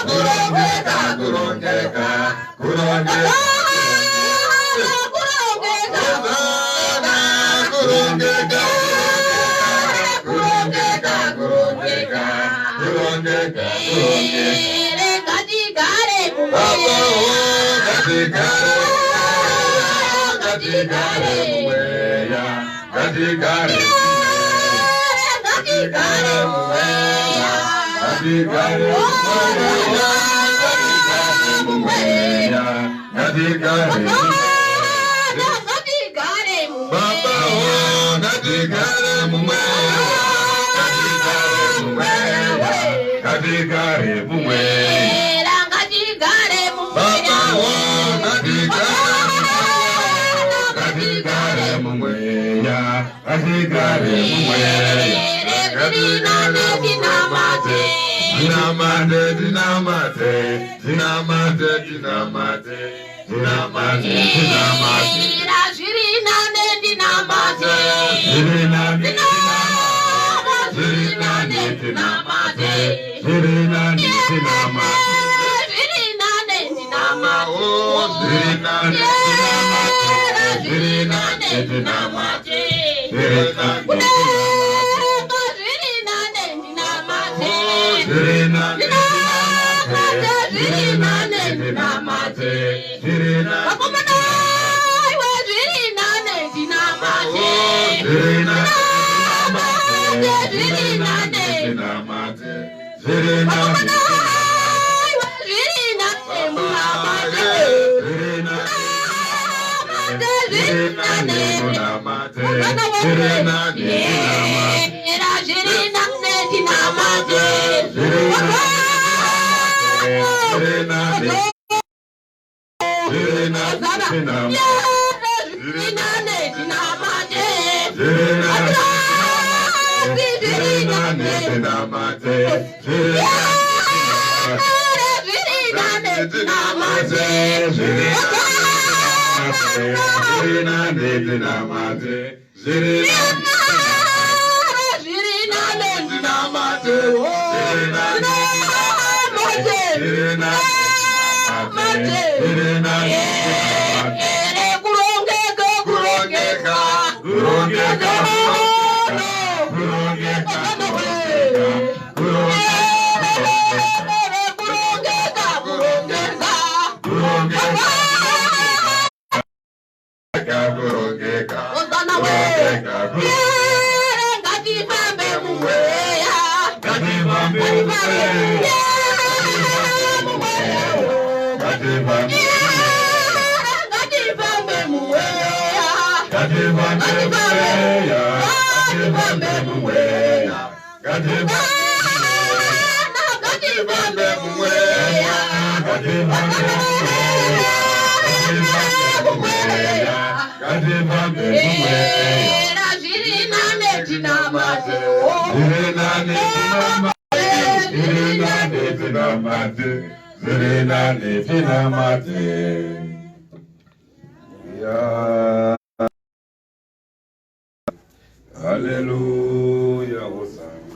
Kurongeka, kurongeka, kurongeka. Hosana, kurongeka, kurongeka, kurongeka, kurongeka, kurongeka. Baba, oh, ngatigare, ngatigare mumweya, ngatigare, ngatigare mumweya, ngatigare mumweya, ngatigare mumweya, ngatigare Baba, oh, ngatigare mumweya, ngatigare mumweya, ngatigare mumweya. Baba, oh, ngatigare ngatigare mumweya, ngatigare mumweya, ngatigare mumweya. Tinamate, tinamate, tinamate, tinamate, tinamate, tinamate. Zviri nane ndinamate. Zviri nane, zviri nane, tinamate, zviri nane, tinamate. Zviri nane ndinamate. Oh, zviri nane, tinamate, zviri nane, tinamate, zviri nane, Kudenga zviri nane ndinamate. zviri nane, tinamate, zviri nane, tinamate, zviri nane, Vakomana iwe zviri nane ndinamate. zviri nane, tinamate, zviri nane, tinamate, zviri nane, Vakomana iwe zviri nane munamate. zviri nane, Namate zviri zviri nane, nane. munamate, zviri nane, tinamate. Era zviri nane ndinamate. Zviri nane, zviri nane, tinamate. Zviri nane ndinamate. Zviri nane, zviri nane, tinamate, zviri Zviri nane ndinamate. zviri zviri nane, tinamate, zviri nane, Zviri nane tinamate, zviri nane, ndinamate. zviri nane, tinamate, zviri nane, tinamate. Ere kurongeka Kurongeka, kurongeka. kurongeka, kurongeka, kurongeka, Ere kurongeka kurongeka. kurongeka, kurongeka, Hosana we. kurongeka, kurongeka. Ere ngatifambe mumweya. Ngatifambe mumweya, ngatifambe, Ngatifambe mumweya. ngatifambe mumweya, ngatifambe mumweya, ngatifambe, Ngatifambe mumweya. ngatifambe mumweya, ngatifambe mumweya, ngatifambe mumweya. Era zviri nane tinamate. Zviri nane tinamate, zviri nane tinamate, zviri nane tinamate. Ya. Hallelujah, Hosanna.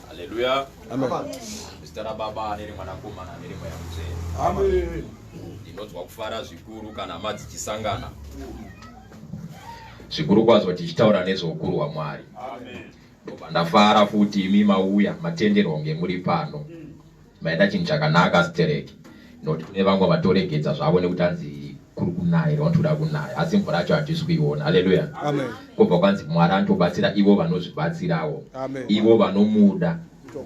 Haleluya. Zita raBaba nereMwanakomana nereMweya Mutsvene. Amen. Ndinonzwa kufara zvikuru kana hama dzichisangana, zvikuru kwazvo tichitaura nezveukuru hwaMwari. Ndobva ndafara futi imi mauya, matenderwa kunge muri pano. Maita chinhu chakanaka stereki, nokuti kune vamwe vatoregedza zvavo nekuti hanzi kuri kunaya, vanotoda kunaya, asi mvura yacho hatisi kuiona. Haleluya. Amen. Kwobva kwanzi Mwari anotobatsira ivo vanozvibatsirawo, Amen. ivo vanomuda.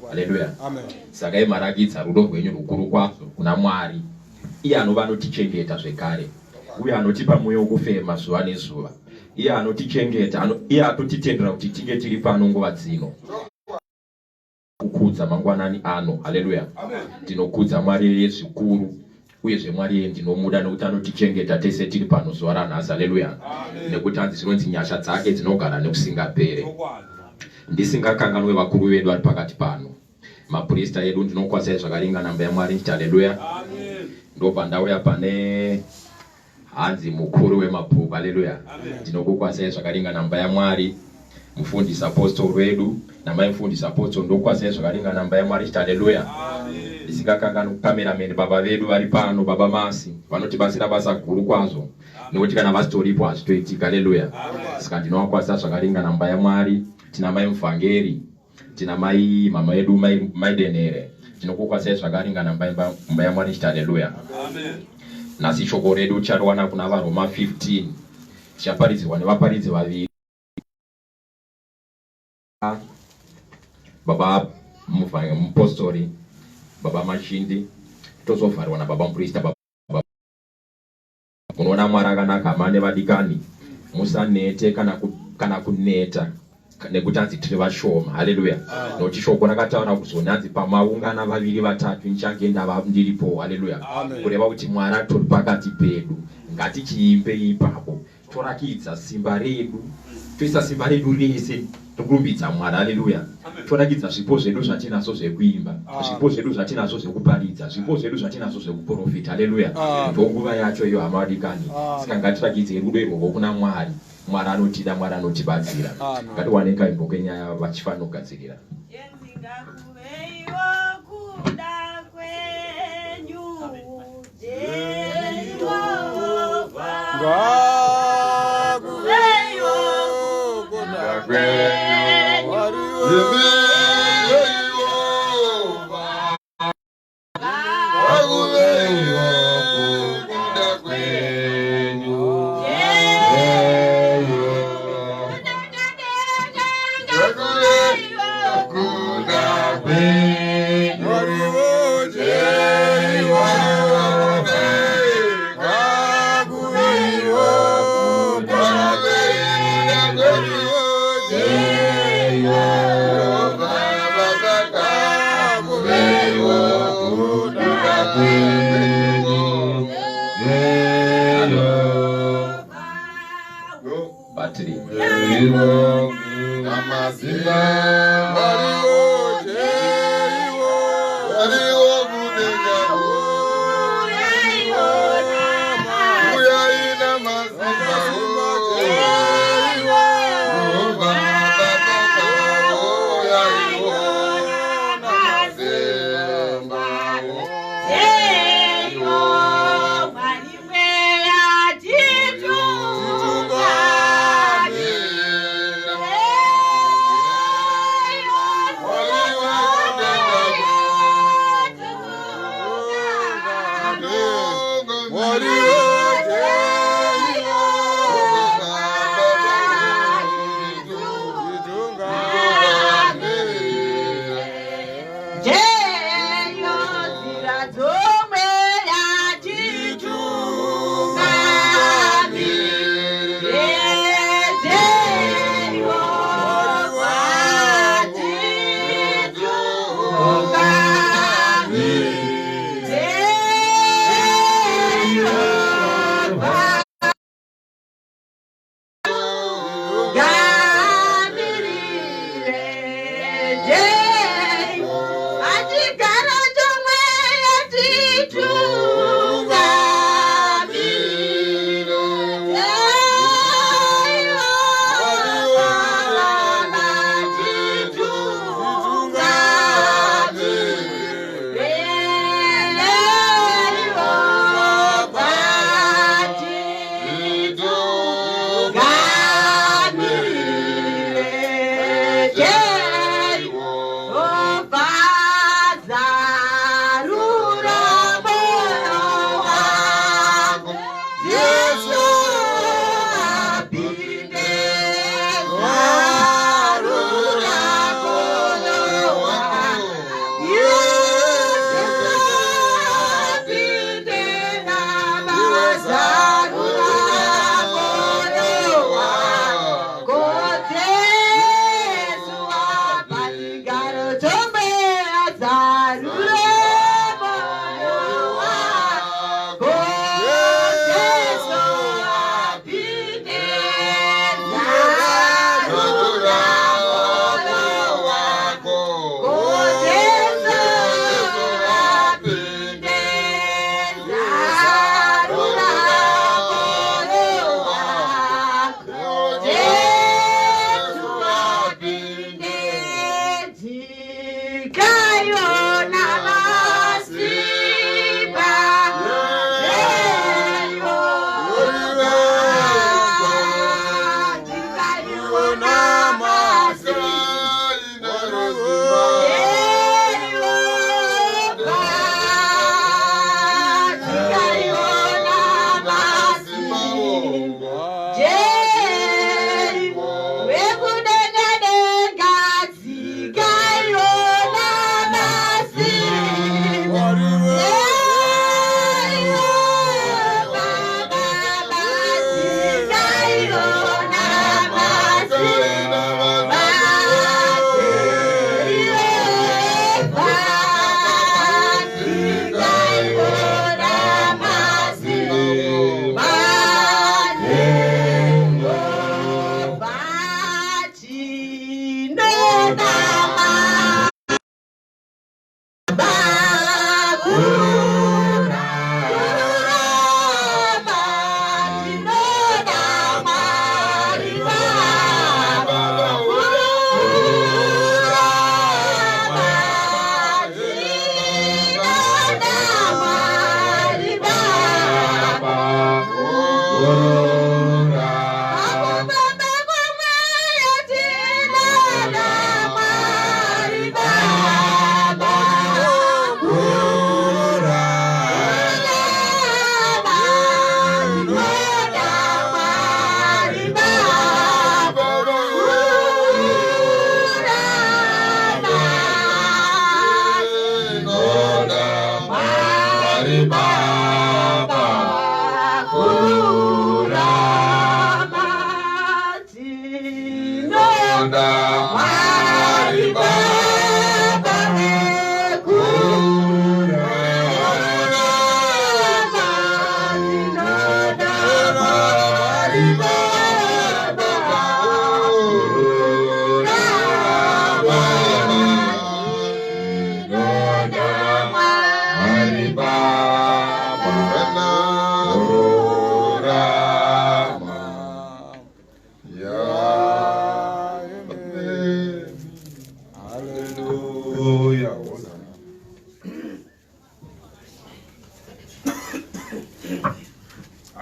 Haleluya. Amen. Saka imarakidza rudo rwenyu rukuru kwazvo kuna Mwari, iye anova anotichengeta zvekare, uye anotipa mweya wokufema zuva nezuva, iye anotichengeta, iye atotitendera kuti tinge tiri pano nguva dzino kukudza mangwanani ano. Haleluya. Ndinokudza Mwari zvikuru, uyezve Mwari iye ndinomuda nekuti anotichengeta tese tiri pano zuva ranhasi. Haleluya. Nekuti hanzi zvinonzi nyasha dzake dzinogara nekusingapere. Ndisingakanganwe vakuru vedu vari pakati pano, maprista edu, ndinokwazai zvakaringana mba yaMwari nditi haleluya. Ndobva ndauya pane hanzi mukuru wemabhuku. Haleluya. Ndinokukwazai zvakaringana mba yaMwari, mufundisi, apostol wedu. Namai mufundisi Apotso ndokwazai zvakaringana mba yaMwari chiti haleluya. Ndisingakanganwi kukamerameni baba vedu vari pano baba Masi vanotibatsira basa guru kwazvo nekuti kana vasitoripo hazvitoitika haleluya. Saka ndinovakwazisa zvakaringana mba yaMwari. Tina mai muvhangeri, tina mai mama yedu mai, mai Denhere. Tinokukwazisai zvakaringana mba mba yaMwari chiti haleluya. Nhasi shoko redu tichariwana kuna vaRoma 15. Tichaparidzirwa nevaparidzi vaviri. Baba mupostori, baba Mashindi, tozovharwa nababa muprista. Baba munoona Mwari akanaka hama nevadikani, musanete kana kuneta nekuti hanzi tiri vashoma. Haleluya. Nokuti shoko rakataura kuzoni hanzi pamaungana vaviri vatatu ndichange ndava ndiripo. Haleluya. Kureva kuti Mwari atori pakati pedu. Ngatichiimbe ipapo torakidza simba redu, toisa simba redu rese tokurumbidza Mwari. Haleluya. Torakidza zvipo zvedu zvatinazvo zvekuimba, zvipo zvedu zvatinazvo zvekuparidza, zvipo zvedu zvatinazvo zvekuprofita. Haleluya. Ndonguva yacho iyo hama vadikani. Saka ngatirakidzei rudo irworwo kuna Mwari. Mwari anotida, Mwari anotibatsira. Ngatiwane kaimbo kenyaya vachifanira kugadzirira. Batiri. Tikaiona masimba Jehovha. Tikaiona masimba Jehovha. Tikaiona masimba Jeri wekudenga denga dzikaiona masimba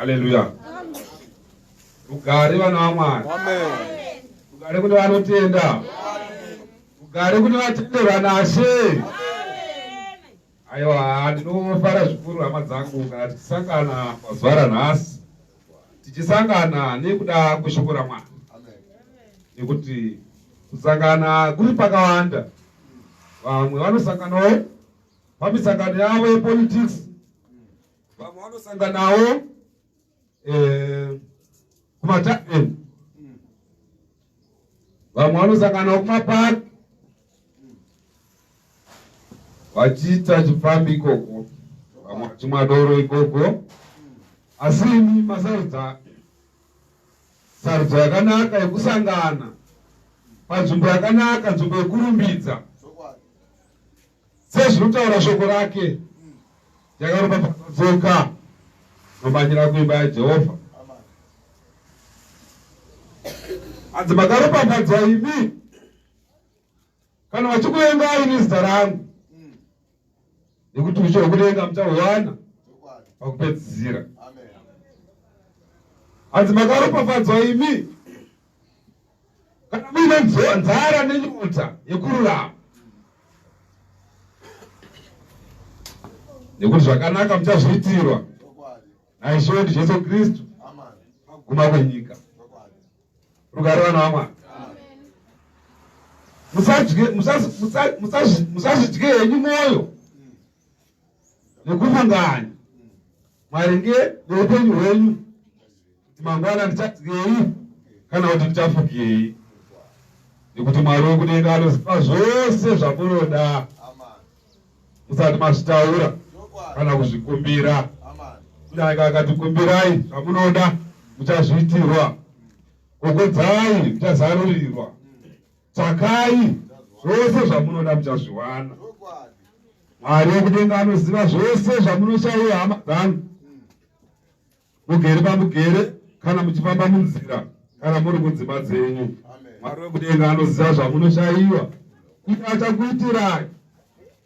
Haleluya. Rugare vana vaMwari. Rugare kune vanotenda. Rugare kune vatenderwa naShe. Aiwa, ndinofara zvikuru hama dzangu kana tichisangana pazuva ranhasi. Tichisangana nekuda kweshoko raMwari. Nekuti kusangana kuri pakawanda. Vamwe vanosanganawo pamisangano yavo yepolitics. Vamwe vanosanganawo kumatavheni, vamwe vanosanganawo kumapaki vachiita chipfambi ikoko, vamwe vachimwa doro ikoko. Asi imi masarudza sarudzo yakanaka yekusangana panzvimbo yakanaka, nzvimbo yekurumbidza sezvinotaura shoko rake. Yakaropafadzwa tsoka nomanyira kuimba yaJehovha. Hanzi makaropafadzwa imi kana vachikuvengai nezita rangu, nekuti ushe hwekudenga muchahuwana pakupedzisira. Hanzi makaropafadzwa imi kana muine nzara nenyota yekururama, nekuti zvakanaka muchazviitirwa naIshe wedu Jesu Kristu pakuguma kwenyika. Rugare vana vaMwari. Musazvidye henyu mwoyo nekufunganya maringe neupenyu hwenyu kuti mangwana ndichadyei kana kuti ndichafugei, nekuti Mwari wekudenga anoziva zvose zvamunoda musati mazvitaura kana kuzvikumbira. Kunyange akati kumbirai zvamunoda muchazviitirwa, gogodzai muchazarurirwa, tsvakai zvose zvamunoda muchazviwana. Mwari wekudenga anoziva zvose zvamunoshaiwa, hama dzangu, mugere pamugere kana muchifamba munzira kana muri kudzimba dzenyu. Mwari wekudenga anoziva zvamunoshaiwa, iye achakuitirai.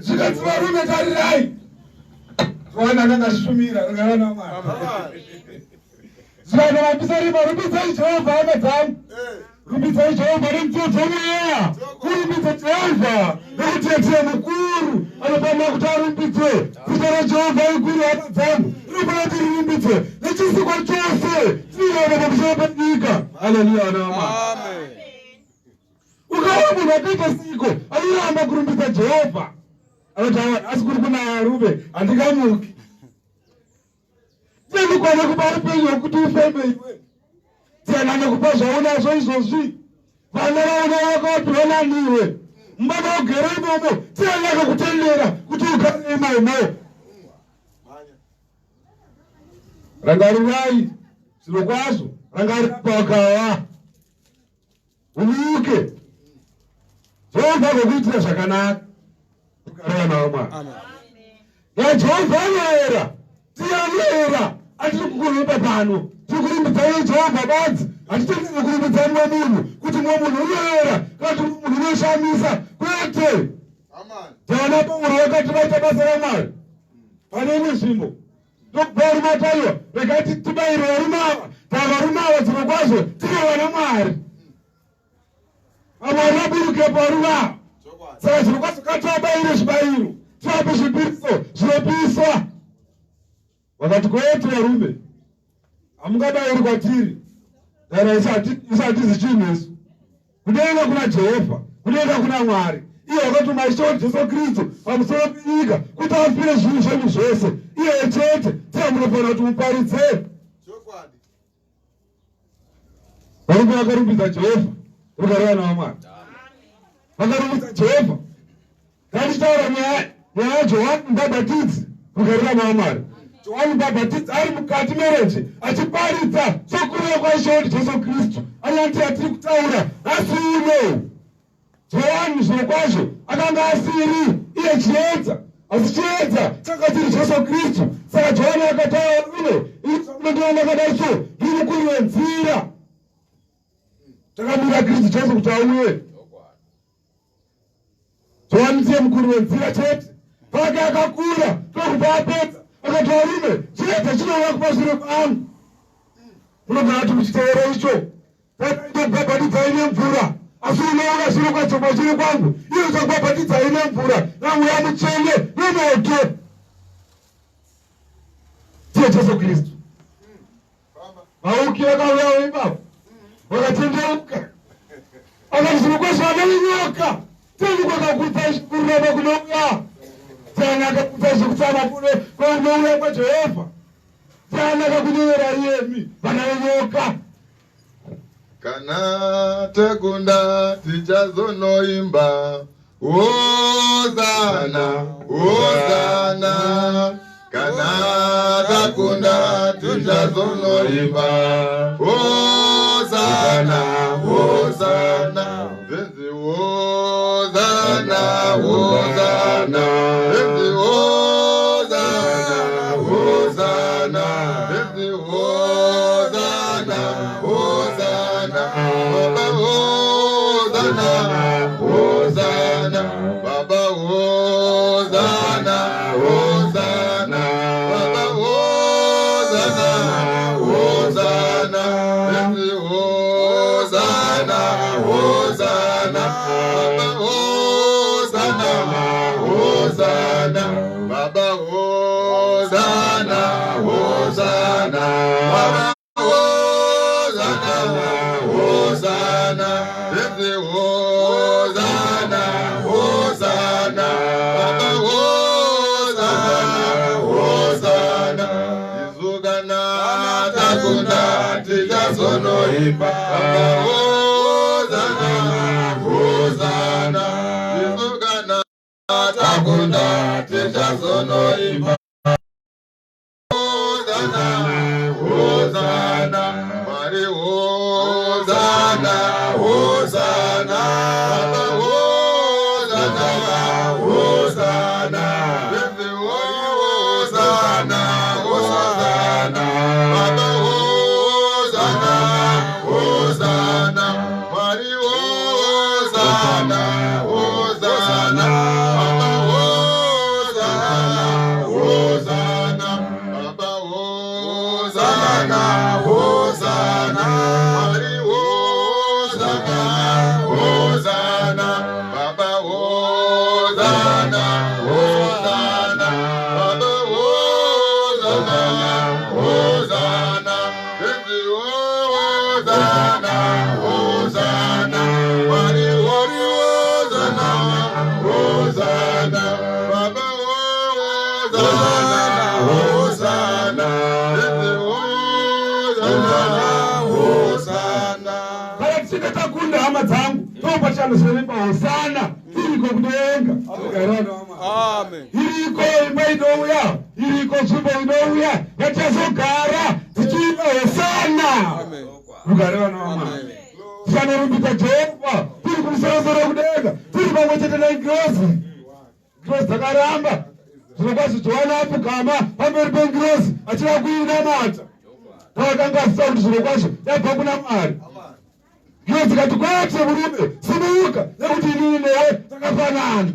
Zvikanzi varume tarirai. Johani akanga achishumira rugare naMwari. Zvikanzi vapisarema rumbidzai Jehovha hama dzangu. Rumbidzai Jehovha nemutsodzo mweya. Kurumbidza Jehovha nekuti ndiye mukuru anofanira kuti arumbidzwe. Zita raJehovha iguru hama dzangu. Rinofanira kuti rirumbidzwe nechisikwa chose chinorarama pamusoro penyika. Haleluya vana vaMwari. Amen. Ukaona munhu akaita siko anoramba kurumbidza Jehovha. Anoti awa asi kuri kunaya rume handingamuki. Ndinokwana kupa upenyu hwekuti ufeme iwe. Siyana nekupa zvaunazvo izvozvi. Vana vaona wakawapiwa nani iwe. Mumba maugere imomo siyana akakutendera kuti ugare imomo. Rangarirai zvirokwazvo, rangarira pawakawa. Umuke. Jehovha agokuitira zvakanaka. Rugare vana vaMwari. NaJehovha anoera, tiye anoera, atiri kukurumba pano. Tiri kurumbidza iye Jehovha badzi. Hatitenderi kurumbidza mumwe munhu kuti mumwe munhu unoera kana kuti mumwe munhu unoshamisa. Kwete. Taona Pauro vakati vaita basa raMwari pane imwe nzvimbo. Ndokubva varume vati aiwa, regai tibayire varume ava. Tava varume ava zvirokwazvo tiri vana Mwari. VaMwari vaburuke pavarume ava. Saka zvirokwazvo ngativabayire zvibayiro, tivape zvipiriso zvinopiswa. Vakati kwete varume, hamungabayiri kwatiri. Dara isu hatizi chinhu isu. Kudenga kuna Jehovha, kudenga kuna Mwari. Iye wakatuma Ishe wedu Jesu Kristu pamusoro penyika kuti afire zvivi zvedu zvose. Iye chete ndiye munofanira kuti muparidze. Varume vakarumbidza Jehovha, rugare vana vaMwari. Vakarumbidza Jehovha. Ngatichitaura nyaya yaJohani Mubhabhatidzi, rugare vana vaMwari. Johani Mubhabhatidzi ari mukati merenje achiparidza sokuuya kwaIshe wedu Jesu Kristu. Anyanti yatiri kutaura nhasi uno. Johani zvirokwazvo akanga asiri iye chiedza, asi chiedza changa chiri Jesu Kristu. Saka Johani akataura uno, ini zvamunondiona ndakadai so, ndiri mukuru wenzira. Takamira Kristu Jesu kuti auye. Johani ndiye mukuru wenzira chete. Pake akakura ndokubva apedza akati varume chiedza chinouya kumashure kwangu. Munogona kuti muchitevera icho ndokubhabhatidzai nemvura asi unoona shure kwacho mashure kwangu iye uchakubhabhatidzai nemvura namweya mutsvene nemoto. Ndiye Jesu Kristu. Vauki vakauyawo ipapo vakatendeuka akati zvirokwazvo vana venyoka teni kwakakutsa kururama kunouya tani akakutsa zvekutsama kunouya kwaJehovha tani akakunyevera iyemi vana venyoka. Kana takunda tichazonoimba Hosana, Hosana. Kana takunda tichazonoimba Hosana, Hosana. Zenzi Hosana, Hosana. Zenzi Hosana, Hosana. Zenzi Hosana, Hosana. Baba Hosana, Hosana. Baba Hosana, Hosana. Baba Hosana, Hosana. Zenzi Hosana, Hosana. Baba Hosana, Hosana. Baba Hosana, Hosana. Baba Hosana, Hosana. Zenzi Hosana, Hosana. Baba Hosana, Hosana. Izukana takunda tichazonoimba. Baba Hosana, Hosana. Izukana takunda tichazonoimba. Hosana, Hosana. Mwari Hosana, Hosana. Baba Hosana, Hosana. Zenzi Hosana, Hosana. Baba Hosana, Hosana. Mwari Hosana, Hosana. Baba Hosanna, Hosanna, Baba Hosanna, Hosanna, Tenzi Hosanna, Hosanna, Mwari Hosanna, Hosanna, Baba Hosanna, Hosanna, Tenzi Hosanna, Hosanna. Kana tichinge takunda hama dzangu, topachano hosana iriko kudenga. Amen. Iriko imba inouya, iriko nzvimbo inouya yatichazogara tichiimba hosana. Amen. Rugare vana vamwari. Amen. Tichanorumbidza Jehovha tiri kumusorosoro kudenga, tiri pamwe chete nengirozi. Ngirozi dzakaramba zvirokwazvo Johani apfugama pamberi pengirozi achida kuinamata. Paakanga asisa kuti zvirokwazvo yabva kuna Mwari. Ngirozi ikati, kwete murume, simuka, nekuti inini newe takafanana.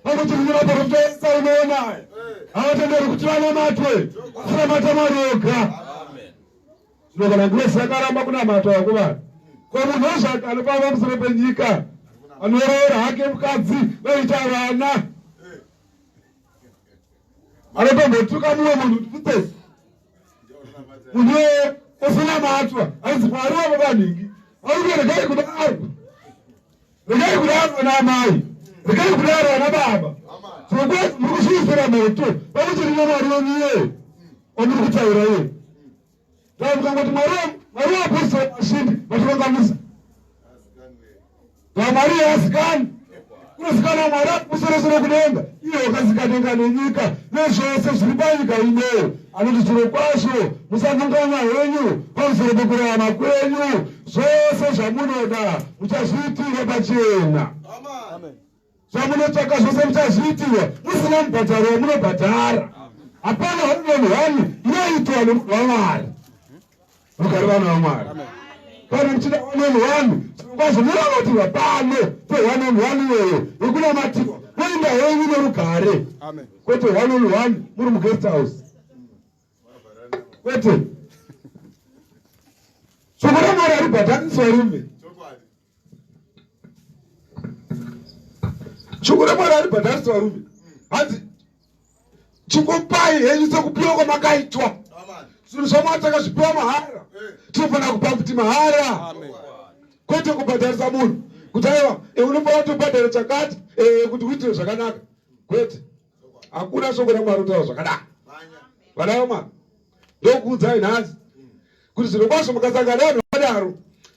Pamwe chete nemaprofesa unoonaye havatenderi kuti vanamatwe, kunamata Mwari oga. Zvino kana ngirozi yakaramba kunamata vakomana, ko munhu wezvake anofamba pamusoro penyika, anoroora hake mukadzi, voita vana, anotombotuka mumwe munhu kuti putesi, munhu iyeye ozonamatwa ainzi Mwari wavavanhingi. Varume, regai kudaro, regai kudaro vana amai, regai kudaro vana baba. Zvirokwazvo muri kusviisira moto pamwe chete naMwari wenyu iyeye wamuri kutaura iye. Mukangoti Mwari waapostora Mashindi, vatikanganisa. Mwari haazikanwi, kunozikanwa Mwari akumusoro-soro kudenga, iye wakasika denga nenyika nezvose zviri panyika ino. Anoti zvirokwazvo musanunganya henyu pamusoro pekurarama kwenyu, zvose zvamunoda muchazviitirwa pachena. Amen. Zvamunotsvaka zvose muchazviitirwa musina mubhadharo wamunobhadhara. Hapana 1 on 1 inoitwa nemunhu waMwari. Rugare vana vaMwari. Kana muchida 1 on 1, zvirokwazvo munamatirwa pano pe 1 on 1 iyoyo yekunamatirwa, moenda henyu nerugare. Amen. Kwete 1 on 1 muri muguest house, kwete. Shoko raMwari haribhadhariswa, rume. Shoko raMwari haribhadhariswa, rume. Hanzi chingopai henyu sekupiwa kwamakaitwa. Zvinhu zvaMwari takazvipiwa mahara, tinofanira kupa kuti mahara. Amen. Kwete kubhadharisa munhu kuti aiwa, unofanira kutobhadhara chakati kuti uitire zvakanaka. Kwete, hakuna shoko raMwari kutaura zvakadaro. Vana vamwari, ndokuudzai nhasi kuti zviro kwazvo mukasangana nevanhu vakadaro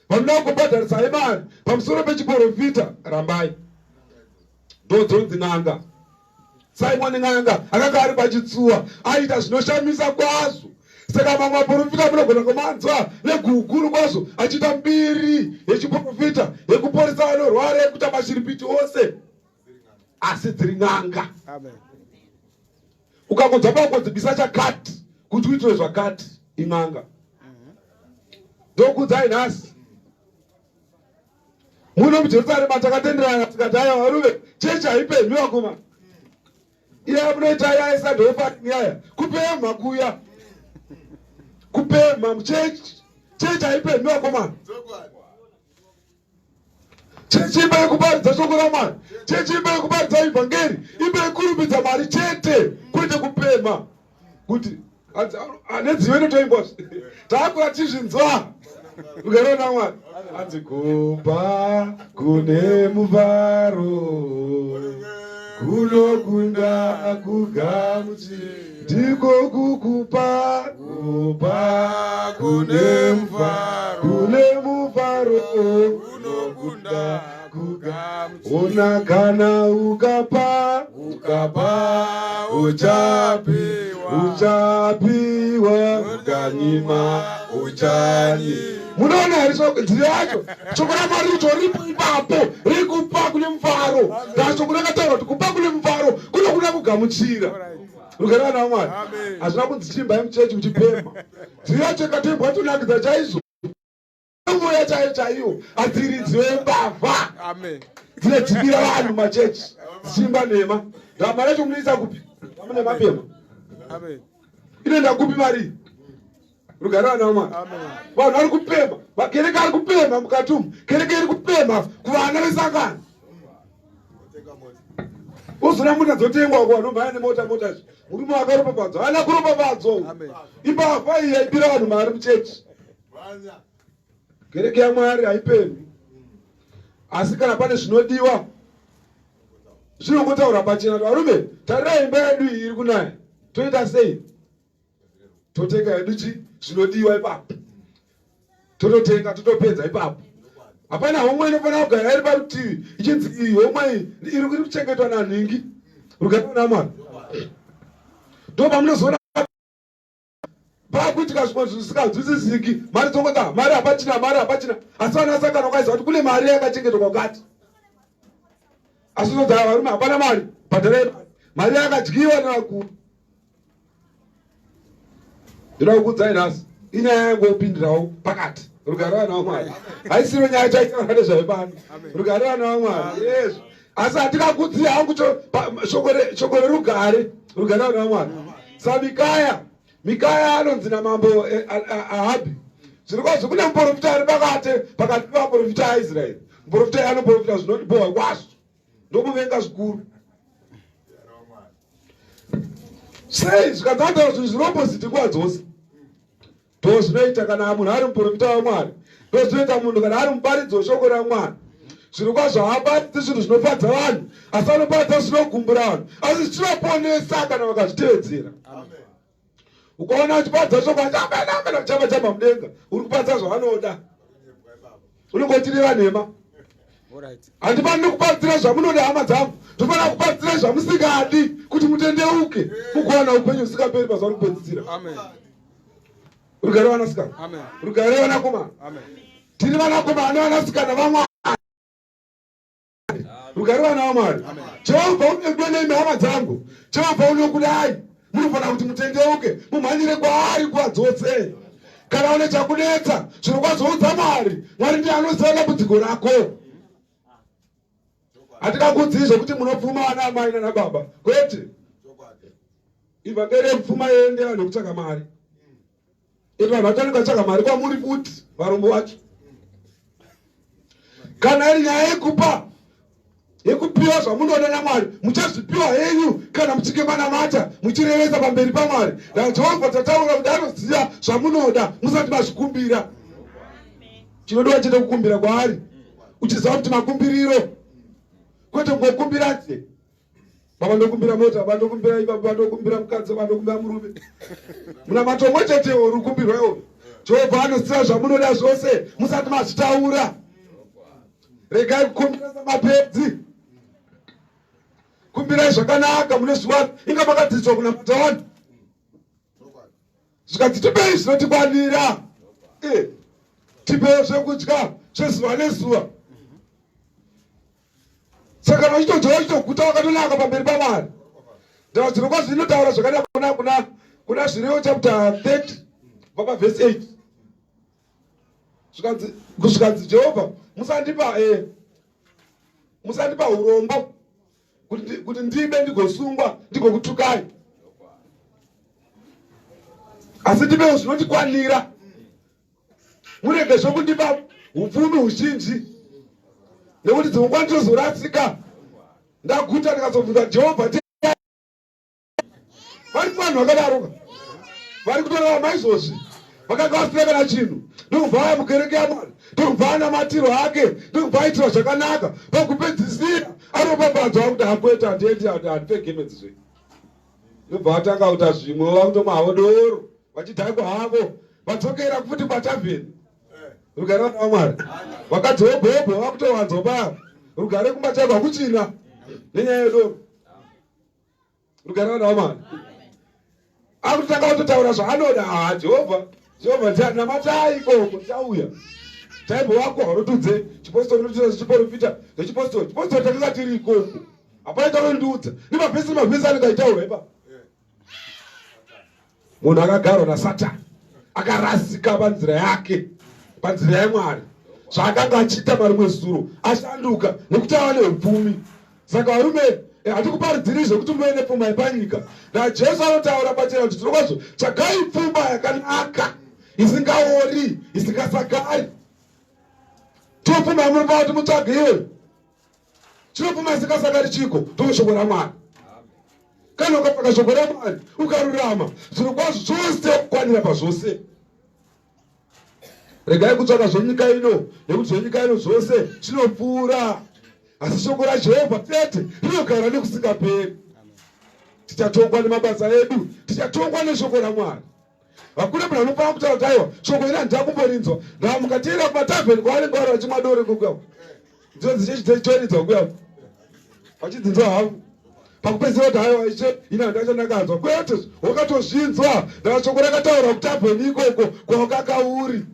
vanoda kubhadharisai mari pamusoro pechiprofita, rambai. Ndodzonzi n'anga. Simoni n'anga akanga ari pachitsuwa, aita zvinoshamisa kwazvo. Saka mamwe maprofita munogona kumanzwa neguguru kwazvo achiita mbiri yechiprofita, yekuporesa vanorwara, yekuita mashiripiti ose, asi dziri n'anga. Amen. Ukangonzwa pangonzi bisa chakati kuti uitire zvakati, in'anga. Ndokuudzai nhasi, muno muJerusarema takatenderana tikati, aiwa varume, chechi haipemhi vakoma. Iya munoita yaisa yaya kupemha, kuya kupemha muchechi. Chechi haipemhi vakomana. Chechi imba yekuparidza shoko raMwari, chechi imba yekuparidza ivhangeri, imba yekurumbidza Mwari chete, kwete kupemha kuti nedzivo inotoimbwa. Taakura tizvinzwa. Rugare naMwari. Hanzi kumba kune mufaro kunokunda kugamuchira, ndiko kukupa kupa kune mufaro, kune mufaro unokunda kugamuchira. Ona, kana ukapa, Ukapa uchapiwa, uchapiwa, ukanyima uchanyi. Munoona here nzira yacho? Shoko raMwari richo ripo ipapo, rikupa kune mufaro. Ndashoko rakataura kuti kupa kune mufaro kunokuda kugamuchira. Rugare vana vaMwari. Amen. Hazvina kunzi chimbai muchechi muchipemha. Nzira yacho ikatembwa tonakidza chaizvo, mweya chaiyo chaiyo. Hadziridziwe mbavha Amen. dzinedzibira vanhu machechi dzichiimba nhema. Ndamari yacho munoisa kupi? Amune mapema. Amen. Inoenda kupi mari? Rugare vana vamwari. Amen. Vanhu vari kupemha, makereke ari kupemha mukati umu, kereke iri kupemha kuvana vesangano. Uzoona mota dzotengwa ko vanomhanya nemota mota izvi. Murume wakaropafadzwa haana kuropafadzwa. Imbavha iyi yaibira vanhu mari muchechi. Kereke yaMwari haipembi. Asi kana pane zvinodiwa zvinongotaura pachena kuti varume tarirai imba yedu iyi iri kunaya toita sei totenga hedu chi zvinodiwa ipapo tototenga totopedza ipapo hapana homwe inofanira kugara iri parutivi ichinzi iyi homwe iyi iri kuchengetwa nanhingi rugare namwari ndo pamunozoona pakuitika zvimwe zvinhu zvisinganzwisisiki mari dzongoda mari hapachina mari hapachina asi vana vasangana vakaziva kuti kune mari yakachengetwa kwakati asi unodzaa varume hapana mari bhadharai mari yakadyiwa nevakuru Ndoda kukuudzai nhasi inyaya yangopindirawo pakati rugare vana vaMwari haisiro nyaya chaitaura nezvayo pano rugare vana vaMwari yezvo asi handingakudzi hangu shoko rerugare rugare vana vaMwari samikaya mikaya anonzi namambo eh, ahabhi zviri kwazvo kune muprofita ari pakati pakati pevaprofita aisraeri muprofita anoprofita zvinondibhowa kwazvo ndomuvenga zvikuru sei zvikadzataura zvinhu zviri opposite nguva dzose ndo zvinoita kana munhu ari muprofita wamwari ndo zvinoita munhu kana ari muparidzi weshoko ramwari zviro kwazvo haaparidzi zvinhu zvinofadza vanhu asi anoparidza zvinogumbura vanhu asi zvichinoponesa kana vakazvitevedzera ukaona uchiparidza shoko achabenamena kuchamba chamba mudenga uri kuparidza zvavanoda unenge uchireva nhema handifaniri kuparidzira zvamunoda hama dzangu tofanira kuparidzira zvamusingadi kuti mutendeuke mugowana upenyu husingaperi pazuva rokupedzisira rugare vanasikana rugare vanakomana tiri vanakomana nevanasikana vamwari Rugare vana vaMwari. Jehovha unerudo nemi hama dzangu. Jehovha unokudai. Munofanira kuti mutendeuke, mumhanyire kwaari nguva dzose. Kana une chakunetsa, zvirokwazvo udza Mwari. Mwari ndiye anoziva dambudziko rako. Hatingakudzii zvekuti munopfuma vana amai nana baba. Kwete. Ivhangeri yekupfuma yende vanhu kutsvaka mari. Iti vanhu vacho vanenge vatsvaga mari kwamuri futi varombo vacho. Kana iri nyaya yekupa yekupiwa zvamunoda naMwari muchazvipiwa henyu kana muchinge manamata muchirevesa pamberi paMwari. NaJehovha tataura kuti anoziva zvamunoda musati mazvikumbira. Chinodiwa chete kukumbira kwaari uchiziva kuti makumbiriro kwete kungokumbira nje baba ndokumbira mota baba ndokumbira imba baba ndokumbira mukadzi baba ndokumbira murume munamato umwe chete uri kukumbirwa iwo jehovha anoziva zvamunoda zvose musati mazvitaura regai kukumbira samapedzi kumbirai zvakanaka mune zviwana inga makadzidziswa kunamata wani zvikanzi tipei zvinotikwanira eh, tipewo zvekudya zvezuva nezuva saka vachitodya vachitoguta vakatonaka pamberi pamwari ndava zvirokwazvo inotaura zvakanaka kuna kuna kuna zvirevo chapter 30 kubva pavhesi 8 zvikanzi kusvikanzi jehovha musandipa eh, musandipa urombo kuti kuti ndibe ndigosungwa ndigokutukai asi ndipewo zvinotikwanira murege zvokundipa upfumi huzhinji nekuti dzimwe nguva ndinozorasika ndaguta ndikazobvunza jehovha vari vanhu vakadaroka vari kutorarama izvozvi vakanga vasina kana chinhu ndokubva vaya mukereke yamwari ndokubva anamatirwa ake ndokubva aitirwa zvakanaka pakupedzisira aropapadzwa kuti hakwete handiendi handipfeke gemenzi zve ndobva vatanga kuita zvimwe vakutomwa havo doro vachidhakwa havo vadzokera futi kwatavheni rugare vana vamwari vakadzi hobhobho vakutowanzwa paya rugare kumba chaiko hakuchina nenyaya yedoro rugare vana vamwari akutanga kutotaura zvaanoda ha jehovha jehovha ndiani namatai ikoko tichauya taibva wako harotudze chipostori notoita zvechiporofita zvechipostori chipostori takanga tiri ikoko hapana chaunondiudza nemavhesi nemavhesi anenge aitaurwa ipapo munhu akagarwa nasatani akarasika panzira yake panzira yamwari zvaakanga achiita marimwe zuro ashanduka nekuti ava neupfumi saka varume eh, hatikuparidziri zvekuti muve nepfuma yepanyika najesu anotaura pachena kuti tinokwazvo tsvagai pfuma yakanaka isingaori isingasakari topfuma yamunofanira kuti mutsvage iyoyo. Chinopfuma isingasakari chiko ndoshoko raMwari. Kana ukapfeka shoko raMwari ukarurama, zvirokwazvo zvose kukwanira pazvose. Regai kutsvaka zvenyika ino, nekuti zvenyika ino zvose zvinopfuura, asi shoko raJehovha chete rinogara nekusingaperi. Tichatongwa nemabasa edu, tichatongwa neshoko raMwari. Hakuna munhu anofanira kutaura kuti aiwa shoko iri handina kumborinzwa. Ndaa mukateera kumatavheni kwavanenge vari vachimwa doro ikoko, ndidzo dzichitoridzwa kuya vachidzinzwa havo, pakupedzisira kuti haiwa ishe, ini handachandakanzwa. Kwete, wakatozvinzwa. Ndava shoko rakataura kutavheni ikoko kwawakakauri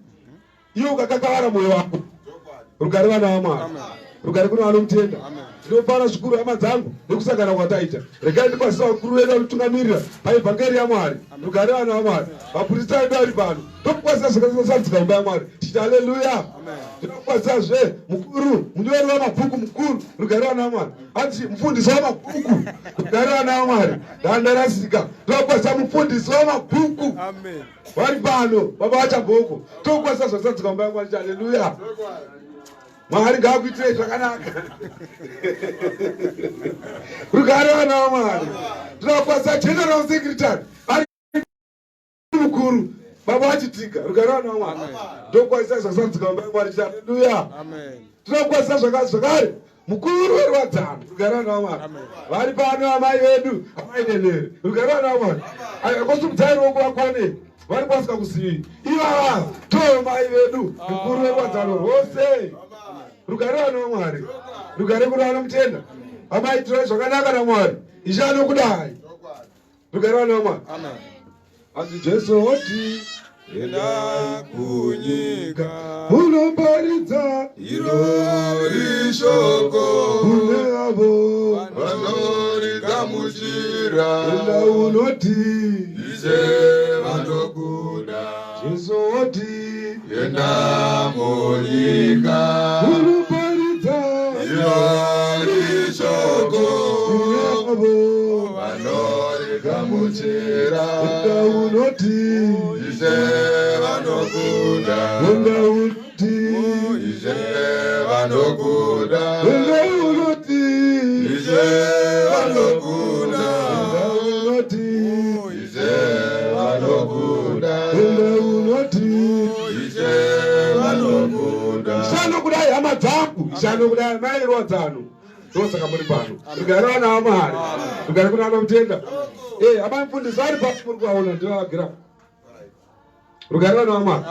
iwe ukakakavara mwoyo wako. Rugare vana vaMwari, rugare kune vanomutenda. Ndinofara zvikuru, hama dzangu, nekusangana kwataita. Regai ndikwazisa vakuru vedu vanotungamirira paevhangeri yaMwari. Rugare vana vaMwari, vapurisa vedu vari pano, tokukwazisa zvakasadzika imba yaMwari tichiti haleluya. Ndinokwazisazve mukuru, munyori wamabhuku mukuru. Rugare vana vaMwari. Hanzi mufundisi wamabhuku. Rugare vana vaMwari. Ndandarasika. Ndinokwazisa mufundisi wamabhuku vari pano, baba vaChabhoko. Tokwazisa zvakasadzika imba yaMwari tichiti haleluya. Mwari ngaakuitirei zvakanaka. Rugare vana vaMwari. Ndinokwazisa general secretary ari mukuru, baba vachitika. Rugare vana vaMwari. Ndokwazisa zvakasadzika imba yaMwari tichiti haleluya. Tinokwazisa zvakare mukuru werwadzano. Rugare vana vaMwari. Vari pano amai vedu, amai Nenere. Rugare vana vaMwari. Kosumudzai ruoko vakone vari kwasika kuzivi ivava to mai vedu, mukuru werwadzano rwose. Rugare vana vaMwari, rugare kune vanomutenda. Amai, tirai zvakanaka naMwari, Ishe anokudai. Rugare vana vaMwari. Asi Jesu oti, enda kunyika unoparidza irori shoko kune avo vanorigamuchira. Enda unoti, Ishe vanokuda. Jesu oti, enda munyika unoparidza irori shoko kune avo vanorigamuchira. Enda unoti, Ishe vanokuda. Enda unoti, Ishe vanokuda. Enda unoti, Ishe vanokuda. Enda unoti, Ishe vanokuda. Enda unoti, Ishe vanokuda. Shano kudai, hama dzangu, shano kudai, mai rwadzano. Ndosaka muri pano. Rugare vana vaMwari, rugare kuna vanomutenda. Amai mufundisi vari pasi, muri kuvaona, ndivavagira. Rugare vana vaMwari.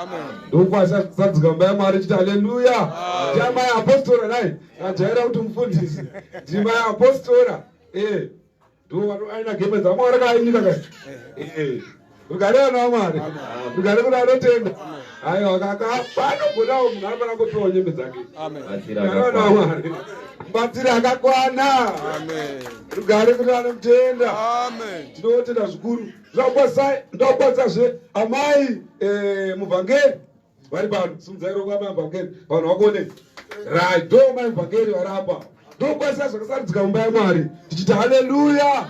Ndokwanisa kusadzika mumba yaMwari chiti haleluya. Ndiamai apostora nai ajaira kuti mufundisi ndimai apostora. Ndo aina gembe dzaMwari kainyika kai. Rugare vana vaMwari, rugare kuna anotenda. Aiwa, kaka panogonawo munhu anofanira kupiwa nyembe dzake. Rugare vana vaMwari, mubatsiri akakwana. Rugare kuti vanomutenda. Tinotenda zvikuru. Ndokwanisazve amai muvhangeri vari pano. Simudzai ruoko, amai muvhangeri, vanhu vakuonei. Right, ndo mai muvhangeri vari apa. Ndokwanisa zvakasarudzika mumba yaMwari tichiti haleluya.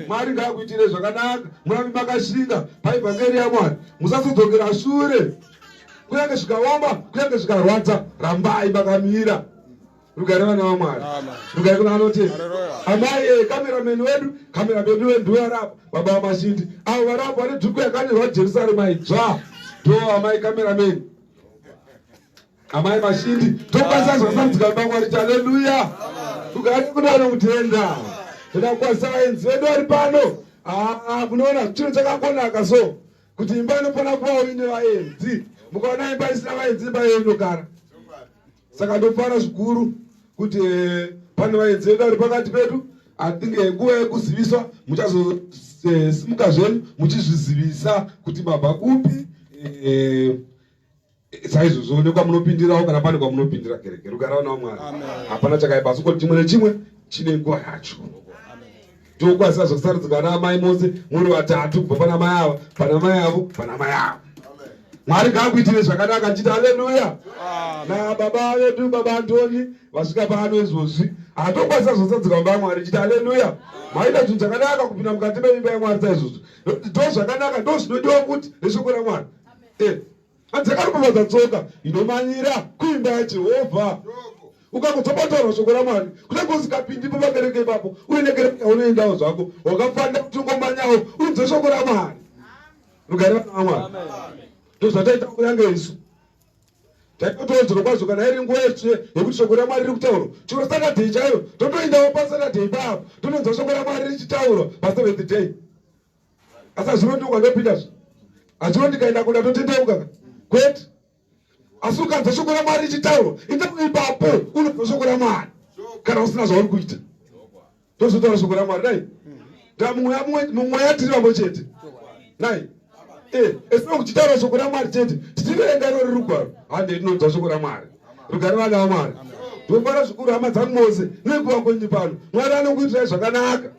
Mwari ngaakuitire zvakanaka, murambe makashinga paivhangeri yaMwari, musazodzokera shure. Kunyange zvikaoma, kunyange zvikarwadza, rambai makamira. Rugare vana vaMwari, rugare kuna vanotenda. Amai cameraman wedu, cameraman wedu ndiwe ari apa, baba vamashindi avo vari apo vane dhuku yakanyorwa Jerusarema Idzva, ndo amai cameraman, amai Mashindi. Tokwanisa zvakasarudzika mumba Mwari ti haleluya. Rugare kuna vanomutenda. Toda kukwanisa vaenzi vedu vari pano. Ah, munoona chinhu chakangonaka so kuti imba inofanira kuvawo ine vaenzi. Mukaona imba isina vaenzi, imba iyo inogara. Saka ndofara zvikuru kuti pane vaenzi vedu vari pakati pedu. I think nguva yekuziviswa muchazosimuka zvenyu muchizvizivisa kuti mabva kupi, saizvozvo nekwamunopindirawo, kana pane kwamunopindira kereke. Rugare vana vaMwari. Hapana chakaipa, asi kuti chimwe nechimwe chine nguva yacho. Tokwanisa zvekusarudzika naamai mose muri vatatu, kubva pana mai ava, pana mai avo, pana mai avo. Mwari ngaakuitire zvakanaka ndichiti haleluya. Nababa vedu, baba Antoni, vasvika pano izvozvi. Hatokwanisa zvosadzika mumba yaMwari chiti haleluya. Maita chinhu chakanaka kupinda mukati meimba yaMwari saizvozvo, nokuti ndo zvakanaka, ndo zvinodiwa kuti neshoko raMwari. Hanzi yakaropafadza tsoka inomanyira kuimba yaJehovha. Ukangobva shoko raMwari, kunyange usingapindi pakereke ipapo, uine kereke yaunoendawo zvako, wakafanira kuti ungomanyawo unzwe shoko raMwari. Rugare vana vaMwari. Ndozvataita kunyange isu. Taitotodzwa kwazvo kana iri nguva yekuti shoko raMwari riri kutaurwa. Chero Saturday chaiyo, totoendawo paSaturday ipapo, tononzwa shoko raMwari richitaurwa paseventh day. Asi hazvino ndiko kwandopinda zve. Hazvino ndikaenda kuda totendeuka. Kwete. Asi ukanzwa shoko raMwari richitaurwa, indawo ipapo unonzwa shoko raMwari. Kana usina zvauri kuita. Tozotaura shoko raMwari dai. Mumweya tiri vamwe chete. Nai. Esina kuchitaura shoko raMwari chete. Tichiverenga irori rugwaro. Hande tinonzwa shoko raMwari. Rugare vana vaMwari. Ndofara zvikuru hama dzangu mose nekuva kwenyu pano. Mwari anokuitirai zvakanaka.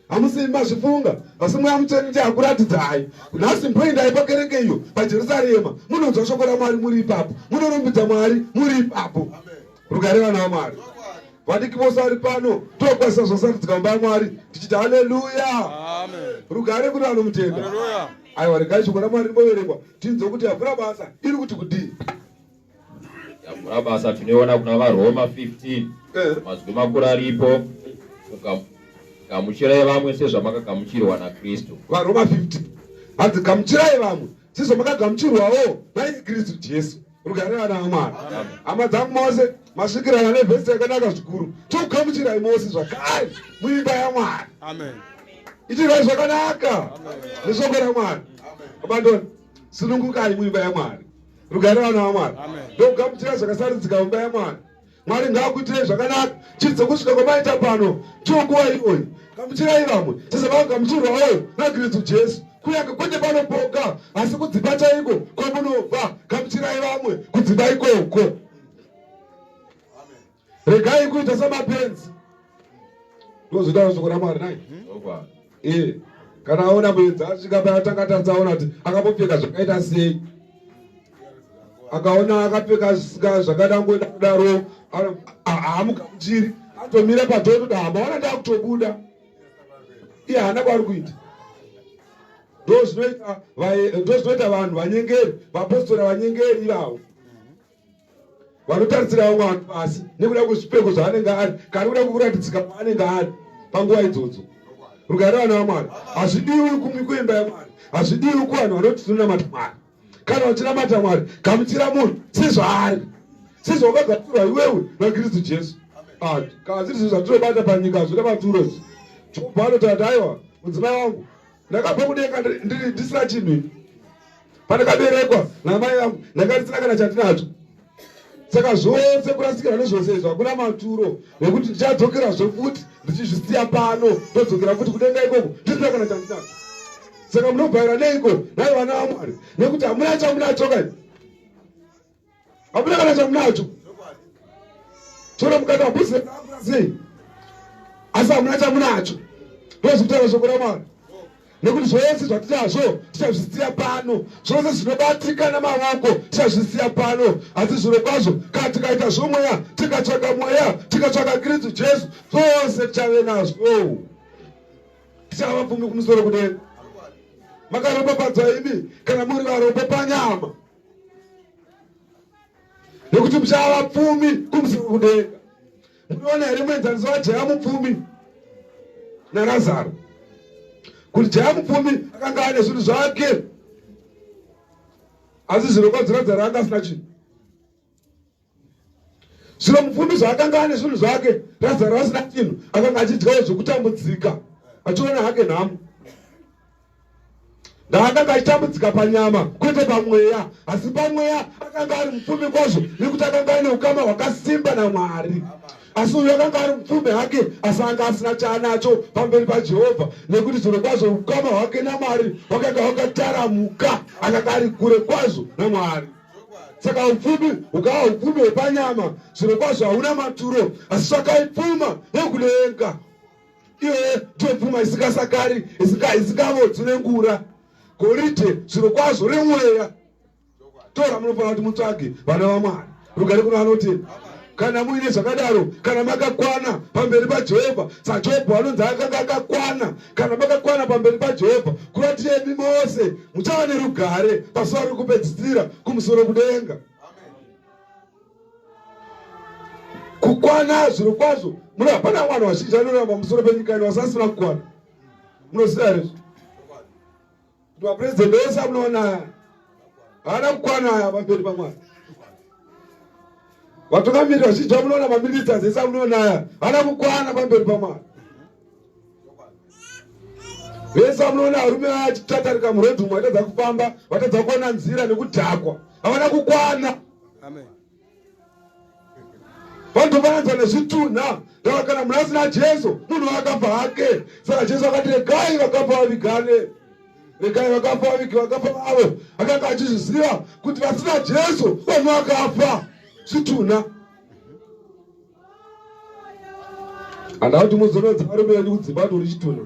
Hamusi mazvifunga, asi Mweya Mutsvene ndiye akuratidzai. Nhasi mboendai pakereke iyo paJerusarema, munonzwa shoko raMwari muri ipapo, munorumbidza Mwari muri ipapo. Rugare vana vaMwari. Vadiki vose vari pano tokwazisa zvasaridzika mumba yaMwari tichiti haleluya. Rugare kune vanomutenda. Aiwa, regai shoko raMwari rimboverengwa tinzwe kuti yavhura basa iri kuti kudii. Yavhura basa tinoiona kuna vaRoma 15 mazwi makuru aripo. Gamuchirai vamwe sezvamakagamuchirwa naKristu. VaRoma 15 hanzi gamuchirai vamwe sezvamakagamuchirwawo naiye Kristu Jesu. Rugare vana vaMwari. Hama dzangu mose masvikirana nevhesi yakanaka zvikuru. Togamuchirai mose zvakare muimba yaMwari. Amen. Itirwai zvakanaka neshoko raMwari. Abandoni, sunungukai muimba yaMwari. Rugare vana vaMwari. Ndokugamuchirai zvakasarudzika muimba yaMwari. Mwari ngaakuitirei zvakanaka. Chidze kusvika kwamaita pano ndiyo nguva iyoyi. Gamuchirai vamwe sezvamakagamuchirwawo naKristu Jesu. Kunyange kwete pano poga, asi kudzimba chaiko kwamunobva. Gamuchirai vamwe kudzimba ikoko. Regai kuita samapenzi. Ndozvitaura shoko raMwari nai. Kana aona muedzi asvika paya atanga atadza kuti akambopfeka zvakaita sei. Akaona akapfeka zvakada ngoenda kudaro, haamugamuchiri. Atomira padhoo toda hama ona ndakutobuda. Iye haana kwaari kuita. Ndozvinoita vanhu vanyengeri, vapostora vanyengeri ivavo. Vanotarisira vamwe vanhu pasi nekuda kwezvipfeko zvaanenge ari, kana kuda kwekuratidzika kwaanenge ari panguva idzodzo. Rugare vana vaMwari. Hazvidiwi kuimba yaMwari. Hazvidiwi kuvanhu vanoti tinonamata Mwari. Kana uchinamata Mwari, gamuchira munhu sezvaari, sezvawakagamuchirwa iwewe naKristu Jesu. Kana zviri zvinhu zvatinobata panyika hazvina maturo izvi. Jobho anoti ati aiwa, mudzimai wangu, ndakabva kudenga ndisina chinhu ini. Pandakaberekwa namai vangu ndanga ndisina kana chandinacho. Saka zvose kurasikirwa nezvose izvo hakuna maturo, nekuti ndichadzokerazve futi ndichizvisiya pano, ndodzokera futi kudenga ikoko ndisina kana chandinacho. Saka munobhaira neiko nhai vana vaMwari? Nekuti hamuna chamunacho kai, hamuna kana chamunacho. Chero mukati mabhizinesi akura sei, asi hamuna chamunacho. Ndozvitaura shoko raMwari. Nekuti zvose zvatinazvo tichazvisiya pano, zvose zvinobatika namavoko tichazvisiya pano. Asi zvirokwazvo kana tikaita zvomweya, tikatsvaka mweya, tikatsvaka Kristu Jesu, zvose tichave nazvo. Tichava vapfumi kumusoro kudenga. Makaropafadzwa imi kana muri varombo panyama, nekuti muchava vapfumi kumusoro kudenga. Munoona here muenzaniso waJeya mupfumi naRazaro? Kuti Jeya mupfumi akanga ane zvinhu zvake, asi zvirokwazvo Razaro anga asina chinhu. Zvino mupfumi zvaakanga ane zvinhu zvake, Razaro asina chinhu, akanga achidyawo zvekutambudzika, achiona hake nhamo. Ndaakanga achitambudzika panyama kwete pamweya, asi pamweya akanga ari mupfumi kwazvo, nekuti akanga aine ukama hwakasimba naMwari. Asi uyu akanga ari mupfumi hake, asi anga asina chaanacho pamberi paJehovha, nekuti zvirokwazvo ukama hwake naMwari hwakanga hwakataramuka, akanga ari kure kwazvo naMwari. Saka upfumi hukava upfumi hwepanyama, zvirokwazvo hauna maturo, asi tsvakai pfuma yekudenga. Iyoyo ndiyo pfuma isingasakari, isingavodzwi nengura, goridhe zvirokwazvo remweya. Tora munofanira kuti mutsvage vana vaMwari. Rugare kuno anoti kana muine zvakadaro, kana makakwana pamberi paJehovha, saJobho anonzi akanga akakwana. Kana makakwana pamberi paJehovha, kuratidzei mose muchava nerugare pazuva rekupedzisira kumusoro kudenga. Kukwana zviro kwazvo muno hapana vanhu vazhinji vanoramba pamusoro penyika ino vasasina kukwana. Munoziva here izvo? Kuti mapurezidendi ese amunoona aya haana kukwana aya pamberi paMwari. Vatungamiriri vazhinji vamunoona maministers ese amunoona aya haana kukwana pamberi paMwari. Vese vamunoona varume vaya vachitatarika murodhi umu vatadza kufamba, vatadza kuona nzira nekudhakwa, havana kukwana. Amen. Vanotofananidza nezvitunha. Ndava kana munhu asina Jesu, munhu akafa hake. Saka Jesu akati regai vakafa vavigane. Regai vakafa vavige vakafa vavo. Akanga achizviziva kuti vasina Jesu vanhu vakafa zvitunha. Handava kuti muzonodza varume venyu kudzimba kuti uri chitunha.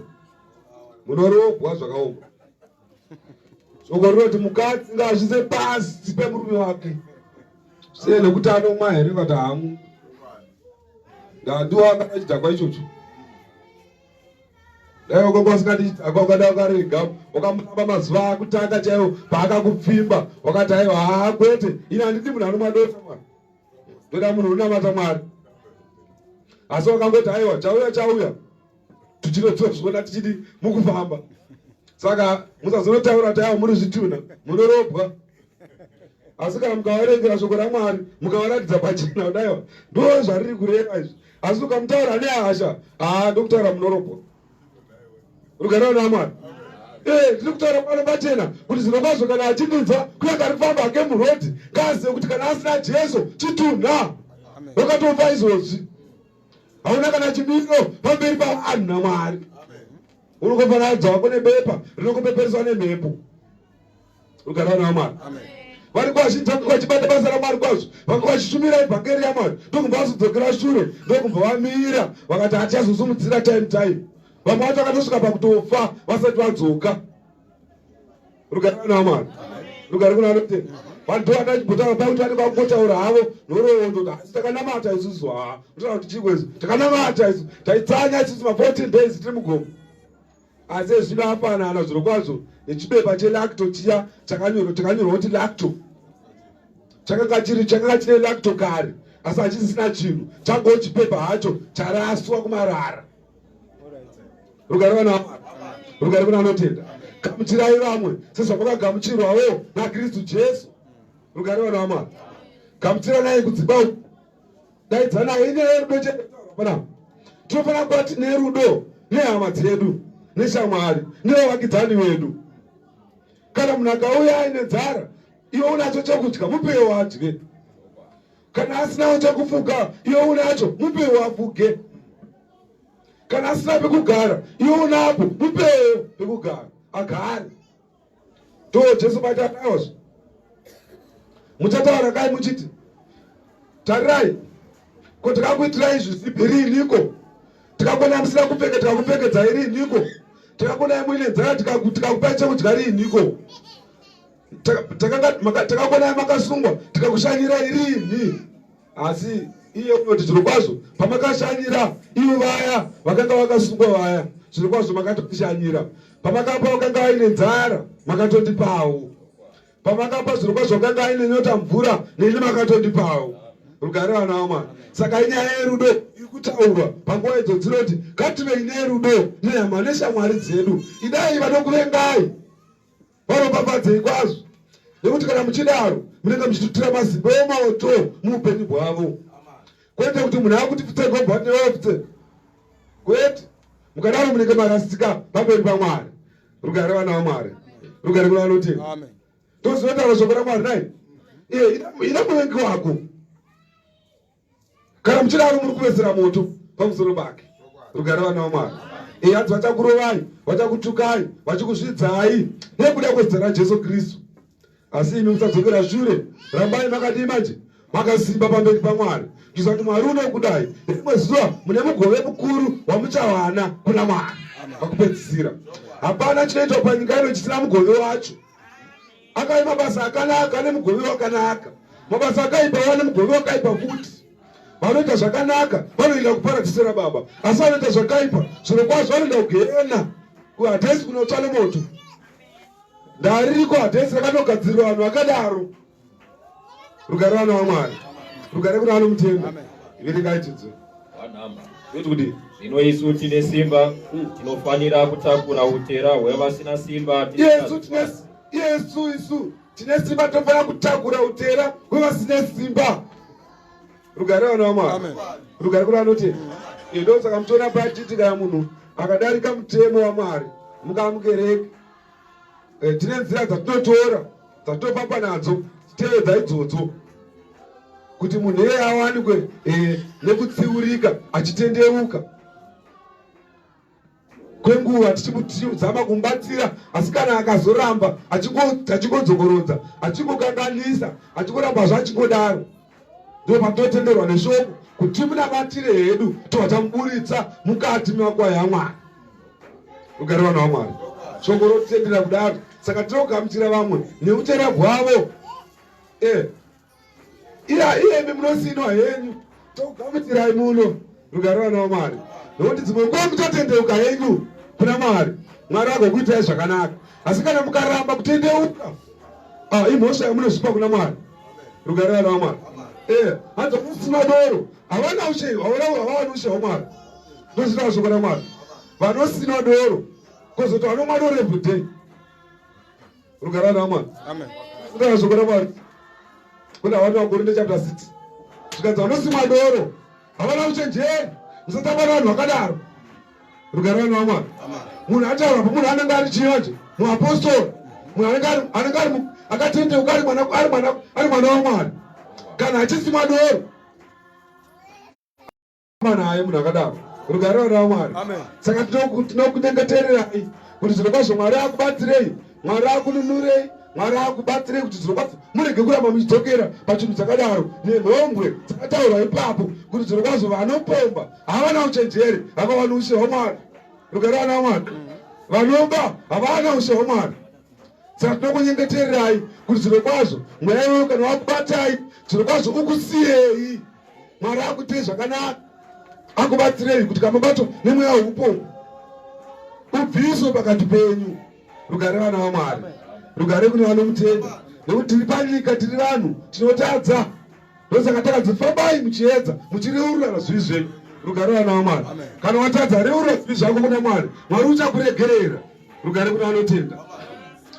Munorobwa zvakaoma. Shoko rinoti mukadzi ngaazvise pasi pemurume wake. Sei nekuti anomwa here vati hamu. Ndandiwa akada chidhakwa ichocho. Dai wakanga usingadi chidhakwa ukada ukarega wakamuramba mazuva akutanga chaiwo paakakupfimba wakati aiwa haa kwete ini handidi munhu anomwa dota mwana. Ndoda munhu unamata Mwari. Asi wakangoti aiwa chauya chauya. Tichinodzozviona tichidi mukufamba. Saka musazonotaura kuti aiwa muri zvitunha munorobwa. Asi kana mukaverengera shoko raMwari mukavaratidza pachena kudaiwa ndo zvariri kureva izvi. Asi ukamutaura nehasha haa ndokutaura munorobwa. Rugare naMwari. Eh, ndiri kutaura pano pachena kuti zvirokwazvo kana achindinzwa kunyange ari kufamba hake murodhi ngaazive kuti kana asina Jesu chitunha wakatofa izvozvi. Hauna kana chimiro pamberi pavanhu naMwari. Unongofananidzwa wako nebepa rinokupepereswa nemhepo. Rugare naMwari. Vari kwazhinji vanga vachibata basa raMwari kwazvo, vanga vachishumira evhangeri yaMwari, ndokubva vazodzokera shure, ndokubva vamira vakati hatichazosumudzira time time. Vamwe vacho vakatosvika pakutofa vasati vadzoka. Rugare naMwari. Rugare kuna anotenda. Vanhu vakachibotaura pakuti vanenge vakungotaura havo nhoroondo asi takanamata isusu haa unotaura kuti chiko isu takanamata isu taitsanya isusu ma 14 days tiri mugomo. Asi ezvino afanana zvirokwazvo nechibepa chelacto chiya chakanyorwa chakanyorwa kuti lacto chakanga chiri chakanga chine lacto kare asi hachisisina chinhu changoo chipepa hacho charaswa kumarara. Rugare vana vaMwari, rugare kuna anotenda. Gamuchirai vamwe sezvamakagamuchirwawo naKristu Jesu. Rugare vana vaMwari, gamuchiranai kudzimba uku, daidzanai. Inyaya yerudo chete panapa. Tinofanira kuva tine rudo nehama dzedu, neshamwari, nevavakidzani vedu. Kana munhu akauya aine nzara, iwe unacho chekudya, mupewo adye. Kana asinawo chekufuga, iwe unacho, mupewo afuge. Kana asina pekugara, iwe unapo, mupewo pekugara agare. To Jesu paitataozve muchataura kai muchiti tarirai ko takakuitirai izvi riiniko tikakuonai musina kupfeka tikakupfekedzai riiniko tikakuonai muine nzara tikakupai chekudya riiniko takakuonai makasungwa tikakushanyirai riini. Asi iye unoti zvirokwazvo pamakashanyira ivo vaya vakanga vakasungwa vaya, zvirokwazvo makatondishanyira. Pamakapa vakanga vaine nzara, makatondipawo. Pamakapa zvirokwazvo vakanga vaine nyota mvura, neni makatondipawo. Rugare vana vaMwari. Saka inyaya yerudo iri kutaurwa panguva idzo dzinoti ngativei nerudo nehama neshamwari dzedu. Idai vanokuvengai. Varopafadzei kwazvo, nekuti kana muchidaro munenge muchitutira mazimbe omoto muupenyu bwavo. Kwete kuti munhu akuti pfutseke wobva wati newewo pfutseke. Kwete, mukadaro munenge marasika pamberi paMwari. Rugare vana vaMwari, rugare kuna vanotenda. Amen. Ndozvinotaura shoko raMwari nai. Iye ida muvengi wako. Kana muchidaro muri kuvesera moto pamusoro pake. Rugare vana vaMwari. Eya, hanzi vachakurovai, vachakutukai, vachikuzvidzai nekuda kwezita raJesu Kristu. Asi imi musadzokera shure, rambai makadii manje? Makasimba pamberi paMwari. Kuitira kuti Mwari unokudai. Rimwe zuva mune mugove mukuru wamuchawana kuna Mwari pakupedzisira. Hapana chinoitwa panyika ino chisina mugove wacho. Akai mabasa akanaka ane mugove wakanaka, mabasa akaipa wane mugove wakaipa futi. Vanoita zvakanaka vanoenda kuparadhiso raBaba, asi vanoita zvakaipa zvirokwazvo vanoenda kugehena, kuhadhesi kunotsva nemoto. Ndaririko hadhesi rakatogadzirirwa vanhu vakadaro. Rugare vana vaMwari, rugare kuna vanomutenda. Verengai tinzwe. Wanhamba. Zvoti kudii? Zvino isu tine simba tinofanira kutakura utera hwevasina simba. Isu tine isu isu tine simba tofanira kutakura utera hwevasina simba. Rugare vana vaMwari. Rugare kuri vanoti ndosaka muchiona pachiti kana munhu akadarika mutemo waMwari mukamukereke tine nzira dzatinotora dzatinofamba nadzo titevedza idzodzo kuti munhu iyeye awanikwe nekutsiurika achitendeuka kwenguva tichizama kumubatsira, asi kana akazoramba achingodzokorodza achingokanganisa achingoramba zvachingodaro, ndo patinotenderwa neshoko kuti timunamatire hedu tobva tamuburitsa mukati memakwai aMwari. Rugare vanhu vaMwari, shoko rotitendera kudaro. Saka tinogamuchira vamwe neutera hwavo. Iya iyemi munosinwa henyu, togamuchirai muno. Rugare vana vaMwari, nokuti dzimwe nguva muchatendeuka henyu kuna Mwari, Mwari agokuitai zvakanaka. Asi kana mukaramba kutendeuka, imhosva yamunozvipa kuna Mwari. Rugare vana vaMwari. Hanzi kusina doro havana ushe, havana ushe hwaMwari. Ndozvitaura shoko raMwari, vanosina doro kozoti vanomwa doro everyday. Rugare vana vaMwari. Kutaura shoko raMwari kuna vanhu vaKorinde chapter 6, zvikanzi vanosimwa doro havana uchenjeri, musatamba navanhu vakadaro. Rugare vana vaMwari. Munhu ataura pa munhu anenge ari chiyanje muapostori, munhu anenge ari akatendeuka ari mwana ari mwana ari mwana waMwari, kana achisimwa doro naye munhu akadaro. Rugare vana vaMwari. Saka tinokunyengetererai kuti zvirokwazvo Mwari akubatsirei, Mwari akununurei, Mwari akubatsirei kuti zvirokwazvo murege kuramba muchidzokera pachinhu chakadaro nenhombwe dzakataurwa ipapo, kuti zvirokwazvo vanopomba havana uchenjeri, havawani ushe hwaMwari. Rugare vana vaMwari. Vanoba havana ushe hwaMwari. Saka tinokunyengetererai kuti zvirokwazvo mweya iwoyo kana wakubatai, zvirokwazvo ukusiyei, Mwari akuitei zvakanaka, akubatsirei kuti kamubato nemweya weupombwe ubviswe pakati penyu. Rugare vana vaMwari. Rugare kune vanomutenda, nekuti tiri panyika, tiri vanhu tinotadza. Ndosaka takadzifambai muchiedza muchireururana zvivi zvenyu. Rugare vana vaMwari. Kana watadza, reurura zvivi zvako kuna Mwari, Mwari uchakuregerera. Rugare kune vanotenda.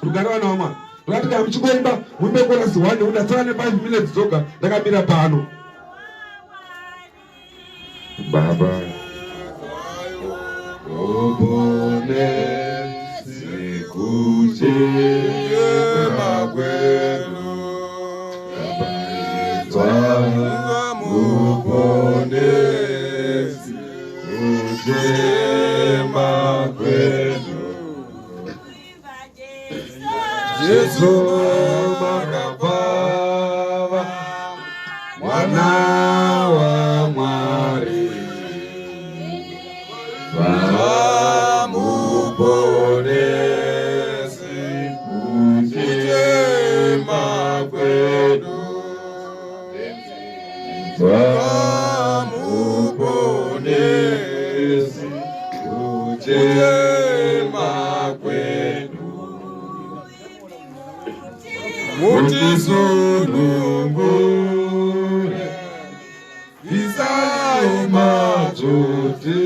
Rugare vana vaMwari. Ndokati kana muchingoimba muimbe chorus 1, nekuti ndatsara ne5 minutes dzoga ndakamira pano. Baba muponesi, kuchema kwedu. Baba inzwa, muponesi, kuchema kwedu. Jesu makapfava, mwana waMwari, vamuponesi, kuchema kwedu. Vamuponesi, kuchema kwedu. Mutisunungure, bvisai madzvute,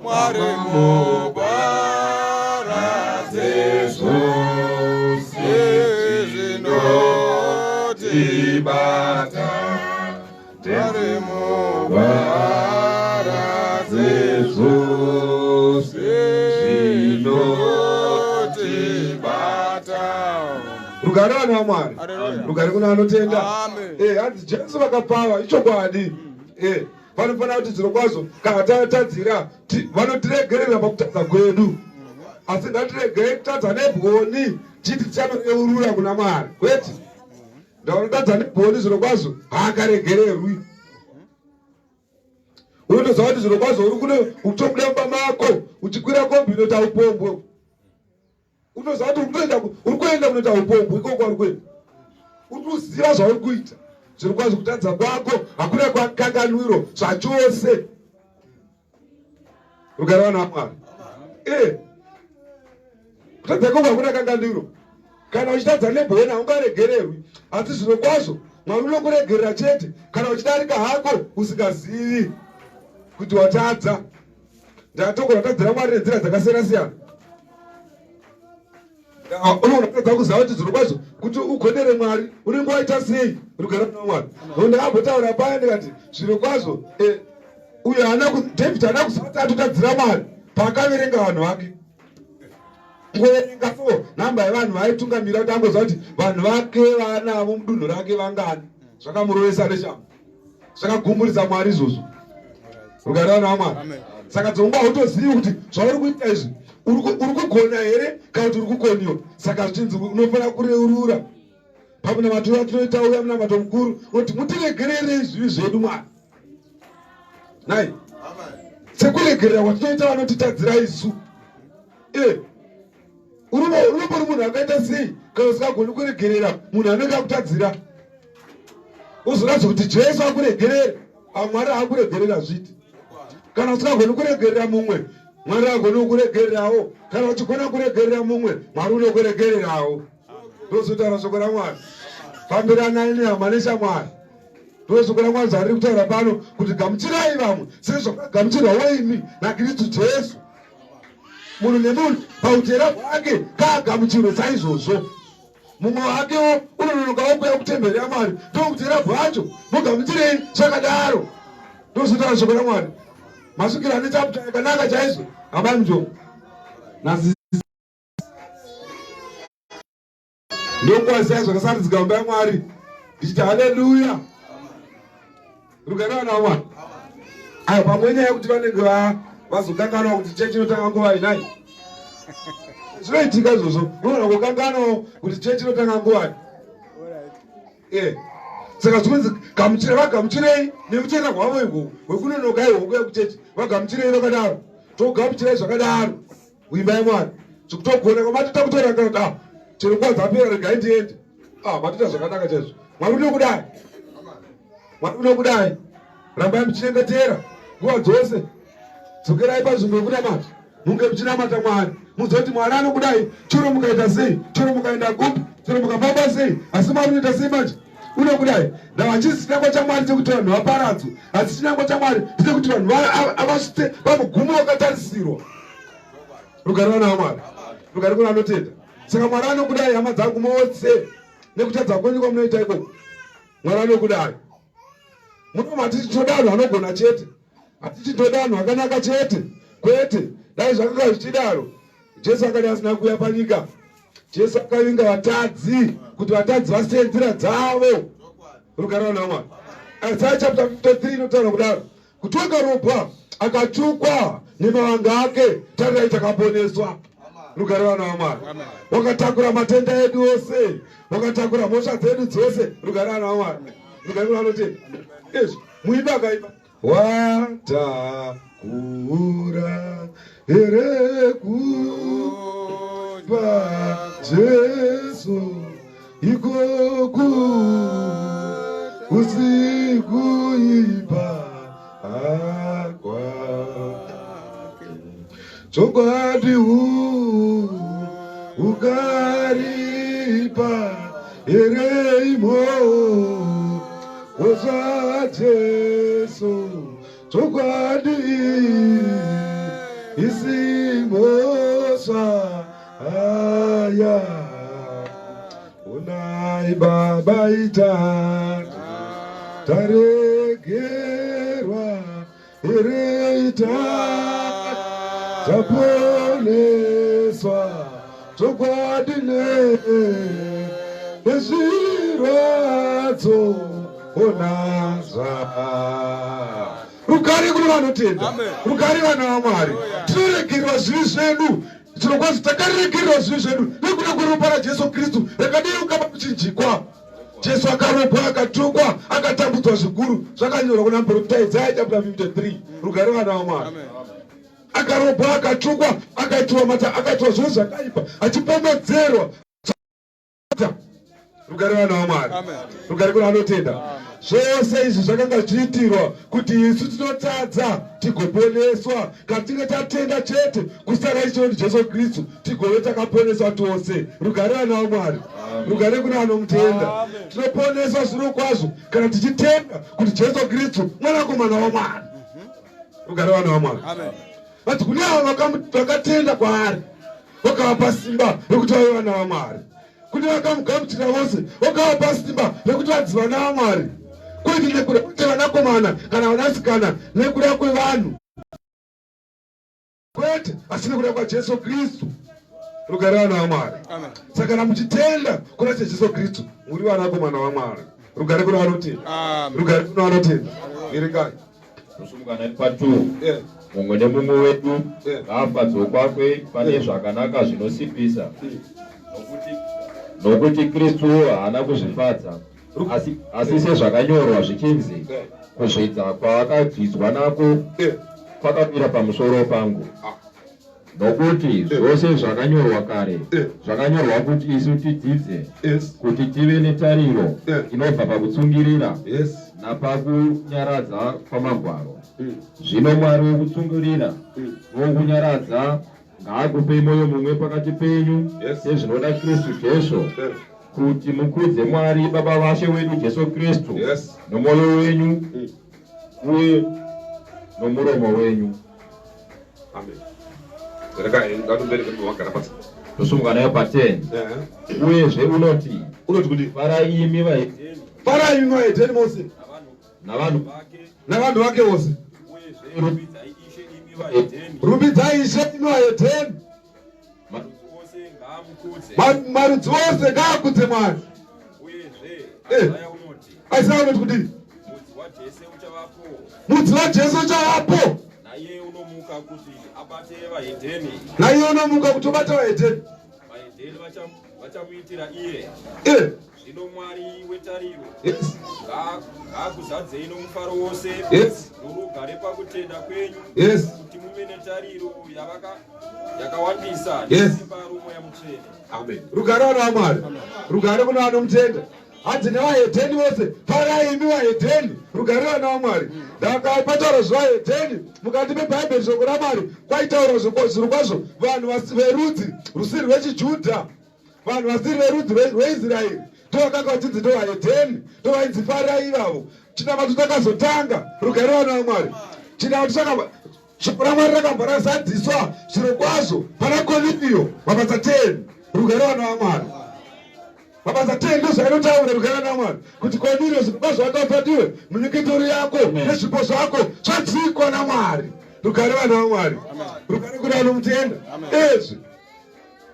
Mwari muparadze zvose zvinotibata. Mwari muparadze zvose zvinotibata. Rugare vanhu vaMwari. Rugare kuna vanotenda. Hanzi Jesu vakapfava, ichokwadi. Vanofanira kuti zvirokwazvo kana tatadzira vanotiregerera pakutadza kwedu, asi ngatiregei kutadza nebwoni chiti tichanoreurura kuna Mwari. Kwete, ndavanotadza nebwoni zvirokwazvo haakaregererwi. Unotoziva kuti zvirokwazvo uri kune utobuda mumba mako uchikwira kombi inoita upombwe. Unoziva kuti uri kuenda kunoita upombwe ikoko uri kuenda, uri kuziva zvauri kuita. Zvirokwazvo kutadza kwako hakuna kwakanganwiro zvachose. Rugare vana vaMwari. Kutadza kwako hakuna kanganwiro. Kana uchitadza nebwoni haungaregererwi, asi zvirokwazvo Mwari unokuregerera chete kana uchidarika hako usingazivi kuti watadza. Ndatogona kutadzira Mwari nenzira dzakasiyana siyana. Unoona kutadza kuziva kuti zviro kwazvo kuti ugonere Mwari unenge waita sei rugare kuna Mwari. Ndakambotaura paya ndikati zviro kwazvo eh, uyo haana David haana kuziva kuti atotadzira Mwari paakaverenga vanhu vake. Kuverenga so nhamba yevanhu vaitungamira kuti angoziva kuti vanhu vake vaanavo mudunhu rake vangani. Zvakamurovesa neshamhu. Zvakagumburisa Mwari izvozvo. Rugare vana vaMwari. Saka dzonga hautozivi kuti zvauri kuita izvi uri kugona here kana kuti uri kukoniwa. Saka zvichinzi unofanira kureurura pamunamato watinoita uya munamato mukuru unoti mutiregererei zvivi zvedu Mwari. Nai sekuregerera kwatinoita vanotitadzira isu. Eh, unombori munhu akaita sei kana usingagoni kuregerera munhu anenge akutadzira? Uzoratidza kuti Jesu akuregerere, Mwari haakuregerera zviti. Kana usingagoni kuregerera mumwe, Mwari haagoni kukuregererawo. Kana uchigona kuregerera mumwe, Mwari unokuregererawo. Ndozotaura shoko raMwari. Fambiranai nehama neshamwari. Ndoshoko raMwari zvariri kutaura pano kuti gamuchirai vamwe sezvakagamuchirwawo imi naKristu Jesu. Munhu nemunhu pautera hwake kaagamuchirwe saizvozvo. Mumwe wakewo unononokawo kuuya kutemberi yaMwari ndokutera bwacho mugamuchirei zvakadaro. Ndozotaura shoko raMwari. Masvikiro ane chapter yakanaka chaizvo. Amai Mujoko. Nasi ndokwazia zvakasaridzika mumba yaMwari ndichiti haleluya. Rugare vana vaMwari. Ayo pamwe nyaya yekuti vanenge vazokanganwa kuti chechi inotanga nguva inai. Zvinoitika izvozvo. Unoona kukanganwawo kuti chechi inotanga nguvai. Eh. Saka zvikunzi gamuchira vagamuchirei nekuchena kwavo iko hwekunonoka ihwo kuya kuchechi vagamuchirei vakadaro. Togamuchirai zvakadaro. Kuimba yaMwari. Zvekutogona kwamatoita kutora kana kuti ah chero nguva dzapera regai ndiende. Ah matoita zvakanaka chaizvo. Mwari unokudai. Mwari unokudai. Rambai muchinyengetera nguva dzose. Dzokerai panzvimbo yekunamata. Munge muchinamata Mwari. Muzive kuti Mwari anokudai chero mukaita sei, chero mukaenda kupi, chero mukafamba sei, asi Mwari unoita sei manje? Unokudai. Ndava hachisi chinangwa chaMwari chekuti vanhu vaparadzwe, asi chinangwa chaMwari ndechekuti vanhu vasvitse pamugumo wakatarisirwa. Rugare vana vaMwari. Rugare kuna anotenda. Saka Mwari anokudai hama dzangu mose nekutadza kwenyu kwamunoita ikoko. Mwari anokudai. Munoma hatisi toda vanhu vanogona chete. Hatisi toda vanhu vakanaka chete. Kwete. Dai zvakanga zvichidaro, Jesu akadai asina kuuya panyika. Jesu akavinga vatadzi kuti vatadzi vasiye nzira dzavo. Rugare vana vaMwari. Isaiah chapter 53 inotaura kudaro. Kuti wakarobwa akatukwa nemavanga ake, tarirai takaponeswa. Rugare vana vaMwari. Wakatakura matenda edu ose, wakatakura mhosva dzedu dzose. Rugare vana vaMwari. Rugare vanoti izvi muimba akaimba watakura here kupa Jesu ikoku usikuipa kwake chokwadi ukaripa here imo zva Jesu chokwadi isimhosva aya unai baba ita taregerwa here ita taponeswa chokwadi ne nezvirwadzo onazva rugare kune vanotenda rugare vana vamwari tinoregerwa zvivi zvedu zvirokwazvo takaregerwa zvivi zvedu nekuda kweropa raJesu Kristu rakadeuka pakuchinjikwa. Jesu akarobwa, akatukwa, akatambudzwa zvikuru. Zvakanyorwa kuna muprofita Isaiah chapter 53. Rugare vana vaMwari. Akarobwa, akatukwa, akaitwa mata, akaitwa zvose zvakaipa, achipomedzerwa. Rugare vana vaMwari, rugare kune vanotenda. Zvose izvi zvakanga zvichiitirwa kuti isu tinotadza tigoponeswa. Kana tinge tatenda chete kuzita raIshe wedu Jesu Kristu, tigove takaponeswa tose. Rugare vana vaMwari, rugare kune vanomutenda. Tinoponeswa zvirokwazvo kana tichitenda kuti Jesu Kristu mwanakomana waMwari. Rugare vana vaMwari. But kune avo vakatenda kwaari vakavapa simba rekuti vave vana vaMwari. Kune vakamugamuchira vose vakavapa simba rekuti vanzi vana vaMwari, kwete nekuda kwete vanakomana kana vanasikana nekuda kwevanhu, kwete, asi nekuda kwaJesu Kristu. Rugare vana vaMwari. Saka kana muchitenda kuna Jesu Kristu muri vanakomana vaMwari. Rugare kuna vanotenda, rugare kuna vanotenda. Verengai. Tosumuka 9 pa2. Mumwe nemumwe wedu ngaafadzwe kwakwe pane zvakanaka zvinosimbisa, nokuti Kristu haana kuzvifadza, asi sezvakanyorwa zvichinzi, kuzvidza kwaakabviswa nako kwakawira pamusoro pangu. Nokuti zvose zvakanyorwa kare zvakanyorwa kuti isu tidzidze, kuti tive netariro inobva pakutsungirira napakunyaradza kwamagwaro. Zvino Mwari wokutsungirira nowokunyaradza ngaakupei mwoyo mumwe pakati penyu sezvinoda Kristu Jesu, kuti mukudze Mwari Baba vaShe wedu Jesu Kristu nomwoyo wenyu uye nomuromo wenyu. Amen. Regai ngatombereke munhu wagara pasi. Tosumuka nayo pa10. Uyezve unoti, Unoti kuti farai imi vahedheni, farai imi vahedheni mose navanhu vake, navanhu vake vose. Uyezve rumbidzai Ishe imi vahedheni, Rumbidzai Ishe imi vahedheni. Marudzi ose ngaamukudze. Marudzi ose ngaakudze Mwari. Uyezve Isaya unoti, Isaya unoti kudini? Mudzi waJese uchavapo, Mudzi waJesu uchavapo, naiye unomuka kuti abate vahedheni, naiye unomuka kuti ubate vahedheni. Vahedheni vachamuitira iye. Zvino Mwari wetariro ngaakuzadzei nomufaro wose norugare pakutenda kwenyu, kuti muve netariro yakawandisa nesimba roMweya Mutsvene. Amen. Rugare vana vaMwari, rugare kuna vanomutenda. Hanzi nevahedheni vose, farai imi vahedheni. Rugare vana vaMwari. Ndakapataura zvevahedheni mukati meBhaibheri, shoko raMwari kwaitaura zviro kwazvo vanhu verudzi rusiri rwechiJudha, vanhu vasiri verudzi rweIsraeri, ndovakanga vachinzi ndovahedheni, ndovainzi farai ivavo. Chinamato chakazotanga. Rugare vana vaMwari. Chinamato chakaba shoko raMwari rakabva razadziswa zviro kwazvo pana Kornelio, mabasa 10. Rugare vana vaMwari. Mabasa 10 ndozvainotaura, rugare vana vaMwari, kuti Kornelio zviro kwazvo wakapatiwe munyengetero yako nezvipo zvako zvadzikwa naMwari. Rugare vana vaMwari, rugare kune vanomutenda. Ezvi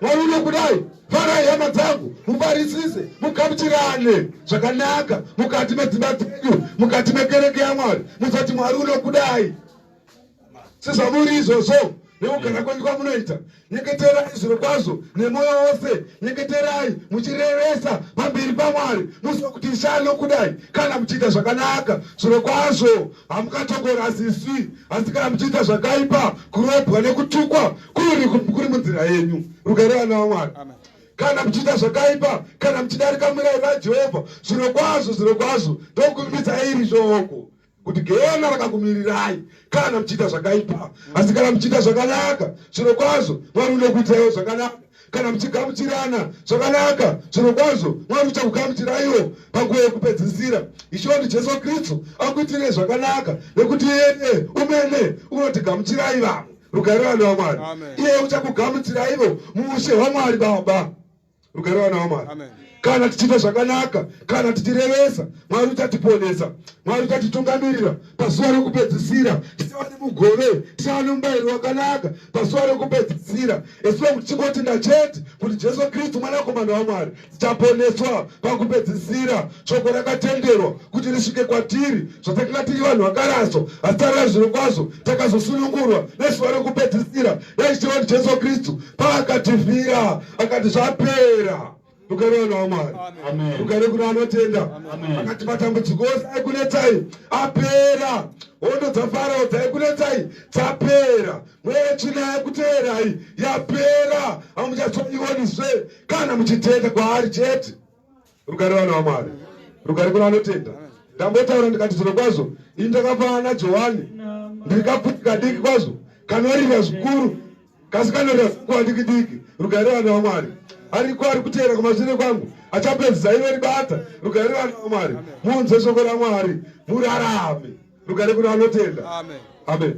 Mwari unokudai. Farai hama dzangu, mufarisise, mugamuchirane zvakanaka mukati medzimba dzenyu, mukati mekereke yaMwari. Musati Mwari unokudai sezvamuri izvozvo nekugara kwenyu kwamunoita. Nyengeterai zviro kwazvo nemwoyo wose, nyengeterai muchirevesa pamberi paMwari, muzive kuti Ishe anokudai. Kana muchiita zvakanaka, zviro kwazvo hamungatongorasiswi, asi kana muchiita zvakaipa, kurobwa nekutukwa kuri munzira yenyu. Rugare vana vaMwari. Kana muchiita zvakaipa, kana muchidarika murayiro waJehovha, zviro kwazvo, zviro kwazvo ndokurumidzai iri shoko kuti gehena rakakumirirai kana muchiita zvakaipa. Asi kana muchiita zvakanaka, zviro kwazvo Mwari unokuitiraiwo zvakanaka. Kana muchigamuchirana zvakanaka, zviro kwazvo Mwari uchakugamuchiraiwo panguva yekupedzisira. Ishe wedu Jesu Kristu akuitirei zvakanaka, nekuti iye umene unotigamuchirai vamwe. Rugare vana vaMwari. Iye uchakugamuchiraivo muushe hwaMwari Baba. Rugare vana vaMwari. Kana tichiita zvakanaka, kana tichirevesa, Mwari uchatiponesa, Mwari uchatitungamirira pazuva rekupedzisira. Tichava nemugove, tichava nemubayiro wakanaka pazuva rekupedzisira. As long tichingotenda chete kuti Jesu Kristu mwanakomana waMwari, tichaponeswa pakupedzisira. Shoko rakatenderwa kuti risvike kwatiri, zvatakanga tiri vanhu vakaraswa, asi tarira zviro kwazvo takazosunungurwa nezuva rekupedzisira raIshe wedu Jesu Kristu, paakatifira akati zvapera. Rugare vana vaMwari, rugare kuna vanotenda. Akati matambudziko ose aikunetsai apera, hondo dzaFarao dzaikunetsai dzapera, mweya yetsvina yaikuteerai yapera, hamuchazoionizve kana muchitenda kwaari chete. Rugare vanhu vaMwari, rugare kuna vanotenda. Ndambotaura ndikati zviro kwazvo ini ndakafanana naJohani, ndiri kapfuti kadiki kwazvo kanorira zvikuru, kasi kanorira nguva diki diki. Rugare vanhu vaMwari. Ariko ari kuteera kumashure kwangu achapedzisa iro ribata. Rugare vanhu vaMwari, muunze shoko raMwari murarame. Rugare kuna vanotenda. Amen.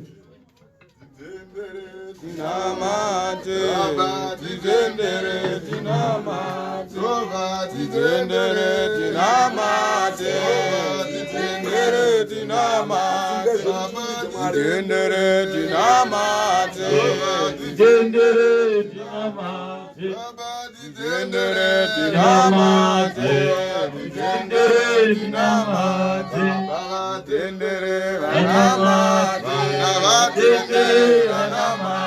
Tinamate, titendere, tinamate, titendere, tinamate, titendere, tinamate, titendere, tinamate, Titendere tinamate, titendere, tinamate, titendere tinamate, titendere, vanamate, titendere vanamate,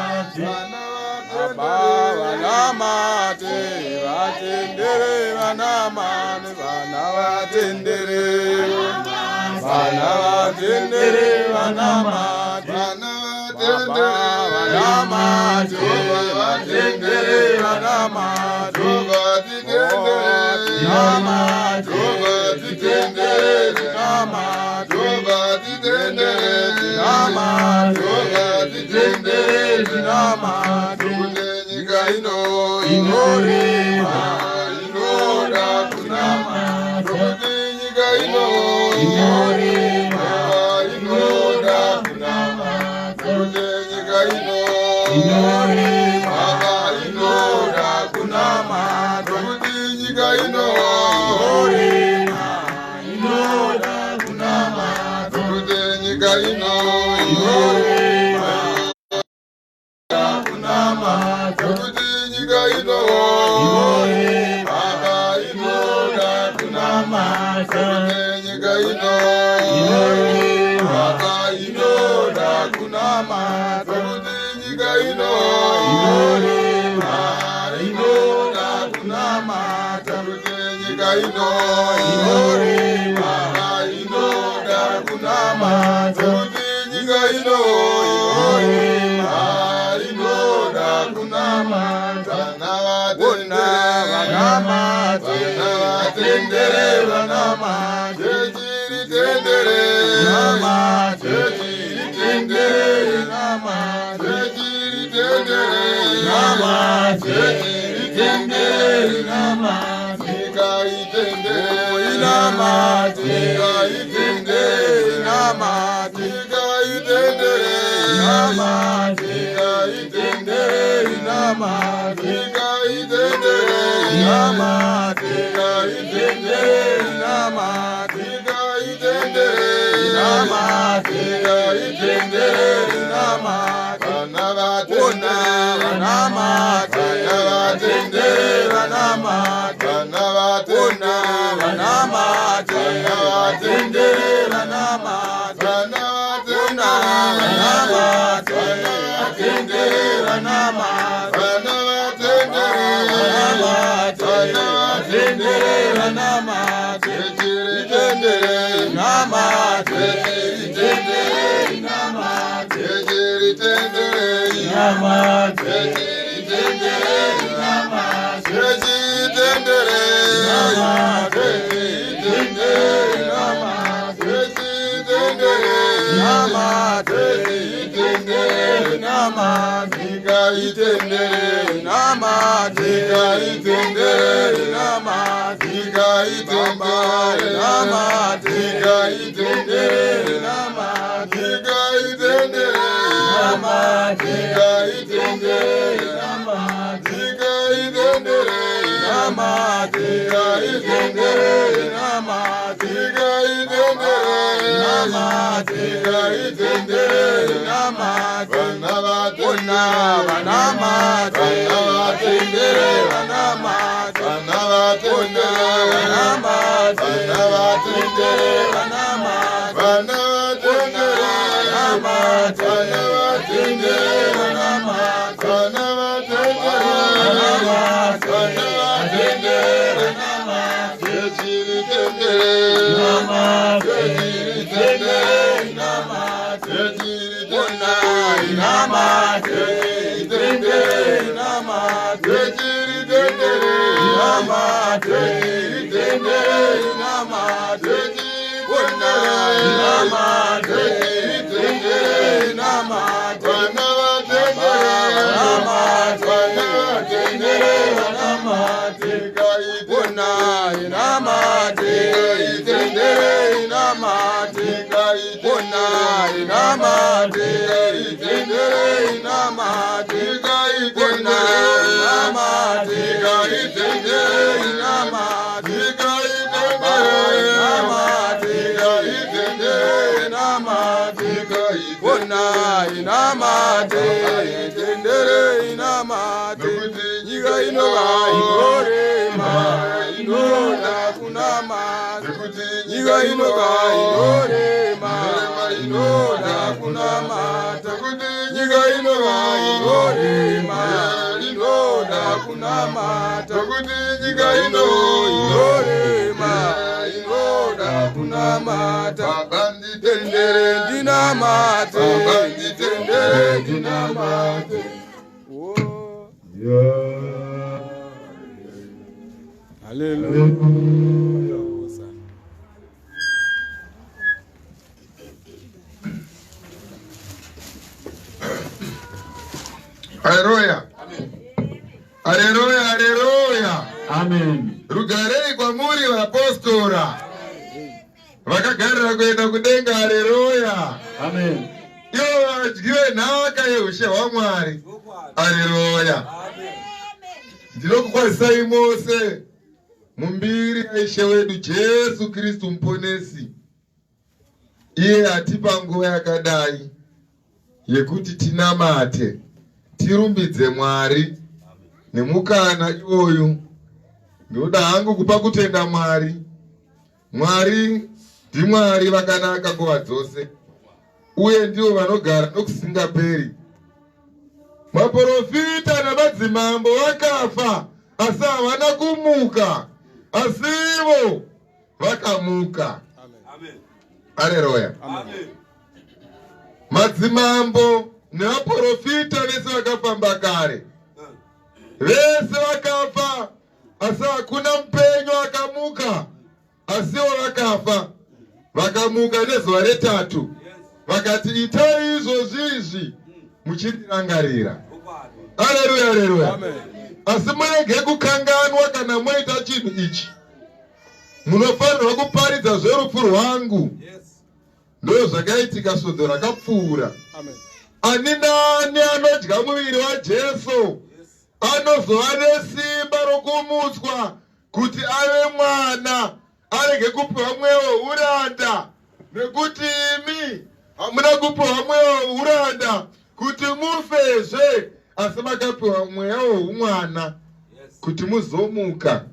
Baba vanamate, vatendere vanamane, vana vatendere, vana vatendere vanamate, Baba vanamate, vatendere vanamate, tinamate, titendere tinamate, tinamate, titendere tinamate. Nyika ino inorema inoda kunamata, nokuti nyika ino inorema inoda kunamata, nokuti nyika ino inorema inoda kunamata, nokuti nyika ino inorema inoda kunamata, nokuti nyika ino inorema kunamata, nokuti nyika ino inorema inoda kunamata, kunamata, nokuti nyika ino inorema inoda kunamata, nokuti nyika ino inorema inoda kunamata, nokuti nyika ino inorema inoda kunamata, nokuti nyika ino inorema inoda kunamata. Vana vanamate, vatendere vanamate, tendere namate, tendere namate, tendere namate, tendere namate, nyika itendere namate, nyika itendere namate, nyika itendere namate, nyika itendere namate, nyika itendere namate, nyika itendere namate, nyika itendere namate, nyika itendere namate. Vana vanamate, vatendere vanamate, vana vanamate, vatendere vanamate, vana vanamate, vatendere vanamate, vana vanamate, vatendere vanamate, tendere namate, tendere namate, tendere namate, tendere namate, tendere namate, tendere namate, tendere namate, tendere namate, nyika itendere namate, nyika itendere namate, nyika itendere namate, nyika itendere namate, nyika itendere namate, nyika itendere namate, nyika itendere namate, nyika itendere namate, nyika itendere namate, nyika itendere namate. Vana vanamate, vatendere vanamate, vana vanamate, vatendere vanamate, vana vanamate, vatendere vanamate, vana vanamate, vatendere vanamate, tendere namate, tendere namate, namate, tendere namate, tendere namate, Haleluya. Haleluya, haleluya. Amen. Rugarei kwamuri vapostora vakagarira kuenda kudenga. Haleluya. Amen. Ivo vadyi venhaka yeushe hwaMwari. Haleluya. Ndinokukwazisai mose mumbiri yaIshe wedu Jesu Kristu Muponesi. Iye atipa nguva yakadai yekuti tinamate, tirumbidze Mwari nemukana iwoyu. Ndinoda hangu kupa kutenda Mwari. Mwari ndiMwari vakanaka nguva dzose, uye ndivo vanogara nokusingaperi. Maprofita namadzimambo vakafa, asi havana kumuka, asi ivo vakamuka. Haleluya. Madzimambo nevaprofita vese vakafamba kare, vese vakafa, asi hakuna mupenyu akamuka, asiwo vakafa. Vakamuka nezuva retatu, vakati itai izvozvi izvi muchindirangarira. Haleluya, haleluya. Asi murege kukanganwa kana moita chinhu ichi, munofanirwa kuparidza zverufu rwangu. Ndo zvakaitika svondo rakapfuura. Ani naani anodya muviri waJesu anozova nesimba rokumutswa kuti ave mwana, arege kupiwa mweya weuranda, nekuti imi hamuna kupiwa mweya weuranda kuti mufezve, asi makapiwa mweya weumwana kuti muzomuka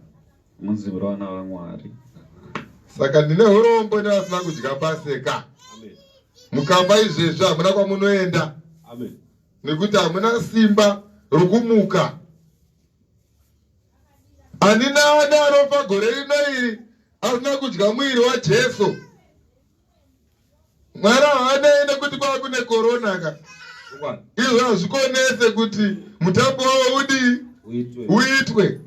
munzi muri vana vaMwari. Saka ndine urombo nevasina kudya Paseka. Mukamba izvezvi hamuna kwamunoenda, nekuti hamuna simba rokumuka. Ani naani anofa gore rino iri asina kudya muviri waJesu, Mwari haanei nekuti kwava kune korona ka. Izvo hazvikonese kuti mutambo wavo udii uitwe.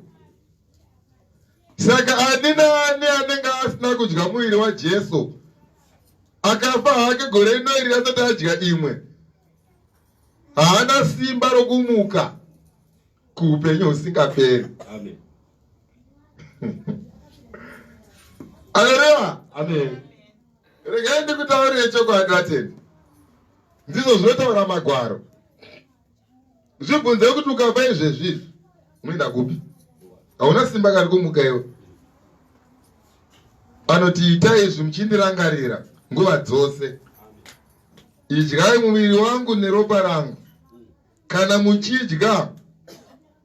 Saka ani naani anenge asina kudya muviri waJesu akafa hake gore rino iri asati adya imwe, haana simba rokumuka kuupenyu husingaperi. Haleluya. Amen. Regai ndikutaurire chokwadi vatendi, ndizvo zvinotaura magwaro. Zvibvunze kuti ukafa izvezvi izvi unoenda kupi? Hauna simba kari kumuka iwe. Anoti itai izvi muchindirangarira nguva dzose. Idyai muviri wangu neropa rangu. Kana muchidya,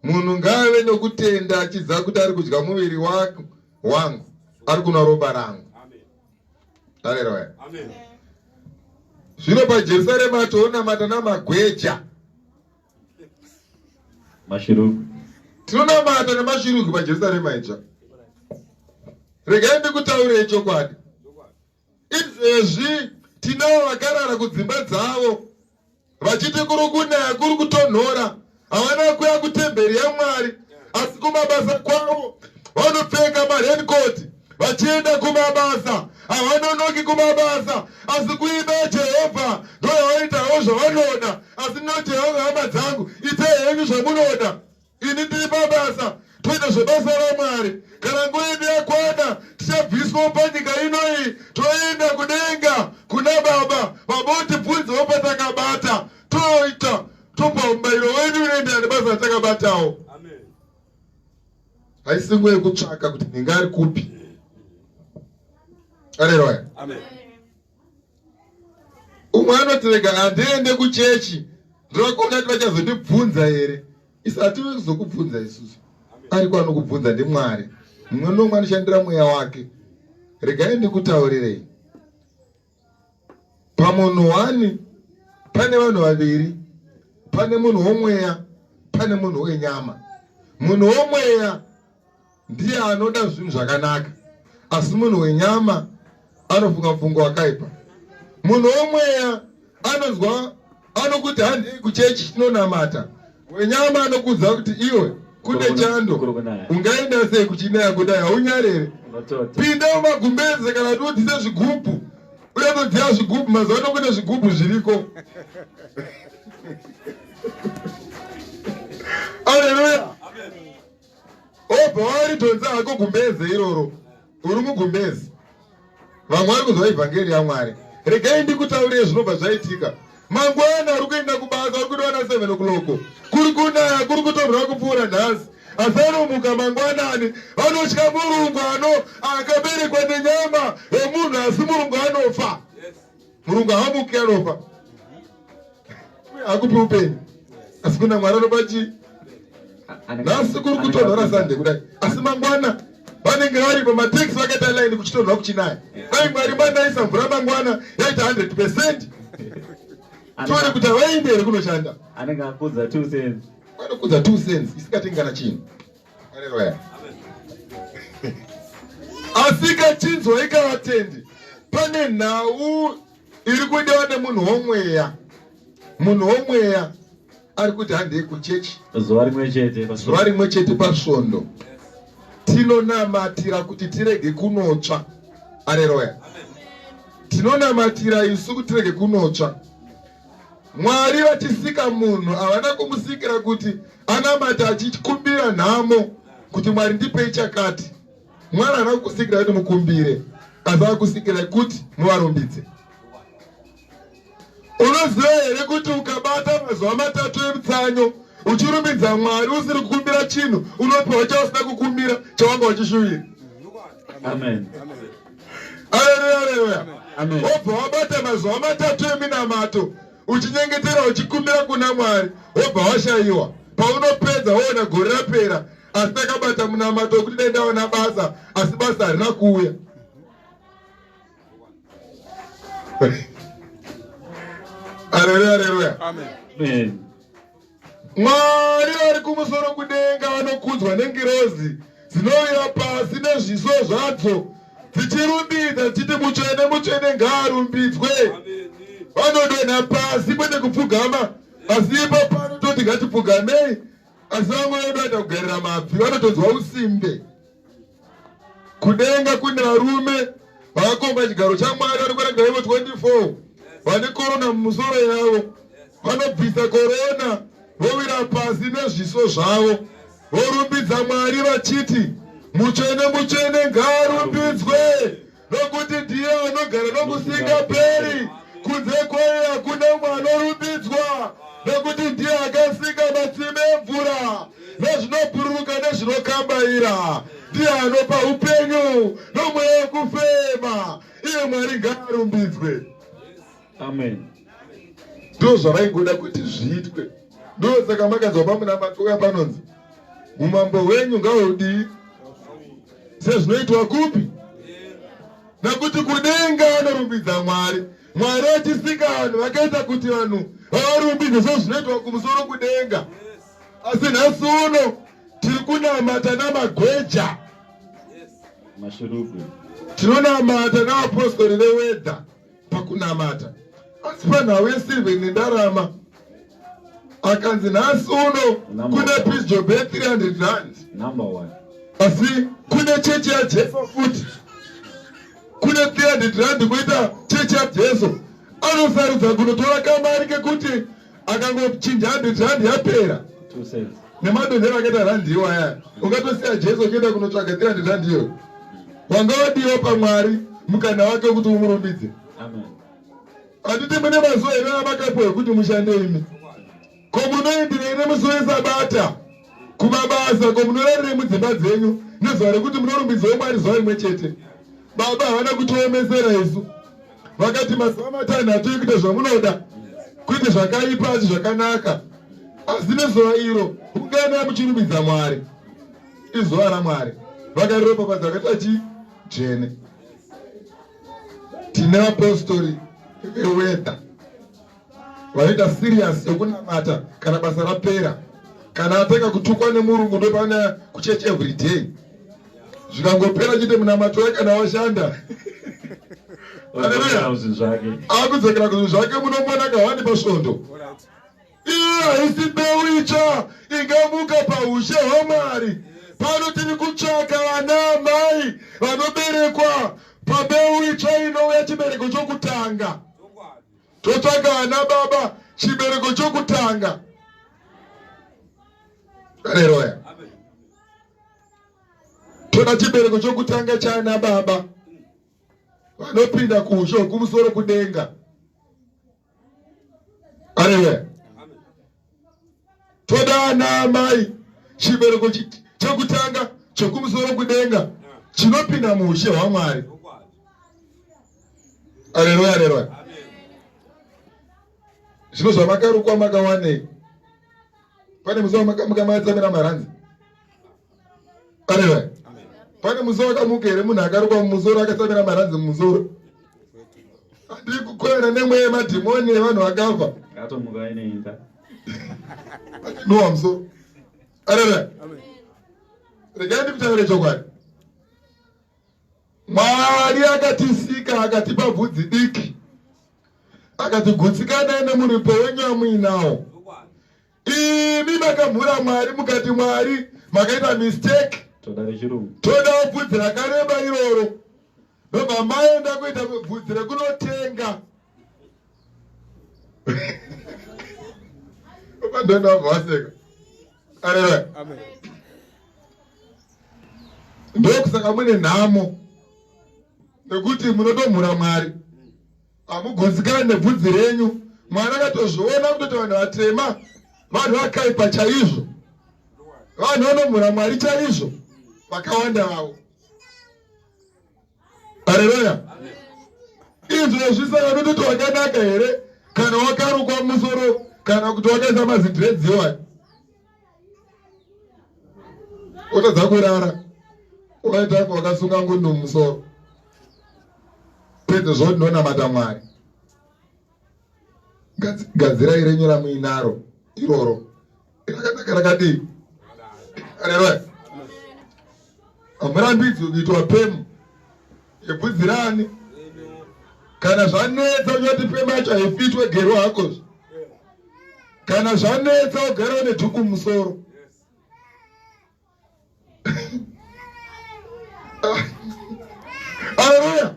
munhu ngaave nokutenda achiziva kuti ari kudya muviri wangu, ari kunwa ropa rangu. Haleluya. Zvino paJerusarema toonamata namagweja. Mashirugwi. Tinonamata namashirugwi paJerusarema itsva. Regai ndikutaurire chokwadi. Izvezvi tinavo vakarara kudzimba dzavo vachiti kuri kunaya, kuri kutonhora, havana kuya kutemberi yaMwari, asi kumabasa kwavo vanopfeka marenikoti. Vachienda kumabasa, havanonoki kumabasa, asi kuimba yaJehovha ndoyavaitawo zvavanoda. Asi ndinoti hangu, hama dzangu, itei henyu zvamunoda. Ini ndiri pabasa, toita zvebasa raMwari. Kana nguva yedu yakwana, tichabviswa panyika inoyi, toenda kudenga kuna Baba. Baba otibvunzawo patakabata, toita topa mubayiro wedu unoenderana nebasa ratakabatawo. Haisi nguva yekutsvaka kuti ndinge ari kupi. Areroya. Umwe anoti rega handiende kuchechi, ndoda kuona kuti vachazondibvunza here. Isu hative kuzokubvunza isusu, ariko anokubvunza ndiMwari. Mumwe nomwe anoshandira mweya wake. Regai ndikutaurirei, pamunhu wani pane vanhu vaviri, pane munhu womweya, pane munhu wenyama. Munhu womweya ndiye anoda zvinhu zvakanaka, asi munhu wenyama anofunga mufungo wakaipa. Munhu womweya anonzwa anokuti handei kuchechi tinonamata. Wenyama anokuudza kuti iwe kune chando, ungaenda sei kuchinaya kudai, haunyarere. Pinda mumagumbeze kana kuti udzise zvigubhu, uyatodziya zvigubhu. Mazuva ano kune zvigubhu zviriko. Aleluya. Obva waridhonza hako gumbeze iroro, uri mugumbeze. Vamwe vari kunzwa ivhangeri yaMwari. Regai ndikutaurire zvinobva zvaitika. Mangwana ari kuenda kubasa, ari kuenda na 7 o'clock. Kuri kunaya, kuri kutonhora kupfuura nhasi. Asi anomuka mangwanani, vanotya murungu ano akaberekwa nenyama yemunhu, asi murungu anofa. Murungu haamuki, anofa. Hakupi upenyu. Asi kuna Mwari anopa chii? Nhasi kuri kutonhora Sunday kudai, asi mangwana vanenge vari pamatekisi vakaita line kuchitonhora kuchinaya. Dai Mwari manaisa mvura mangwana yaita 100%, tione kuti havaende here kunoshanda. Anenge akudza 2 cents. Vanokudza 2 cents isingatengi kana chinhu. Haleluya. Asi kachinzwa ikavatendi, pane nhau iri kudiwa nemunhu womweya. Munhu womweya ari kuti handei kuchechi zuva rimwe chete, zuva rimwe chete pasvondo, tinonamatira kuti tirege kunotsva. Aleluya. Tinonamatira isu kuti tirege kunotsva. Mwari vachisika munhu havana kumusikira kuti anamata achikumbira nhamo kuti Mwari ndipei chakati. Mwari haana kukusikira kuti mukumbire, asi akusikira kuti muvarumbidze. Unoziva here kuti ukabata mazuva matatu emutsanyo uchirumbidza Mwari usiri kukumbira chinhu, unopiwa chausina kukumbira chawanga uchishuvira? Amen. Aleluya, aleluya. Wobva wabata mazuva matatu eminamato uchinyengetera uchikumbira kuna Mwari, wobva washayiwa. Paunopedza woona gore rapera, asi ndakabata munamato wekuti dai ndawana basa, asi basa harina kuuya. Aleluya, aleluya. Amen. Mwari vari kumusoro kudenga vanokudzwa nengirozi dzinowira pasi nezviso zvadzo dzichirumbidza dzichiti mutsvene, mutsvene ngaarumbidzwe. Vanodonha pasi kwete kupfugama, asi ipo pano toti ngatipfugamei, asi vamwe vedu vaita kugarira mabvi, vanotonzwa usimbe. Kudenga kune varume vakakomba chigaro chaMwari vari kuratidza ivo 24 vane korona mumusoro yavo, vanobvisa korona vowira pasi nezviso zvavo vorumbidza Mwari vachiti mutsvene, mutsvene ngaarumbidzwe, nokuti ndiye anogara nokusingaperi. Kunze kwaye hakuna umwe anorumbidzwa, nokuti ndiye akasika matsime emvura nezvinobhururuka nezvinokambaira. Ndiye anopa upenyu nomweya wekufema. Iye Mwari ngaarumbidzwe. Amen. Ndo zvavaingoda kuti zviitwe. Ndo saka makanzwa pamunamato uya panonzi umambo hwenyu ngaudii sezvinoitwa kupi, nekuti kudenga anorumbidza Mwari. Mwari achisika vanhu vakaita kuti vanhu vavarumbidze sezvinoitwa kumusoro kudenga. Asi nhasi uno tiri kunamata namagweja, Mashurugwi. Tinonamata naapostori vewedha pakunamata, asi panhau yesirivheri nendarama akanzi nhasi uno kune peace job ye300 rand, Number one. Asi kune chechi yaJesu futi. Kune 300 rand kuita chechi yaJesu. Anosarudza kunotora kamari kekuti akangochinja 100 rand yapera. 2 cents. Nemadonhero akaita rand iwaya. Ungatosiya Jesu uchienda kunotsvaga 300 rand iyoyo. Wanga wadiwa paMwari mukana wake wekuti umurumbidze. Amen. Handiti mune mazuva here amakapiwa ekuti mushande imi? Ko munoendirei nemusi weSabata kumabasa? Ko munorarirei mudzimba dzenyu nezuva rekuti munorumbidzawo Mwari zuva rimwe chete? Baba havana kutiomesera isu. Vakati mazuva matanhatu ekuita zvamunoda, kuita zvakaipa asi zvakanaka. Asi nezuva iro unganai muchirumbidza Mwari. Izuva raMwari. Vakariropafadza vakaita chii? Dzvene. Tine vapostori vewedha vanoita serious yokunamata kana basa rapera. Kana atanga kutukwa nemurungu ndopana kuchurch every day. Zvikangopera chete munamato wake kana washanda. Odzokera kuzvinhu zvake. Akudzokera kuzvinhu zvake munomuona kahwani pasvondo. Iyi haisi mbeu itsva ingamuka paushe hwaMwari. Pano tiri kutsvaka vana amai vanoberekwa pambeu itsva inouya chibereko chokutanga. Totsvaka vana baba chibereko chokutanga. Haleluya. Toda chibereko chokutanga chana baba vanopinda kuushe hwekumusoro kudenga. Haleluya. Toda ana amai chibereko chekutanga chekumusoro kudenga chinopinda muushe hwaMwari. Haleluya, haleluya. Zvino zvamakarukwa makawanei? Pane musi wamakamuka makatsamira maranzi? Haleluya. Pane musi wakamuka here munhu akarukwa mumusoro akatsamira maranzi mumusoro? Handii kukwevera nemweya yemadhimoni evanhu vakafa. Akatomuka aine imba. Nowa musoro. Haleluya. Regai ndikutaure chokwadi. Mwari akatisika akatipa bvudzi diki. Akati gutsikanai nemuripo wenyu amuinawo. Imi makamhura Mwari mukati Mwari makaita mistake. Toda rechirungu. Toda bvudzi rakareba iroro. Ndobva maenda kuita bvudzi rekunotenga. Ndobva vaseka. Haleluya. Amen. Ndokusaka mune nhamo. Nekuti munotomhura Mwari. Hamugutsikani nebvudzi renyu. Mwari akatozviona kutoti vanhu vatema vanhu vakaipa chaizvo. Vanhu vanomhura Mwari chaizvo vakawanda vavo. Haleluya. Izvozvi saka unototi wakanaka here kana wakarukwa musoro kana kuti wakaisa mazidredzi iwayo? Otadza kurara ukaita wakasunga ngundu mumusoro. Pedze zvoti ndonamata Mwari. Gadzirai renyu ramuinaro iroro. Rakanaka rakadii? Haleluya. Hamurambidzwi kuitwa pemu yebvudzi rani. Kana zvanetsa uchati pemu yacho haifitwe gero hako. Kana zvanetsa ugara une dhuku mumusoro. Haleluya.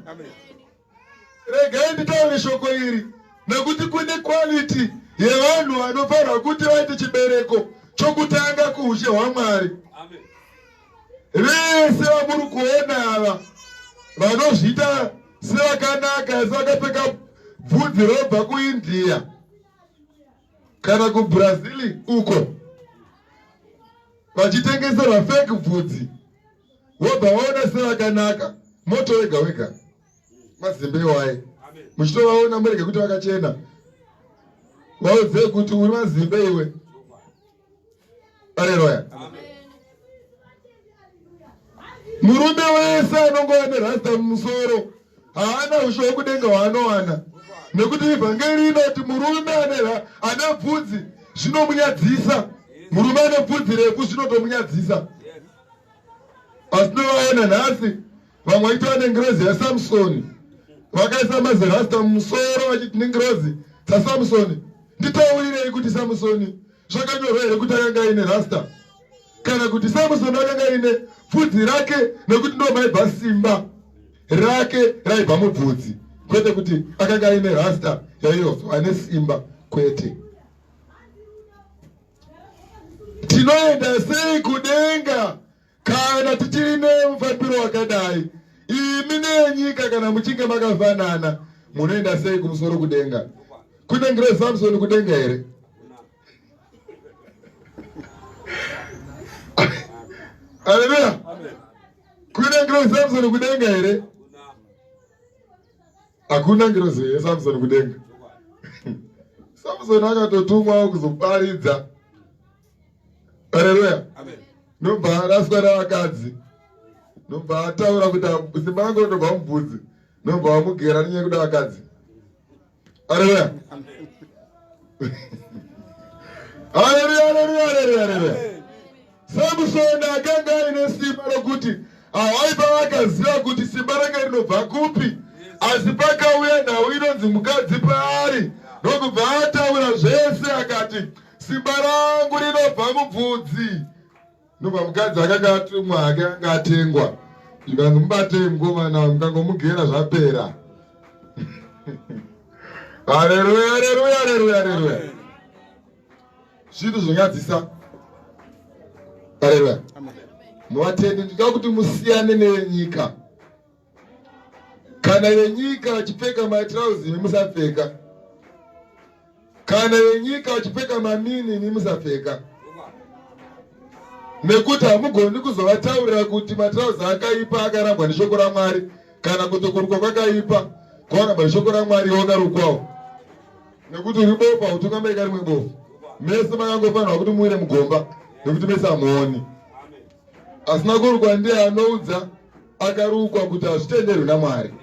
Regai nditaure shoko iri nekuti kune quality yevanhu vanofanirwa kuti vaite chibereko chokutanga kuushe hwaMwari. Vese vamuri kuona ava vanozviita sevakanaka asi vakapfeka bvudzi robva kuIndia kana kuBrazil uko vachitengeserwa fake bvudzi, wobva waona sevakanaka, moto wega wega mazimbe iwaye muchitovaona murege kuti vakachena, vaudzei kuti uri mazimbe iwe. Haleluya. Murume wese anongova nerasta mumusoro haana ushe hwekudenga hwaanowana, nekuti ivhangeri inoti murume ane bvudzi zvinomunyadzisa, murume ane bvudzi refu zvinotomunyadzisa. Asi tinovaona nhasi vamwe vaitova nengirozi yaSamsoni, vakaisa mazerasta mumusoro vachiti nengirozi dzaSamsoni. Nditaurirei kuti Samsoni zvakanyorwa here kuti akanga aine rasta, kana kuti Samsoni akanga aine pfudzi rake nekuti ndo maibva simba. rake raibva mubvudzi kwete kuti akanga aine rasta yaiyozwa ane simba kwete. Tinoenda sei kudenga kana tichiri nemufambiro wakadai? Imi nenyika kana muchinge makafanana munoenda sei kumusoro kudenga? Kune ngirozi Samsoni kudenga here? Haleluya! Kune ngirozi Samsoni kudenga here? Hakuna ngirozi yeSamsoni kudenga. Samsoni akatotumwawo kuzoparidza. Haleluya! Nobva araswa navakadzi, nobva ataura kuti simba rangu rinobva mubvudzi, nobva vamugera nenyaya yekuda vakadzi. Haleluya! Haleluya! Haleluya! Haleluya! Haleluya! Samsoni akanga aine simba rokuti hawaiva vakaziva kuti simba rake rinobva kupi, asi pakauya nhau inonzi mukadzi paari ndokubva ataura zvese akati simba rangu rinobva mubvudzi. Ndobva mukadzi akanga atumwa hake anga atengwa, zvikanzi mubatei mukomana mukangomugera zvapera. Haleluya, haleluya, haleluya, haleluya. Zvinhu zvinonyadzisa. Haleluya. Muvatendi, ndinoda kuti musiyane nevenyika. Kana venyika vachipfeka matrauzi, imi musapfeka. Kana venyika vachipfeka mamini, imi musapfeka. Nekuti hamugoni kuzovataurira kuti matrauzi akaipa akarambwa neshoko raMwari, kana kuti kurukwa kwakaipa kwakarambwa neshoko raMwari, wakarukwawo. Nekuti uri bofu hautungamiri karimwe bofu. Mese makangofanirwa kuti muwire mugomba nekuti mese hamuoni. Asina kurukwa ndiye anoudza akarukwa kuti hazvitenderwi naMwari.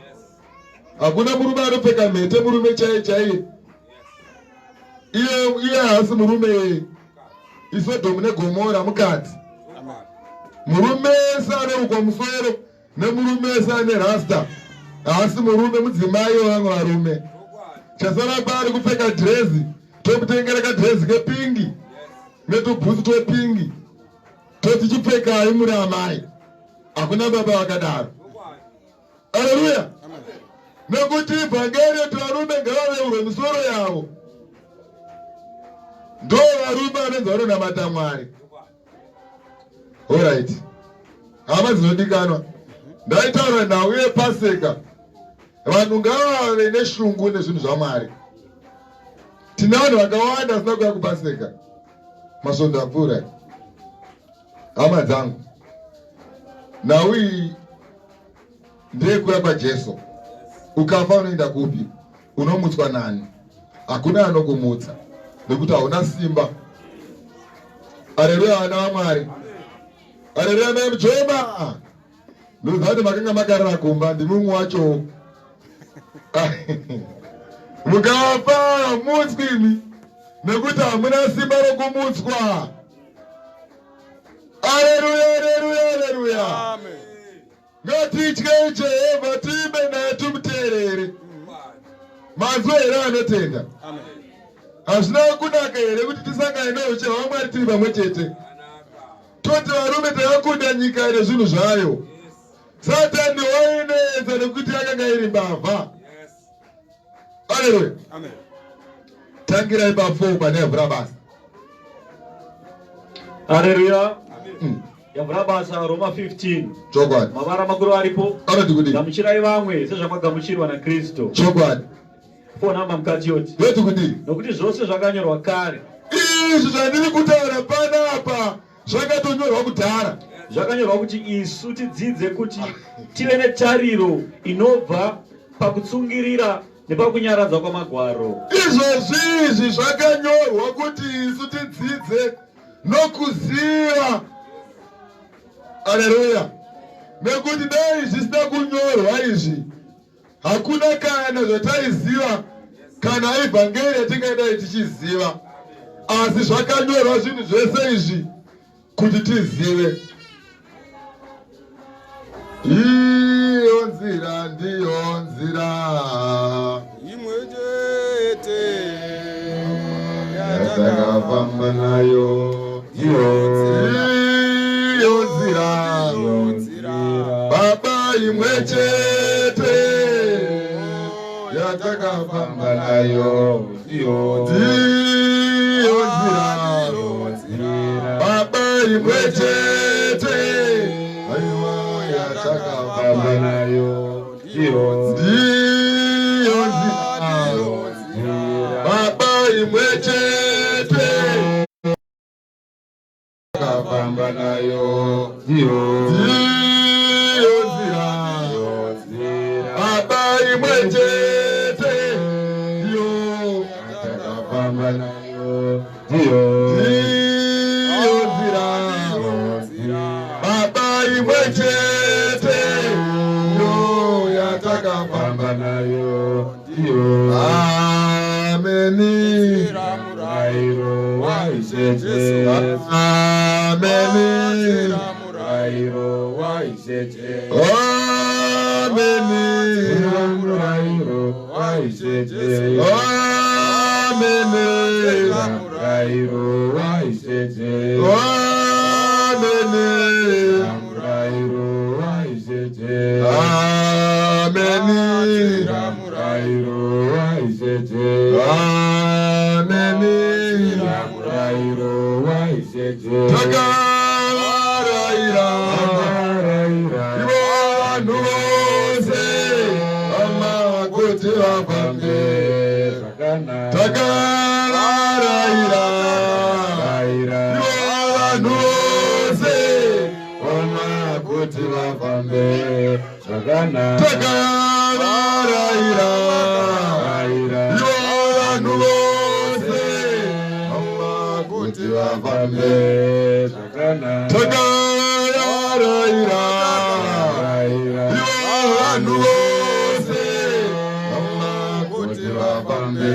Hakuna murume anopfeka mhete, murume chaiye chaiye. Iye haasi murume, iSodhomu neGomora mukadzi. Murume ese anorukwa musoro nemurume ese ane rasta haasi murume, mudzimai wevamwe varume. Chasara paari kupfeka dhirezi, tomutengera kadhirezi kepingi netubhutsu twepingi, toti chipfekai muri amai. Hakuna baba vakadaro. Haleluya! Nekuti vhangeri yeti varume ngavaveurwe misoro yavo, ndo varume vanonzi vanonamata Mwari. Alright, hama dzinodikanwa, ndaitaura nhau yePaseka. Vanhu ngavave neshungu nezvinhu zvaMwari. Tine vanhu vakawanda vasina kuuya kuPaseka masvondo apfuura. Hama dzangu, nhau iyi ndeyekuuya kwaJesu. Ukafa unoenda kupi? Unomutswa nani? Hakuna anokumutsa nekuti hauna simba. Haleluya, vana vaMwari. Haleluya, mai Mujoma. Ndinoziva kuti makanga makarara kumba, ndimi mumwe wacho. Mukafa hamutswi imi nekuti hamuna simba rokumutswa. Haleluya, haleluya, haleluya. Ngatityei Jehovha, tiimbe naye, tumuteerere. Manzwa here anotenda? Hazvina kunaka here kuti tisangane neushe hwaMwari tiri pamwe chete? Toti varume takakunda nyika ine zvinhu zvayo. Satani wainetsa nekuti yakanga iri mbavha. Haleluya. Tangirai pa4 pane yavhura basa. Haleluya. Yavhura basa Roma 15. Chokwadi. Mavara makuru aripo. Anoti kudii? Gamuchirai vamwe sezvamagamuchirwa naKristu. Chokwadi. Phone number mukati yoti. Yoti kudii? Nokuti zvose zvakanyorwa kare. Izvi zvandiri kutaura panapa zvakatonyorwa kudhara. Zvakanyorwa kuti isu tidzidze kuti tive netariro inobva pakutsungirira nepakunyaradza kwamagwaro. Izvozvi izvi zvakanyorwa kuti isu tidzidze nokuziva. Haleluya. Nekuti dai zvisina kunyorwa izvi, hakuna kana zvataiziva, kana evhangeri yatingadai tichiziva. Asi zvakanyorwa zvinhu zvese izvi kuti tizive. Iyo nzira ndiyo nzira imwe chete yatakafamba nayo. Iyo nzira, baba, imwe chete. yatakafamba nayo ndiyo ndiyo nzira baba imwe chete aiwa yatakafamba nayo ndiyo ndiyo nzira baba imwe chete Famba nayo ndiyo ndiyo nzira baba imwe chete ndiyo Takafamba nayo ndiyo ndiyo nzira baba imwe chete ndiyo yatakafamba Famba nayo ndiyo ameni Murayiro waIshe Jesu ameni Murayiro waIshe Jesu ameni Murayiro waIshe Jesu ameni Murayiro waIshe Jesu ameni Murayiro waIshe Jesu ameni Murayiro waIshe Jesu ameni Murayiro waIshe Jesu Takavarayira Takarayira ivo vanhu vose hama kuti vafambe zvakanaka Takavarayira Rayira ivo vanhu vose hama kuti vafambe zvakanaka Takavarayira Rayira ivo vanhu vose hama kuti vafambe zvakanaka Takavarayira Rayira ivo vanhu vose hama kuti vafambe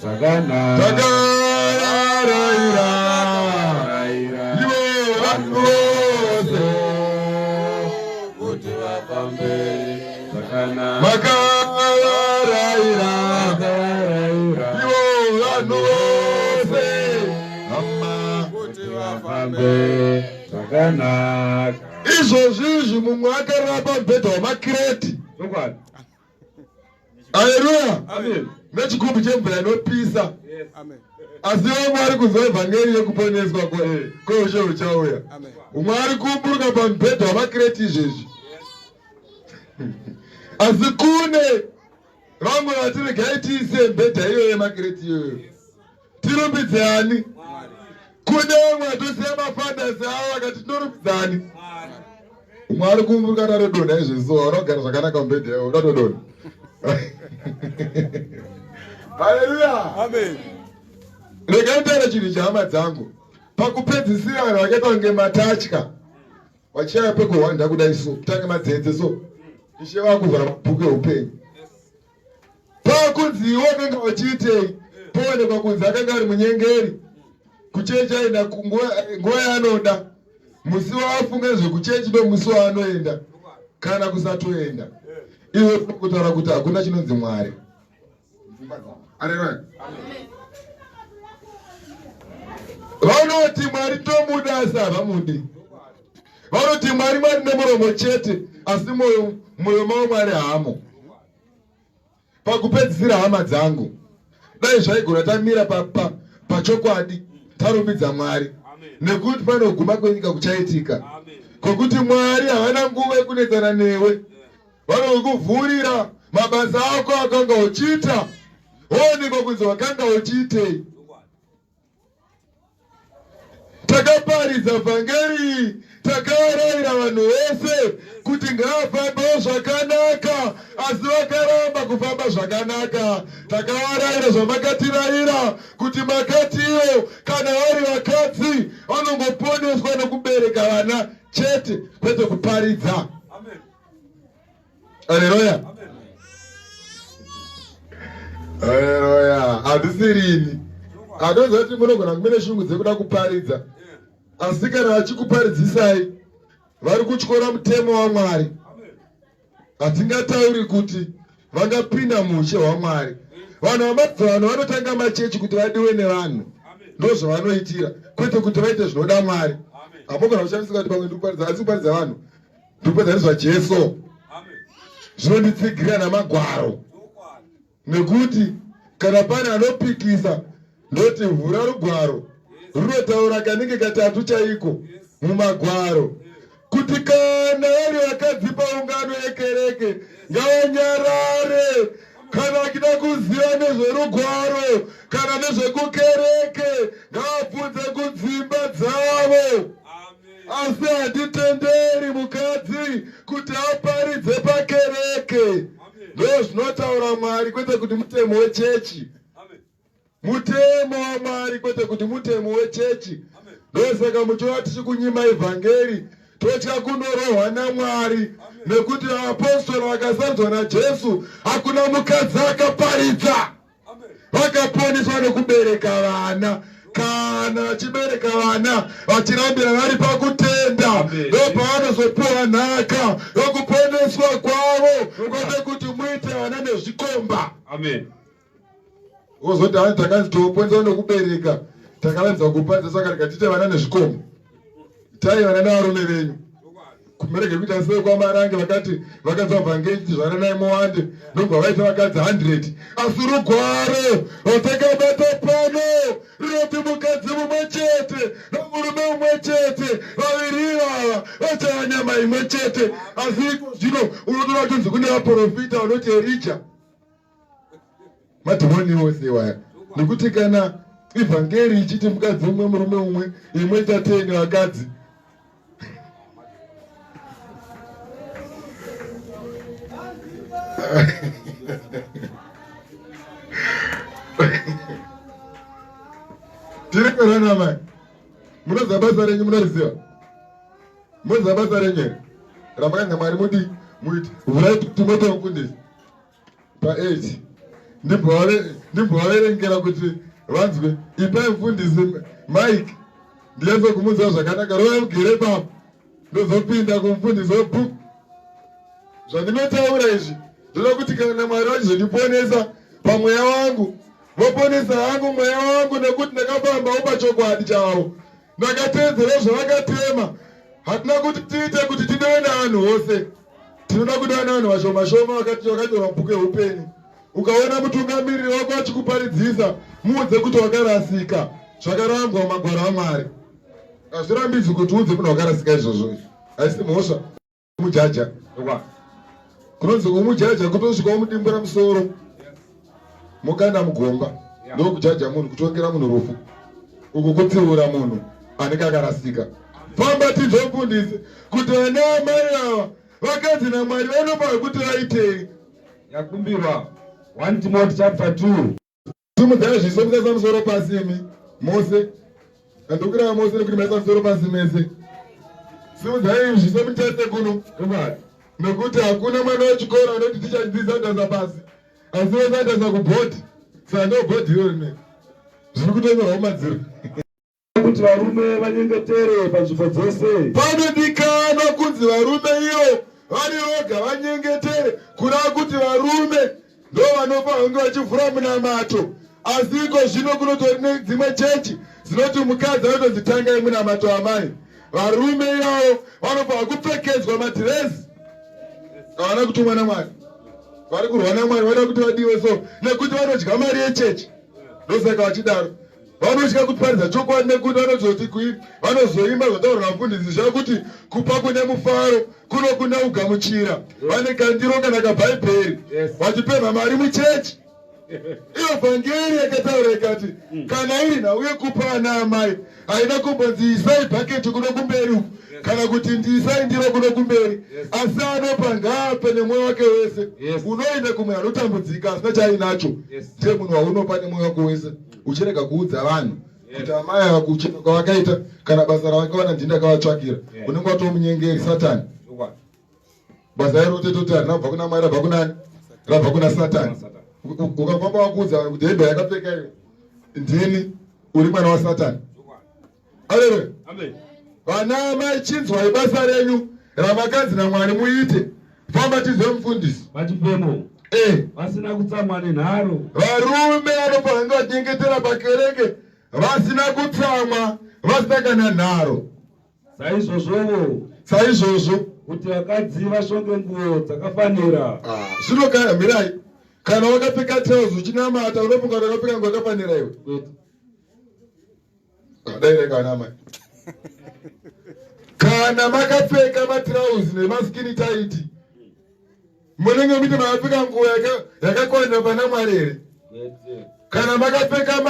zvakanaka Takavarayira Rayira ivo vanhu vose kuti vafambe zvakanaka Makavarayira Rayira ivo vanhu vose hama kuti vafambe fambe zvakanaka izvozvi izvi mumwe akarara pamubhedha wamakireti chokwadi aleluya amen nechigubhu chemvura inopisa amen asi vamwe vari kunzwa evhangeri yekuponeswa kweushe huchauya amen umwe ari kuumburuka pamubhedha wamakireti izvezvi asi kune vamwe vati regai tiise mubhedha iyoyo yemakireti iyoyo tirumbidze ani kune vamwe vatosiya mafandasi avo vakati tinorumbidzani umwe ari kuumburuka atatodonha izvezvi so hauna kugara zvakanaka mubhedha iyoyo udatodonha haleluya amen regai nditaure chinhu chehama dzangu pakupedzisira vanhu vakaita kunge matatya vachiaya pekuhwanda kudai so kutange madzetse so ishe vakuvhura mabhuku eupenyu pakunzi iwo akanga vachiitei poonekwa kunzi akanga ari munyengeri kuchechi aenda nguva yaanoda musi waafunga zvekuchechi ndomusi waanoenda kana kusatoenda iwe kutaura kuti hakuna chinonzi mwari Haleluya. Vanoti mwari tomuda asi havamudi. Vanoti mwari mwari nemuromo chete asi moyo moyo mavo mwari haamo. Pakupedzisira hama dzangu, dai zvaigona tamira pachokwadi pa, pa tarumbidza mwari nekuti panoguma kwenyika kuchaitika kwekuti mwari havana nguva yekunetsana newe vanokuvhurira mabasa ako akanga uchiita woonekwa kunzi wakanga uchiitei takaparidza vhangeri takarayira vanhu vese kuti ngavafambewo zvakanaka asi vakaramba kufamba zvakanaka takavarayira zvamakatirayira kuti makatiwo kana vari vakadzi vanongoponeswa nokubereka vana chete kwete kuparidza aleluya aleluya handisirini handoziva kuti munogona kumene shungu dzekuda kuparidza asi kana vachikuparidzisai vari kutyora mutemo wamwari hatingatauri kuti vangapinda muushe hwamwari vanhu vamazuva ano vanotanga machechi kuti vadiwe nevanhu ndozvavanoitira kwete kuti vaite zvinoda mwari hamogona kushandisika kuti pamwe ndikuparidza asi kuparidza vanhu ndikuparidza nezvajesu zvinonditsigirira namagwaro. Nekuti kana pane anopikisa ndoti vhura rugwaro runotaura kanenge katatu chaiko mumagwaro kuti kana vari vakadzi paungano yekereke ngavanyarare kana vachida kuziva nezverugwaro kana nezvekukereke ngavabvunze kudzimba dzavo. Asi handitenderi mukadzi kuti aparidze pakereke. Ndozvinotaura Mwari, kwete kuti mutemo wechechi. Mutemo waMwari, kwete kuti mutemo wechechi. Ndosaka muchiona tichikunyima ivhangeri, totya kunorohwa naMwari, nekuti vaapostora vakasarudzwa naJesu, hakuna mukadzi akaparidza. Vakaponeswa nekubereka vana. Kana vachibereka vana vachirambira vari pakutenda, ndopavanozopiwa nhaka yokuponeswa kwavo, kwete kuti muite vana nezvikomba. Amen. Wozoti hani takanzi toponeswa nekubereka, takarambidzwa kuparidza, saka rega tiite vana nezvikomba. Itai vana nevarume venyu. Merege kuita sei kwaMarange, vakati vakanzwa vhangeri zvaranai muwande, ndobva vaita vakadzi 100. Asi rugwaro rwatakabata pano rinoti mukadzi mumwe chete nomurume mumwe chete, vaviri ivava vachava nyama imwe chete. Asi iko zvino unotora kutonzi kune vaprofita vanoti Erija, madhimoni ose iwaya. Nekuti kana ivhangeri ichiti mukadzi umwe murume umwe, imwe itateni vakadzi. Tiri kwerana mai, munoziva basa renyu, munoriziva, munoziva basa renyu here ramakanga Mwari mudi muiti? Vhurai Timoteo mufundisi pa8, ndimbovaverengera kuti vanzwe. Ipai mufundisi mike ndiyatse kumuziva zvakanaka. Rovai mugere papo, ndozopinda kumufundisi webhuku. Zvandinotaura izvi ndoda kuti kana Mwari vachizondiponesa pamweya wangu, voponesa hangu mweya wangu, nekuti ndakafambawo pachokwadi chavo, ndakateedzera zvavakatema. Hatina kuti tiite kuti tidiwe nevanhu vose, tinoda kudiwa nevanhu vashoma shoma vakanyorwa mubhuku yeupenyu. Ukaona mutungamiriri wako achikuparidzisa, muudze kuti wakarasika, zvakarambwa mumagwaro aMwari. Hazvirambidzwi kuti uudze munhu wakarasika izvozvo, haisi mhosva. Mujaja kunonzi kumujaja kutosvika womudimbura musoro mukanda mugomba, ndokujaja munhu, kutongera munhu rufu uku, kutsiura munhu anenge akarasika. Famba tinzwe mufundisi kuti vana amai ava vakanzi naMwari vanopa kuti vaitei. Yakumbirwa 1 Timothy chapter 2. Simudzai zviso, musaisa musoro pasi imi mose. Andikureva mose nekuti maisa musoro pasi mese. Simudzai zviso mutese kuno, nekuti hakuna mwana wechikoro anoti tichadzidzisa kutarisa pasi, asi vese atarisa kubhodhi. Saka ndo bhodhi iro rine zviri kutonyorwa mumadziro. Kuti varume vanyengetere panzvimbo dzose. Panodikanwa kunzi varume ivo vari voga vanyengetere, kureva kuti varume ndo vanofanira kunge vachivhura munamato. Asi iko zvino kunotori nedzimwe chechi dzinoti mukadzi anotonzi tangai munamato amai. Varume ivavo vanofanira kupfekedzwa madhirezi. Havana kutumwa naMwari, vari kurwa naMwari, vanoda kuti vadiwe so nekuti vanodya mari yechechi, ndosaka vachidaro. Vanotya kuparidza chokwadi nekuti vanozoti vanozoimba zvataurwa namufundisi zviya kuti kupa kune mufaro kuno kuna kugamuchira. Vane kandiro kana kabhaibheri vachipemha mari muchechi. Iyo vhangeri yakataura ikati kana iri nhau yekupa ana amai, haina kumbonzi isai bhaketi kuno kumberi uku kana kuti ndiisai ndiro kuno kumberi, asi anopa ngaape nemwoyo wake wese. Unoenda kumwe anotambudzika asina chaainacho, ndiye munhu waunopa nemwoyo wako wese, uchirega kuudza vanhu kuti amai ava kuchena kwavakaita kana basa ravakawana ndini ndakavatsvakira. Unenge watova munyengeri, Satani. Basa iro tototi harina kubva kuna Mwari, rabva kunani? Rabva kuna Satani. Ukafamba wakuudza vanhu kuti hembe yakapfeka iyo ndini, uri mwana waSatani. Aleluya. Vana amai, chinzwai basa renyu ramakanzi naMwari muite. Famba tinzwe mufundisi. Vachifemo vasina kutsamwa nenharo. Varume vanofanira kunge vachinyengetera pakereke vasina kutsamwa, vasina kana nharo. Saizvozvowo. Saizvozvo. Kuti vakadzi vashonge nguo dzakafanira. Zvino kana mirai. Kana wakapfeka trouse uchinamata unofunga kuti wakapfeka nguo yakafanira iwe? Dai kana amai. Kana makapfeka matrouse nemaskini tight munenge muti makapfeka nguo yakakwanira pana Mwari here? Kana makapfeka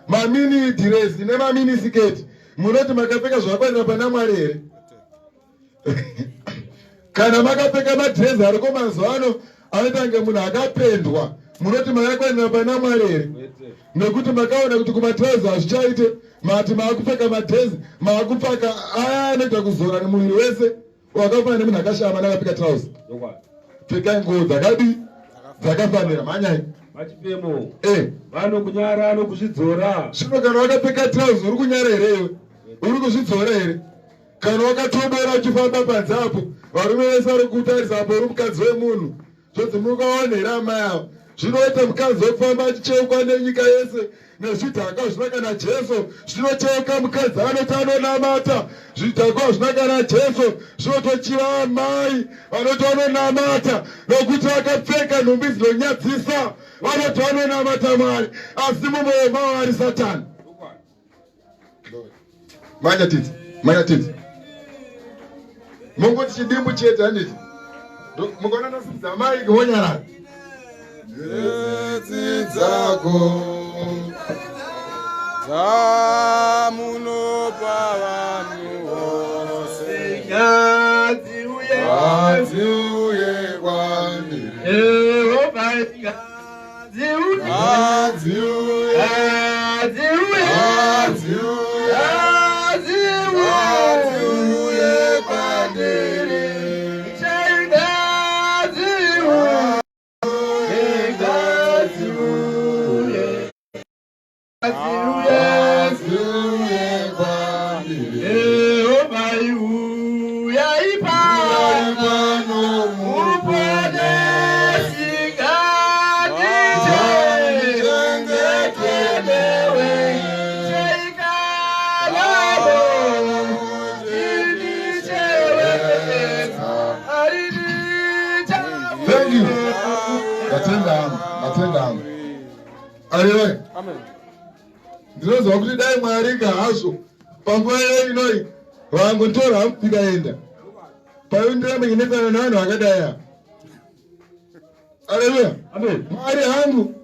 mamini dhiresi nemamini siketi munoti makapfeka zvakakwanira pana Mwari here? Kana makapfeka madhirezi ariko mazuva ano anoita kunge munhu akapendwa munoti makakwanira pana Mwari here? Nekuti makaona kuti kumatirauzi hazvichaite, mati maakupfeka madhezi, maakupfaka aya anoita kuzora nemuviri wese wakafanana nemunhu akashama nakapfeka tirauzi. Pfekai nguo dzakadii dzakafanira, mhanyai. Vachipemo Eh. vanokunyara nokuzvidzora. Zvino kana wakapfeka tirauzi uri kunyara here iwe? Uri kuzvidzora here? Kana wakatobora uchifamba panze apo, varume vese vari kutarisa apo uri mukadzi wemunhu. Zvonzi mukaona here amai ava? Zvinoita mukadzi wekufamba achicheukwa nenyika yese nezvidhakwa zvina kana Jesu. Zvinocheuka mukadzi anoti anonamata. Zvidhakwa zvina kana Jesu zvinotochiva amai vanoti vanonamata nokuti vakapfeka nhumbi dzinonyadzisa. Vanoti vanonamata Mwari asi mumwoyo mavo vari Satani. Manya tidzi, manya tidzi. Mongoti chidimbu chete handiti? Mukaona ndasimudza mai wonyarara. Tsitsi dzako dzamunopa vanhu vose Ngadziuye Ngadziuye kwandiri. Jehova, ngadziuye. Ngadziuye. Ngadziuye. Ngadziuye. Ngadziuye. Ngadziuye kwandiri. Ngadziuye. Ngadziuye. Ngadziuye. Ngadziuye kwandiri. Jehova, uyai pano. Pano Muponesi ngatichengetewe, cheikalabo, chinichewedza, Thank you. Ndatenda hangu, ndatenda hangu. Haleluya. Amen. Ndinoziva kuti dai Mwari hazvo panguva iyo inoi vangotora hangu ndikaenda. Paindiramba ndinetsana nevanhu vakadai ava. Haleluya. Amen. Mwari hangu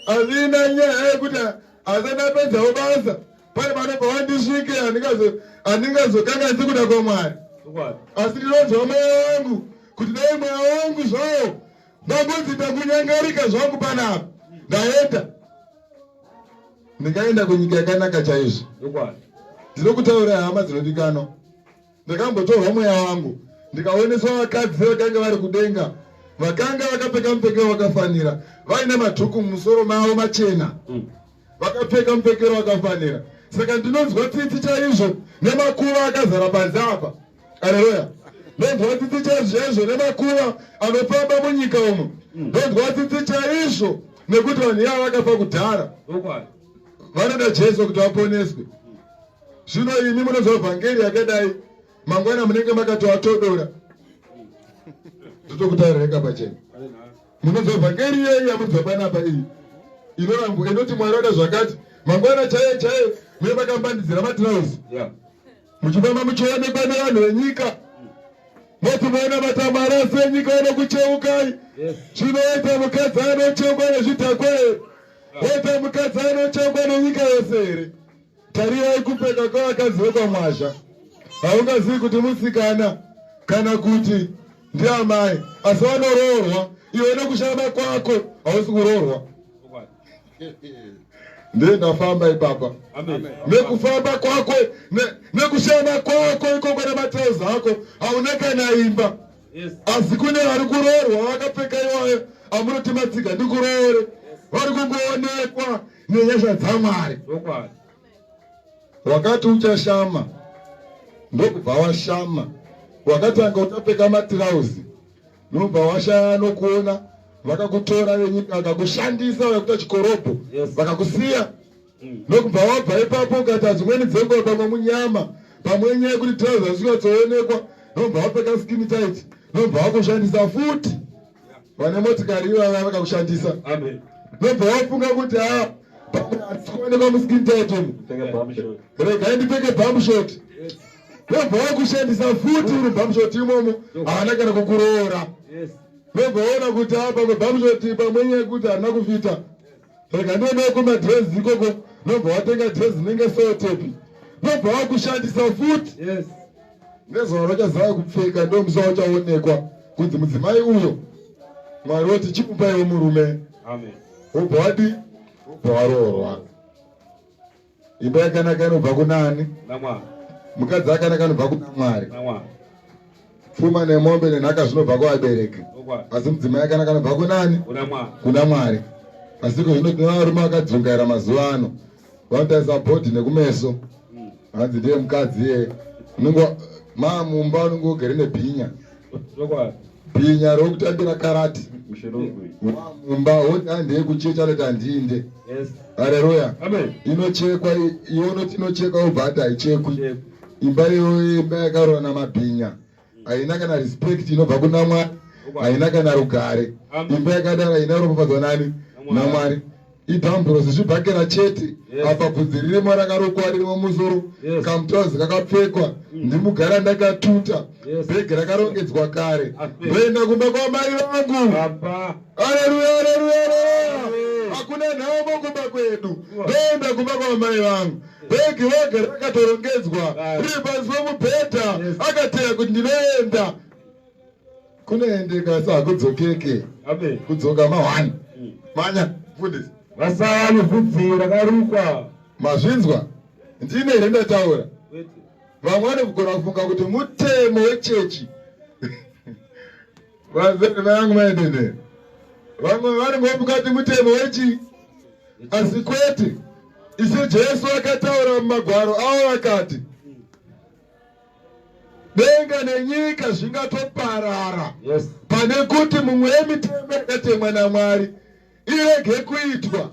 hazvina nyaya yekuti asati apedzawo basa pane panobva wandisvike handingazokanganisi kuda kwaMwari. Asi ndinonzwa mweya wangu kuti dai mweya wangu zvawo ndambonzi ndakunyangarika zvangu panapa ndaenda ndingaenda kunyika yakanaka chaizvo. Ndinokutaura hama dzinodikanwa, ndakambotorwa mweya wangu ndikaoneswa vakadzi vakanga vari kudenga vakanga vakapfeka mupfekero wakafanira, vaine madhuku mumusoro mavo machena, vakapfeka mupfekero wakafanira. Saka ndinonzwa tsitsi chaizvo nemakuva akazara panze apa. Haleluya. Ndonzwa tsitsi chaizvo chaizvo nemakuva anofamba munyika umu. Ndonzwa tsitsi chaizvo nekuti vanhu ivava vakafa kudhara, vanoda Jesu kuti vaponeswe. Zvino imi munonzwa vhangeri yakadai, mangwana munenge makatovatodora. Ndotokutaurira pachena. Munonzwa vhangeri iyeyi yamunzwa panapa iyi inorambwa, inoti Mwari wada zvakati, mangwana chaiye chaiye mune makambandidzira matirauzi muchifamba muchionekwa nevanhu venyika, moti muona matambo arasi enyika vanokucheukai. Zvinoita mukadzi anocheukwa nezvidhakwa here? Woita mukadzi anocheukwa nenyika yose here? Tarirai kupfeka kwavakadzi vekwamwazha. Haungazivi kuti musikana kana kuti ndiamai, asi vanoroorwa. Iwe nekushama kwako hausi kuroorwa. Ndiye ndafamba ipapa. Nekufamba kwako nekushama kwako ikoko nematirauzi ako hauna kana imba. Asi kune vari kuroorwa vakapfeka iwayo amunoti matsiga ndikuroore, vari kungoonekwa nenyasha dzaMwari. Wakati uchashama ndokubva washama, wakatanga uchapfeka matirauzi ndobva washaya nokuona, vakakutora venyika vakakushandisa vakakuita chikorobho, vakakusiya. Ndokubva wabva ipapo ukati dzimweni dzenguva pamwe munyama, pamwe inyaya yekuti tirauzi hazvinyatsoonekwa, ndobva wapfeka skin tight, ndobva wakushandisa futi. Vane motikari ivava vakakushandisa. Nobva wafunga kuti ha ah, pamwe hatisi kuonekwa muskin tight umu, regai ndipfeke bamshot. Nobva wakushandisa futi uri bamshot imomo, haana kana kukuroora. Nobva waona kuti ha ah, pamwe bamshot pamwe inyaya yekuti handina kufita, rega ndiendewo kumadress ikoko. Nobva watenga dress inenge sotepi, nobva wakushandisa futi. Nezuva rauchazava kupfeka ndo musi wauchaonekwa kunzi mudzimai uyo Mwari woti chimupaiwo murume. Wobva wadi wobva waroorwa. Imba yakanaka inobva kunani? Mukadzi akanaka anobva kuna Mwari. Pfuma nemombe nenhaka zvinobva kuvabereki, asi mudzimai akanaka anobva kunani? Kuna Mwari. Asi iko zvino tine varume vakadzungaira mazuva ano, vanotarisa bhodhi nekumeso, hanzi ndiye mukadzi iye. Unenge mamumba unenge ugere nebhinya, bhinya rokutambira karati mumba, woti handei kuchechi, anoti handiinde. Haleluya. Inochekwa iwe unoti inochekwa, wobva ati haichekwi. Imba iyoyo imba yakarora namabhinya, haina kana respect inobva kuna Mwari, haina kana rugare. Imba yakadaro haina ropafadzo nani? NaMwari. Idhambhurosi zvibhakera chete. Apa bvudzi ririmo rakarukwa ririmo musoro, kamutozi kakapfekwa, ndimugara ndakatuta, bhegi rakarongedzwa kare, ndoenda kumba kwamai vangu. Aleluya, aleluya, aleluya! Hakuna nhamo kumba kwedu, ndoenda kumba kwamai vangu. Bhegi roga rakatorongedzwa riri pasi pomubhedha, akateya kuti ndinoenda. Kunoendeka asi hakudzokeke. Kudzoka ma1 manya mfundisi. Vasara nevhudzi rakarukwa. Mazvinzwa? Ndine here ndataura? Vamwe vanogona kufunga kuti mutemo wechechi. Vazere vangu maendendere. Vamwe vanongofunga kuti mutemo wechi, asi kwete. Ishe Jesu akataura mumagwaro avo akati denga nenyika zvingatoparara pane kuti mumwe yemitemo yakatemwa naMwari irege kuitwa.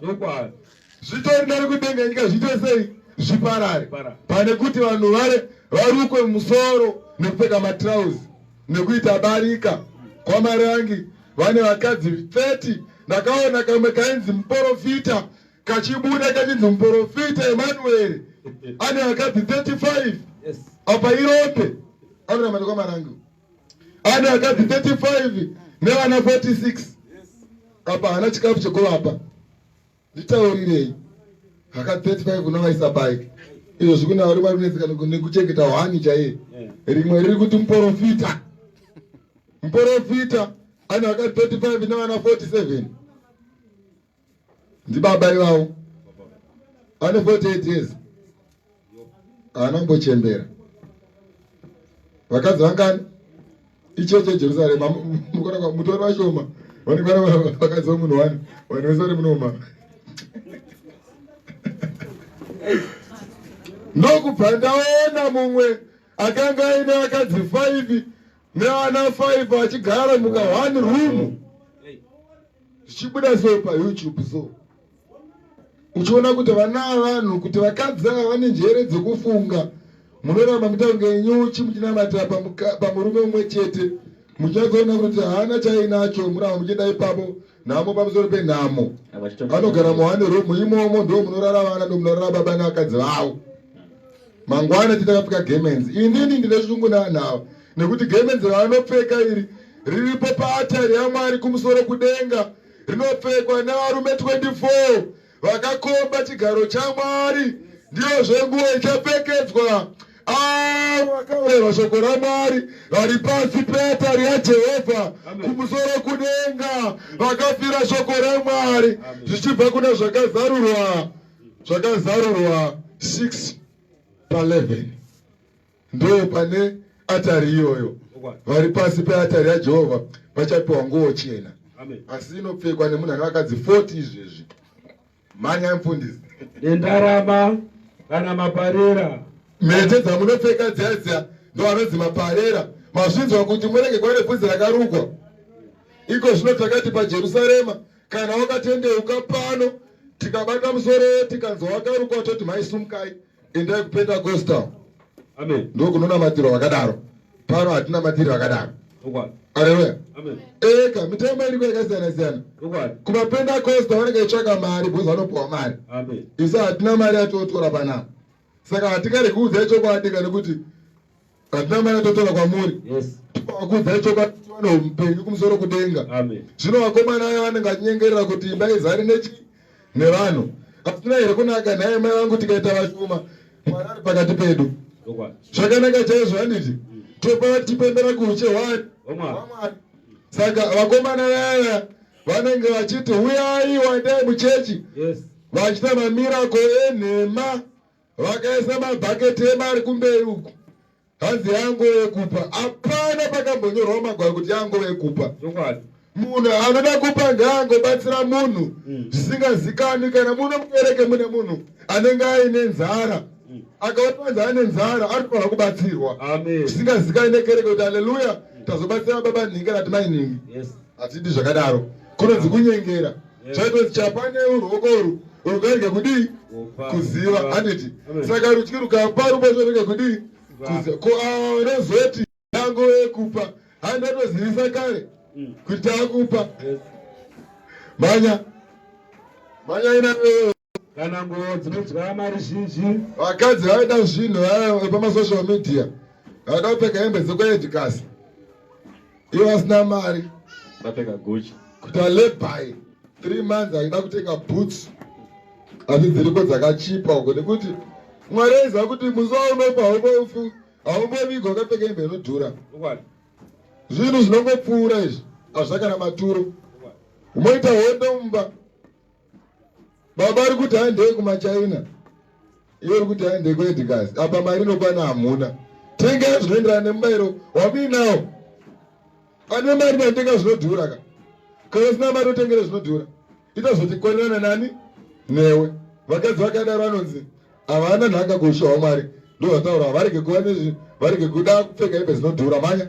Zvitori nani kuti denga nyika zviite sei? Zviparare, pane kuti vanhu vare varukwe musoro nekupfeka matrauzi nekuita barika kwaMarangi. Vane vakadzi 30. Ndakaona kamwe kainzi muporofita kachibuda kachinzi muporofita Emanueri ane vakadzi 35. Apa irombe, anoramata kwaMarangi, ane vakadzi 35 nevana 46. Apa haana chikafu chekuvapa. Nditaurirei, vakadzi 35 unovaisa pai? Izvo zvikuna varume vari kunetseka nekuchengeta hwani chaiye. Rimwe riri kuti muporofita, muporofita ane vakadzi 35 nevana 47. Ndibaba ivavo ane 48 years, haana kumbochembera. Vakadzi vangani? Icheche Jerusarema mutori vashoma vanenge vana vakadzi vemunhu wani, vanhu vese vari munoma. Ndokubva ndaona mumwe akanga aine vakadzi 5 nevana 5 achigara muka one room, zvichibuda so paYouTube so, uchiona kuti vana vanhu kuti vakadzi ava vane njere dzekufunga. Munoramba muita kunge nyuchi muchinamatira pamurume mumwe chete, muchinyatsoona kuti haana chainacho, muramba muchienda ipapo, nhamo pamusoro penhamo. Anogara muone room imomo, ndo munorara vana, ndo munorara baba nevakadzi vavo. Mangwana titakapfeka gemenzi. Inini ndine shungu navanhu ava, nekuti gemenzi ravanopfeka iri riripo paatari yaMwari kumusoro kudenga, rinopfekwa nevarume 24 vakakomba chigaro chaMwari. Ndiyo zvenguo ichapfekedzwa avo vakaurayirwa shoko raMwari vari pasi peatari yaJehovha kumusoro kudenga, vakafira shoko raMwari, zvichibva kuna Zvakazarurwa, Zvakazarurwa 6 pa11, ndo pane atari iyoyo. Vari pasi peatari yaJehovha vachapiwa nguo chena, asi inopfekwa nemunhu ane vakadzi 40 izvezvi. Mhanya mufundisi. Nendarama kana maparera. Mhete dzamunopfeka dziya dziya ndo anonzi maparera. Mazvinzwa kuti murege kuva nebvudzi rakarukwa? Iko zvino takati paJerusarema kana wakatendeuka pano, tikabata musoro, tikanzwa wakarukwa, toti maisumukai, endai kuPentecostal. Amen. Ndokunonamatirwa vakadaro. Pano hatinamatiri vakadaro. Aleluya. Eka mitemo iriko yakasiyana siyana. KumaPentacosta vanenge vachitsvaka mari because vanopiwa mari. Isu hatina mari yatotora panapa. Saka hatingade kuudzai chokwadi kana kuti hatina mari yatotora kwamuri. Kuudzai chokwadi tiwane upenyu kumusoro kudenga. Zvino vakomana aya vanenge vachinyengerera kuti imba izare nechi nevanhu. Hatina here kunaka nhai mai vangu tikaita vashoma Mwari ari pakati pedu. Zvakanaka chaizvo handiti? Topa tipembera kuushe hwani hwaMwari. Saka vakomana vaya vanenge vachiti huyai wandai muchechi vachiita mamirako enhema vakaisa mabhaketi emari kumberi uku hanzi yangove yekupa. Hapana pakambonyorwa magwaro kuti yangove yekupa. Munhu anoda kupa ngaangobatsira munhu zvisingazikanwi. Kana muno mukereke mune munhu anenge aine nzara, akaona anzi ane nzara anofanira kubatsirwa zvisingazikanwi nekereke kuti haleluya tazobatsira baba nhingi kana kuti mai nhingi. Hatidi zvakadaro, kunonzi kunyengera. Zvaitonzi chapa neruoko urwu rukarege kudii kuziva, handiti? Saka rutyi rukapa ruboshwe rurege kudii kuziva. Ko ava vanozoti yango yekupa handatozivisa kare kuti takupa. Mhanya mhanya ina kana nguo dzinodya mari zhinji. Vakadzi vaida zvinhu vaya vepamasocial media vaida kupfeka hembe dzekuedikasi ivo vasina mari, vapfeka Gucci. Kuti alebai 3 months achida kutenga boots, asi dziriko dzakachipa uko, nekuti Mwari aiziva kuti musi waunopa haumbovigwa wakapfeka hembe inodhura. Zvinhu zvinongopfuura izvi hazvina kana maturo. Umoita hondo mumba, baba ari kuti handei kumaChina, iwe uri kuti handei kuEdgars, apa mari inokwana hamuna. Tengai zvinoenderana nemubayiro wamuinawo. Ane mari natenga zvinodhura ka, kana usina mari otengere zvinodhura, ita zvotikwanirana nani newe. Vakadzi vakadaro vanonzi havana nhaka kuushe hwaMwari. Ndozvataura, varege kuva nezvi, varege kuda kupfeka hembe dzinodhura. Manya.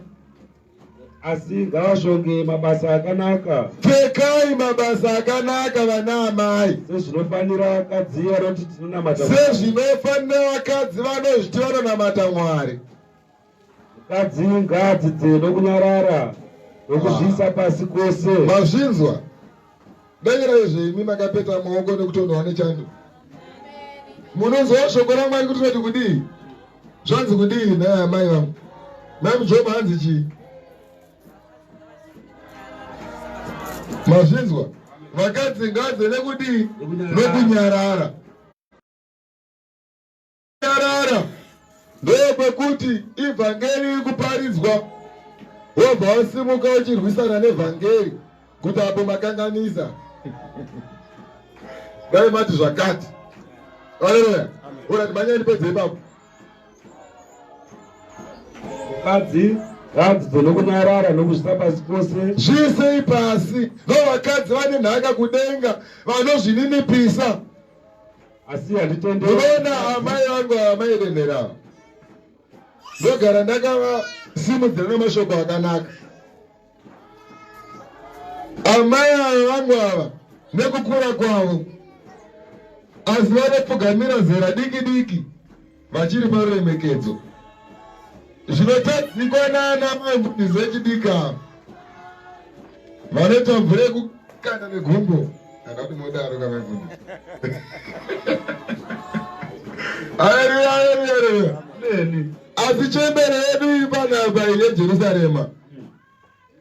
Asi ngavashonge mabasa akanaka. Pfekai mabasa akanaka vana amai, sezvinofanira vakadzi vanoti tinonamata, sezvinofanira vakadzi vanozviti vanonamata Mwari. Mukadzi ngaadzidze nokunyarara nokuzviisa pasi kwose. Mazvinzwa? Danyira izvo imi makapeta maoko nekutonhwa nechando. Munonzwa shoko raMwari kuti rinoti kudii? Zvanzi kudii nhai amai vangu? Mai Mujoma, hanzi chii? Mazvinzwa? Vakadzi ngadze nekudii? Nokunyarara. Nyarara ndokwekuti ivhangeri iri kuparidzwa, wobva wasimuka uchirwisana nevhangeri kuti apo makanganisa, dai mati zvakati. Aleluya. Urati manyai ndipedze ipapo. Mukadzi ngaadzidze nokunyarara nokuzviisa pasi kwose. Zviisei pasi. No vakadzi vane nhaka kudenga vanozvininipisa. Asi handitenderi. Unoona amai vangu amai Denhera, ndogara ndakavasimudzira namashoko akanaka. Amai ava vangu ava nekukura kwavo, asi vanopfugamira zera diki diki vachiri paruremekedzo zvinotadzikwa naana mai mufundisi vechidiki ava vanoita mvura yekukanda negumbo. Akati modaro kamai mufundisi. Haleluya, haleluya, haleluya. Asi chembere yedu iri panapa iri yeJerusarema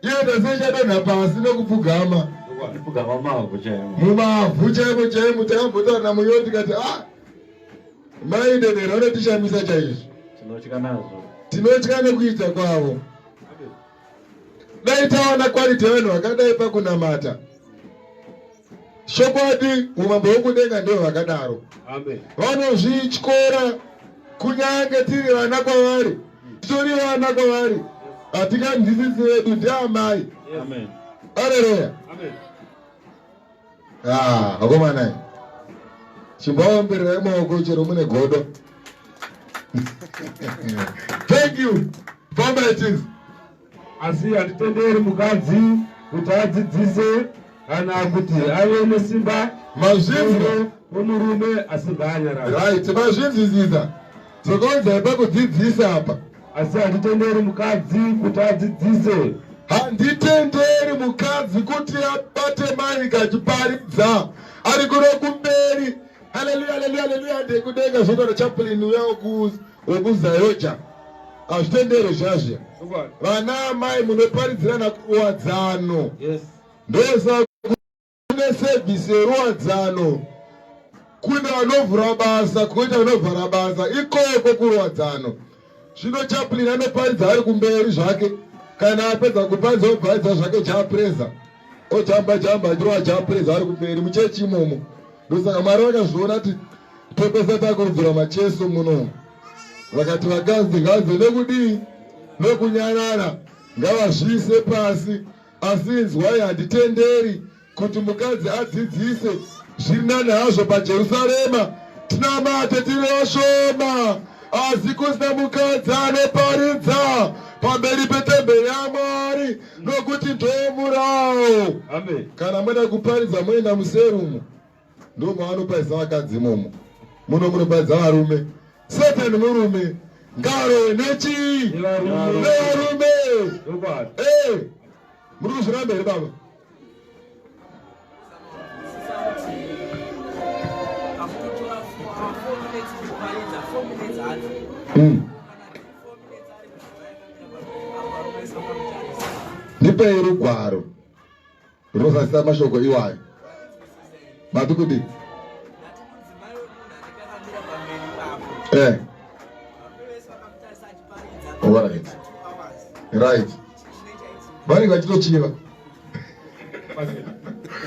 iyo tase ichadonha pasi nekupfugama Kupfugama mavhu chaimo. Mumavhu chaimo chaimo. Takambotaura namuyo tikati, ah, mai Denhera vanotishamisa chaizvo. Tinotya nazvo. Tinotya nekuita kwavo. Dai tawana quality yevanhu vakadai pakunamata, chokwadi umambo hwokudenga ndewe vakadaro. Vanozvityora kunyange tiri vana kwavari, titori vana kwavari, hatinganzwisisi vedu ndiamai. Aleluya. Ah, vakomana, chimbaombererai maoko chero mune godo. Thank you. Famba it. Asi handitenderi mukadzi kuti adzidzise kana kuti ave nesimba Mazvinzwa? wemurume, asi ngaanyarara. Right, mazvinzwisisa. Sokaunzai pakudzidzisa apa. Asi handitenderi mukadzi kuti adzidzise. Handitenderi mukadzi kuti abate maiki achiparidza ari kuno kumberi. Haleluya, haleluya, haleluya, ndekudenga zvotaura chaplain uya wekuZayoja. Hazvitenderi zvazviya. Vana amai munoparidzirana kuruwadzano. Yes. Ndosaka kune sevhisi yeruwadzano, kune vanovhura basa, koita vanovhara basa ikoko kuruwadzano. Zvino chaplain anoparidza ari kumberi zvake, kana apedza kuparidza obvaridza zvake japreza, ojamba jamba achirova japreza ari kumberi muchechi imomo. Ndosaka Mwari vakazviona kuti topesa takurudzira macheso muno, vakati vakadzi ngavanze nekudii nekunyarara, ngavazviise pasi. Asi inzwai, handitenderi kuti mukadzi adzidzise. Zviri nani hazvo paJerusarema tinamate tiri vashoma, asi kusina mukadzi anoparidza pamberi petemberi yaMwari, nokuti ndomurau. Amen. Kana moda kuparidza moenda muserumu, ndo maanoparidza vakadzi imomo. Muno munoparidza varume. Satani murume ngarowe nechii? Nevarume. Nevarume. Chokwadi. Muri kuzviramba here baba? Ndipei rugwaro runozadzisa mashoko iwayo. Mati kudii? Alright. Right. Vanenge vachitochiva.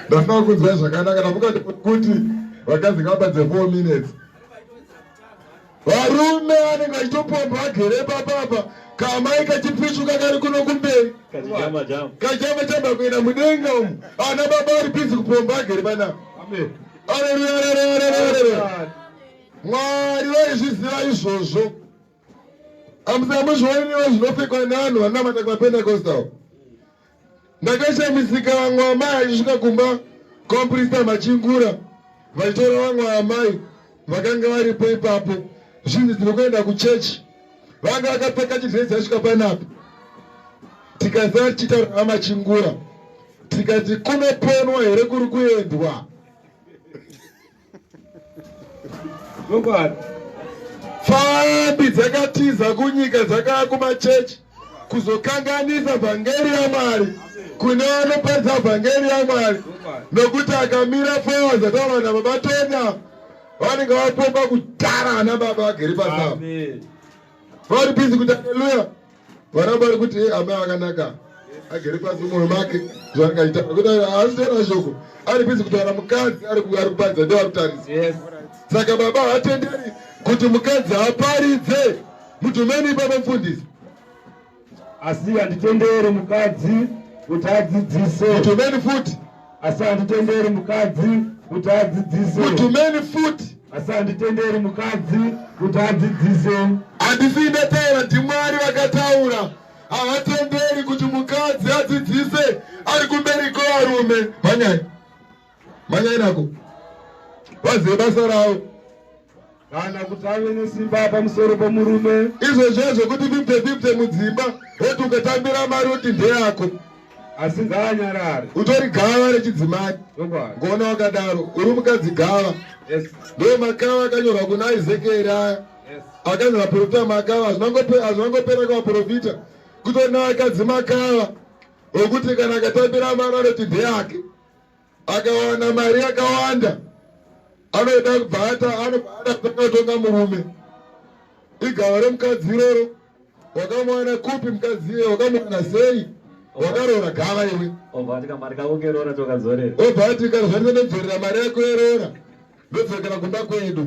Ndafuna kunzwa zvakanaka ndamuka kuti vakadzi ngavapadze 4 minutes. Varume vanenge vachitopomba vagere papapa, kamai kachipfichuka kari kuno kumberi. Kachijamba jamba. Kachijamba jamba kuenda mudenga umu. Ana baba vari busy kupomba vagere panapa. Amen. Haleluya, haleluya, haleluya. Mwari vaizviziva izvozvo. Amuzvioniwo zvinopfekwa nevanhu vanamata kumaPentecostal. Ndakashamisika vamwe amai achisvika kumba kwamuprista Machingura, vachitora vamwe amai vakanga varipo ipapo, zvinzi tiri kuenda kuchechi. Vanga vakapfeka chidresi asvika panapa. Tikazara tichitaura naVaMachingura, tikati kunoponwa here kuri kuendwa? Chokwadi. Pfambi dzakatiza kunyika dzakauya kumachechi kuzokanganisa vhangeri yaMwari kune vanoparidza vhangeri yaMwari, nokuti akamira 4 hours ataura nababa Tonya, vanenge vapomba kudhara ana baba vagere pasi apa. Amen. Vari busy kuti haleluya, vana vari kuti amai akanaka agere pasi mumwoyo make zvaanenge achitaura, kuti haasi kutaura shoko, ari busy kutaura mukadzi ari kuparidza ndo ari kutarisa. Yes. Saka baba haatenderi kuti mukadzi aparidze. Mutumeni ipapo mufundisi. Asi handitenderi mukadzi kuti adzidzise. Mutumeni futi. Asi handitenderi mukadzi kuti adzidzise. Mutumeni futi. Asi handitenderi mukadzi kuti adzidzise. Handisi ndataura, ndiMwari vakataura. Havatenderi kuti mukadzi adzidzise ari kumberi kwevarume. Manyai. Manyai nako. Vazive basa ravo. Kana kuti ave nesimba pamusoro pomurume. Izvozvo zvekuti 50-50 mudzimba, woti ukatambira mari woti ndeyako. Asi ngaanyarare. Utori gava rechidzimai. Chokwadi. Ngona wakadaro, uri mukadzi gava. Yes. Ndiwo makava akanyorwa kuna Ezekieri aya. Yes. Akanzi vaprofita makava, hazvinangopera kuvaprofita. Kutori nevakadzi makava okuti kana akatambira mari anoti ndeyake. Akawana mari yakawanda anoda kubva anobva ada kutonga murume. Igava remukadzi iroro. Wakamuwana kupi mukadzi iye? Wakamuwana sei? Wakaroora gava iwe. Obva ati kamari kako keroora tokadzorera. Obva ati kana zvandinodzorera mari yako yeroora, ndodzokera kumba kwedu.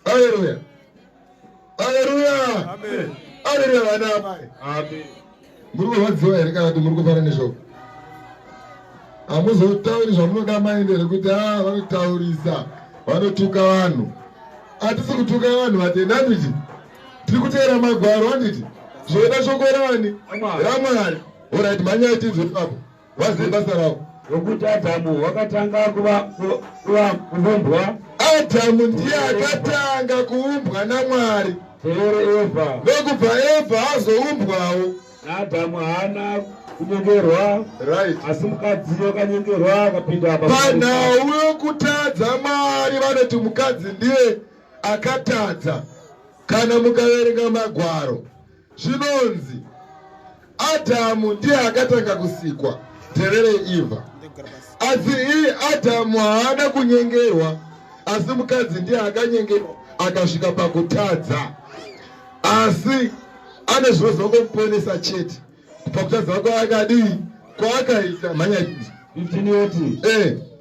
Haleluya. Haleluya. Amen. Haleluya vana amai. Amen. Muri kurwadziwa here kana kuti muri kufara neshoko? Hamuzotauri zvamunoda maende rekuti vanotaurisa, vanotuka vanhu. Hatisi kutuka vanhu vatenda, handiti? Tiri kuteera magwaro, handiti? Zvoda shoko rani? RaMwari. Alright, mhanyai tinzwe ipapo. Vazive basa ravo. Nokuti Adhamu wakatanga kuumbwa. Adhamu ndiye akatanga kuumbwa naMwari. Tevere Evha. Ndokubva Evha azoumbwawo. NaAdhamu haana kunyengerwa. Right. Asi mukadzi wakanyengerwa akapinda panhau yokutadza. Mwari vanoti mukadzi ndiye akatadza. Kana mukaverenga magwaro zvinonzi Adhamu ndiye akatanga kusikwa, tevere Eva. Asi iye Adhamu haana kunyengerwa, asi mukadzi ndiye akanyengerwa akasvika pakutadza. Asi ane zvinozongomuponesa chete pakutadza kwaakadii kwaakaita. Mhanya 15 yoti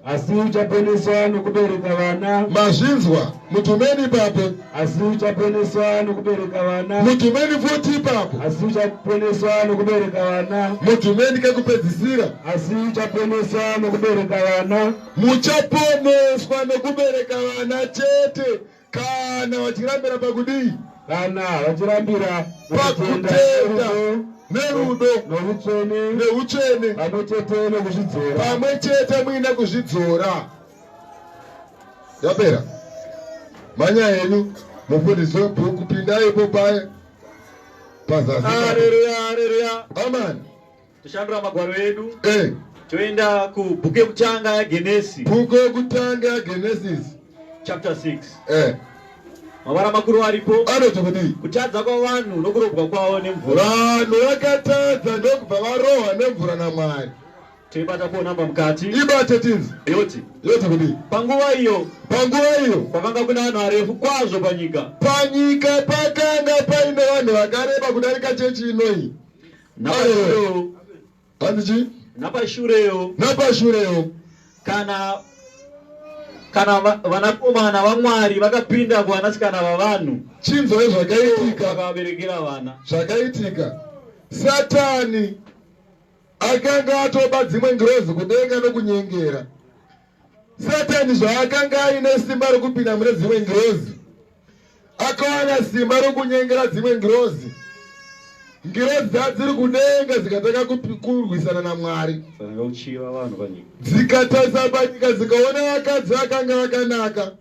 asi uchaponeswa nokubereka vana. Mazvinzwa, mutumeni ipapo. Asi uchaponeswa nokubereka vana. Mutumeni futi ipapo. Asi uchaponeswa nokubereka vana. Mutumeni kekupedzisira. Asi uchaponeswa nokubereka vana. Muchaponeswa nokubereka vana chete kana vachirambira pakudii? Kana vachirambira pakutenda nerudo noutsvene neutsvene pamwe chete nokuzvidzora, pamwe chete muine kuzvidzora. Yapera manya henyu mufundisi webhuku, pindaipo paye pazasi. Haleluya, haleluya. Amen. Toshandura magwaro edu. Toenda kubhuku yekutanga yaGenesi. Bhuku yekutanga yaGenesis chapter 6. Mavara makuru aripo anoti kudii? Kutadza kwavanhu nokurobwa kwavo nemvura. Vanhu vakatadza ndokubva varohwa nemvura naMwari. Toibata po namba mukati. Ibate tinzi. Yoti. Yoti kudii? Panguva iyo. Panguva iyo. Kwakanga kuna vanhu varefu kwazvo panyika. Panyika pakanga paine vanhu vakareba kudarika chechi inoyi. Napashurewo. Hanzi chii? Napashurewo. Napashurewo. Kana vanakomana vaMwari vakapinda kuvanasikana vavanhu. Chinzwai zvakaitika. Vakavaberekera vana. Zvakaitika. Satani akanga atoba dzimwe ngirozi kudenga nokunyengera. Satani zvaakanga aine simba rokupinda mune dzimwe ngirozi, akawana simba rokunyengera dzimwe ngirozi. Ngirozi dzadziri kudenga dzikatanga kurwisana naMwari. Dzakanga kuchiva vanhu panyika. Dzikatarisa panyika dzikaona vakadzi vakanga vakanaka.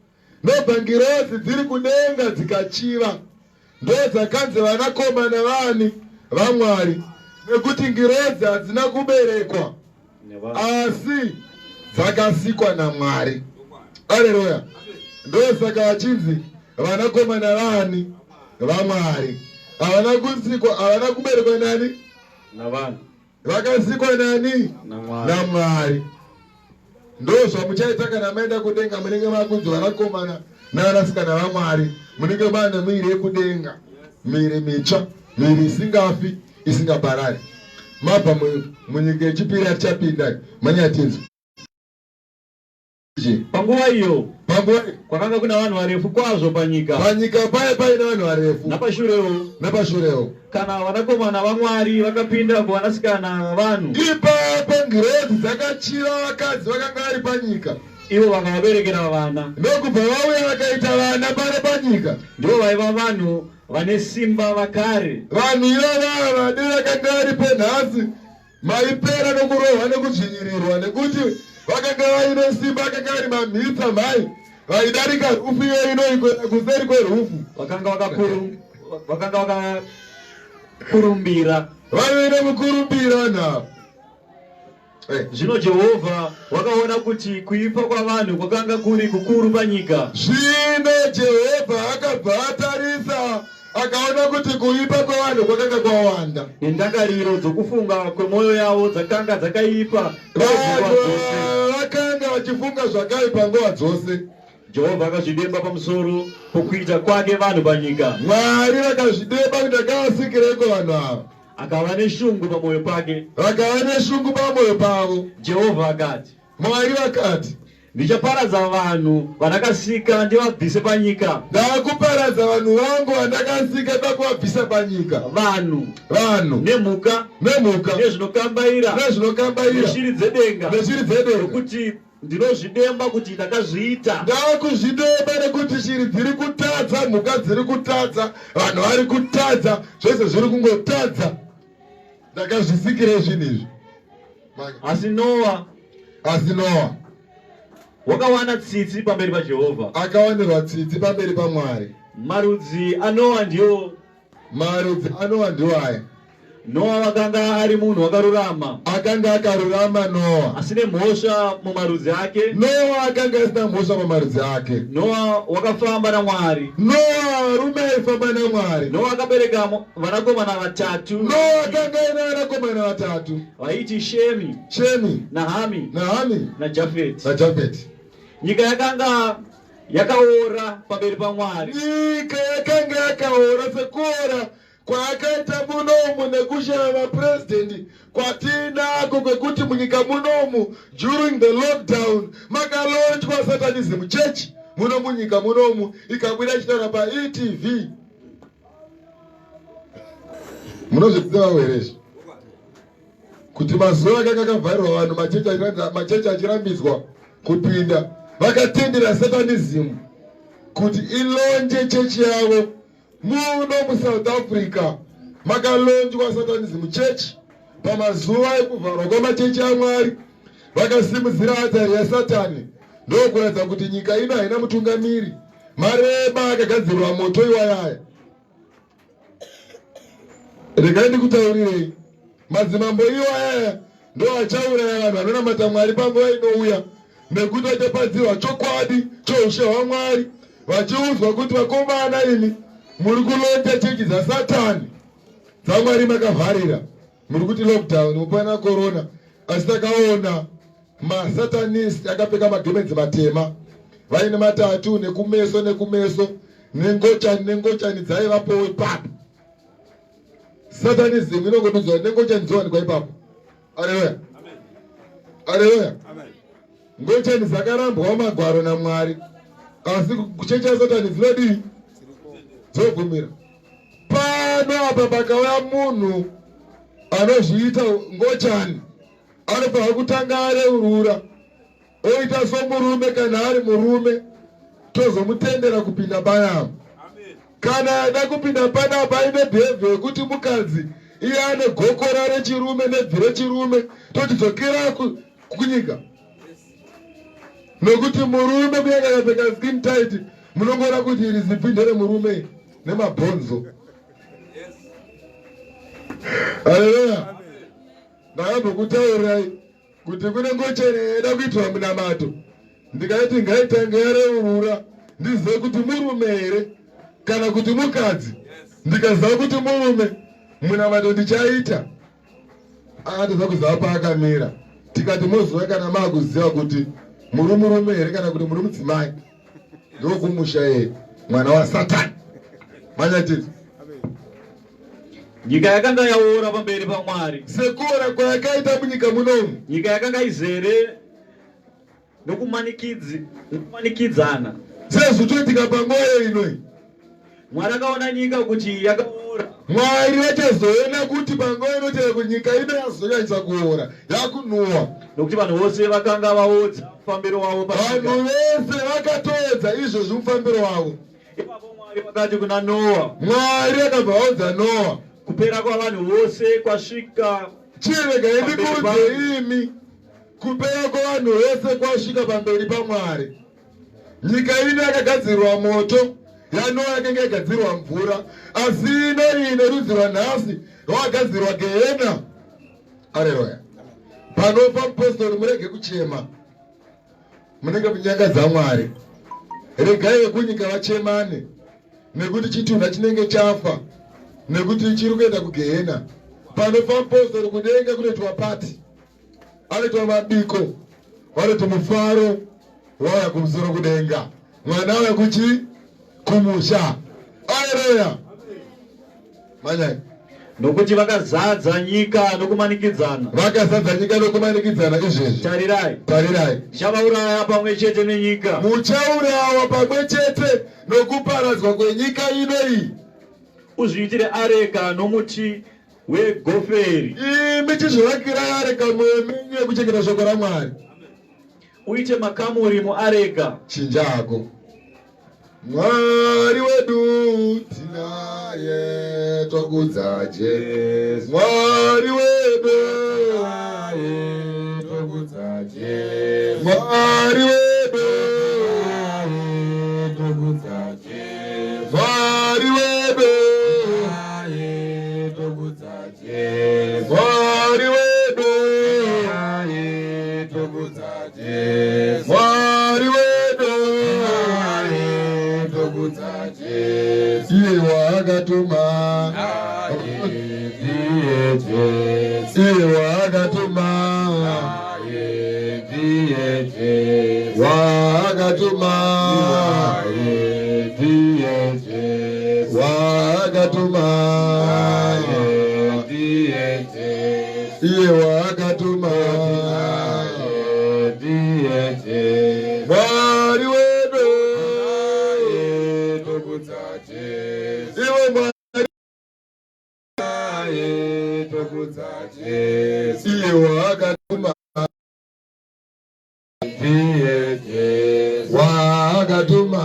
Ndobva ngirozi dziri kudenga dzikachiva. Ndo dzakanzi vanakomana vani vaMwari, nekuti ngirozi hadzina kuberekwa asi dzakasikwa naMwari. Aleluya. Ndosaka vachinzi vanakomana vani vaMwari. Havana kusikwa, havana kuberekwa nani? Navanhu. Vakasikwa nani? NaMwari. NaMwari. Ndo zvamuchaita kana maenda kudenga, munenge makunzi vanakomana navanasikana vaMwari. Munenge mane miviri yekudenga, miviri mitsva, miviri isingafi, isingaparari. Mabva munyika yechipiri yatichapinda, manyatinzwa. Panguva iyo Panguva kwakanga kuna vanhu varefu kwazvo panyika. Panyika paye paine vanhu varefu. Napashurewo. Napashurewo. Kana vanakomana vaMwari vakapinda kuvanasikana vavanhu. Ipapo ngirozi dzakachiva vakadzi vakanga vari panyika. Ivo vakavaberekera vana. Ndokubva vauya vakaita vana pano panyika. Ndivo vaiva vanhu vane simba vakare. Vanhu ivava vadi vakanga varipo nhasi maipera nokurohwa nekudzvinyirirwa, nekuti vakanga vaine simba, vakanga vari mamhitsa mhai vaidarika rufu iyo inoyi kuenda kuseri kwerufu. Vakanga vakakurumbira. Vaive nemukurumbira vanhu ava. Zvino Jehovha wakaona kuti kuipa kwavanhu kwakanga kuri kukuru panyika. Zvino Jehovha akabva atarisa akaona kuti kuipa kwavanhu kwakanga kwawanda. Nendangariro dzokufunga kwemwoyo yavo dzakanga dzakaipa Vanhu nguva dzose. vakanga vachifunga zvakaipa nguva dzose. Jehovha akazvidemba pamusoro pokuita kwake vanhu panyika. Mwari vakazvidemba kuti akavasikireiko vanhu ava. Akava neshungu pamwoyo pake. Vakava neshungu pamwoyo pavo. Jehovha akati, Mwari vakati, ndichaparadza vanhu vandakasika ndivabvise panyika. Ndakuparadza vanhu vangu vandakasika ndakuvabvisa panyika. Vanhu. Vanhu. Nemhuka. Nemhuka. Nezvinokambaira. Nezvinokambaira. Neshiri dzedenga. Neshiri dzedenga. Nokuti ndinozvidemba kuti ndakazviita. Ndakuzvidemba nekuti shiri dziri kutadza, mhuka dziri kutadza, vanhu vari kutadza, zvese zviri kungotadza. Ndakazvisikirei zvinhu izvi. Asi Noa. Asi Noa wakawana tsitsi pamberi paJehovha. Akawanirwa tsitsi pamberi paMwari. Marudzi aNoa ndiwo. Marudzi aNoa ndiwo aya. Noa wakanga ari munhu wakarurama. Akanga akarurama Noa. Asine mhosva mumarudzi ake. Noa akanga asina mhosva mumarudzi ake. Noa wakafamba naMwari. Noa varume aifamba naMwari. Noa akabereka vanakomana vatatu. Noa akanga aine vanakomana vatatu. Vaiti Shemi. Shemi. NaHami. NaHami. NaJafeti. NaJafeti. Nyika yakanga yakaora pamberi paMwari. Nyika yakanga yakaora sekuora kwaakaita munomu nekushaya vapurezidendi kwatiinako kwekuti munyika munomu during the lockdown makalonjwa satanism church muno munyika munomu ikabuda ichitaura paETV. Munozviziva here izvi kuti mazuva akanga akavharirwa vanhu machechi achirambidzwa kupinda vakatendera satanism kuti ilonje chechi yavo muno muSouth Africa. Makalonjwa satanism church pamazuva ekuvharwa kwamachechi aMwari, vakasimudzira atari yaSatani, ndokuratidza kuti nyika ino haina mutungamiri. Mareba akagadzirwa moto iwayaya. Regai ndikutaurirei, madzimambo iwayaya ndo achauraya vanhu vanonamata Mwari panguva inouya, nekuti vachapadzirwa chokwadi choushe hwaMwari, vachiudzwa kuti vakomana imi muri kulonja chechi dzaSatani, dzaMwari makavharira, muri kuti lockdown mupana corona, asi takaona masatanist akapfeka magemenzi matema vaine matatu nekumeso nekumeso nengochani nengochani dzaivapowo ipapo. Satanism inongodudzwa nengochani dzowanikwa ipapo. Aleluya, aleluya. Ngochani dzakarambwawo magwaro naMwari, asi kuchechi yaSatani dzinodii? Dzobvumira. Pano apa pakauya munhu anozviita ngochani anofanira kutanga areurura oita somurume kana ari murume, tozomutendera kupinda panapa. Kana ada kupinda panapa aine behaviour yekuti mukadzi iye ane gokora rechirume nebvi rechirume, toti dzokera kunyika, nokuti murume kunyange akapfeka skin tight munongoona kuti iri zibvi nderemurume nemabhonzo. Haleluya. Ndakambokutaurirai kuti kune ngocheni yaida kuitwa munamato, ndikaiti ngaitange yareurura ndizive kuti murume here kana kuti mukadzi. Ndikaziva kuti murume, munamato ndichaita. Akatadza kuziva paakamira. Tikati moziva kana maakuziva kuti muri murume here kana kuti muri mudzimai, ndokumusha here mwana waSatani. Manyatidzi. Nyika yakanga yaora pamberi paMwari. Sekuora kwayakaita munyika munomu. Nyika yakanga izere nokumanikidzana. Sezvitoitika panguva inoi. Mwari akaona nyika kuti yakaora. Mwari vachazoona kuti panguva inotera kuti nyika ino yazonyanyisa kuora, yakunhuhwa. Nokuti vanhu vose vakanga vaodza mufambiro wavo panyika. Vanhu vese vakatoodza izvozvi mufambiro wavo. Ipapo Mwari vakati kuna Noa. Mwari akabva audza Noa. Kupera kwavanhu vose kwasvika. Chiregai ndikuudze imi, kupera kwavanhu vese kwasvika pamberi paMwari. Nyika ino yakagadzirwa moto, yaNoa yakanga yagadzirwa mvura, asi ino iyi nerudzi rwanhasi rwakagadzirwa gehena. Aleluya. Panofa mupostori murege kuchema, munenge munyanga dzaMwari. Regai vekunyika vachemane, nekuti chitunha chinenge chafa, nekuti chiri kuenda kugehena. Panofa mupostori kudenga kunoitwa pati, anoitwa mabiko, vanoti mufaro wauya kumusoro kudenga, mwana auya kuchi kumusha. Aleluya. Manyai. Nokuti vakazadza nyika nokumanikidzana. Vakazadza nyika nokumanikidzana izvezvi. Tarirai. Tarirai. Ndichavauraya pamwe chete nenyika. Muchaurawa pamwe chete nokuparadzwa kwenyika ino iyi. Uzviitire areka nomuti wegoferi. Imi chizvivakirai areka mwoyo menyu yekuchengeta shoko raMwari. Uite makamuri muareka. Chinjako. Mwari wedu tinaye tokudza Jesu. Mwari wedu tinaye tokudza Jesu. Mwari wedu tinaye tokudza Jesu. Jesu. Mwari wedu tokudza Jesu. Iye waakatuma ndiye Jesu. Iye waakatuma ndiye Jesu. Waakatuma ndiye Jesu. Waakatuma ndiye Jesu. Iye waakatuma ndiye Jesu. Mwari wedu tokudza Jesu. Iwe Mwari tokudza Jesu. Iye waakatuma ndiye Jesu. Waakatuma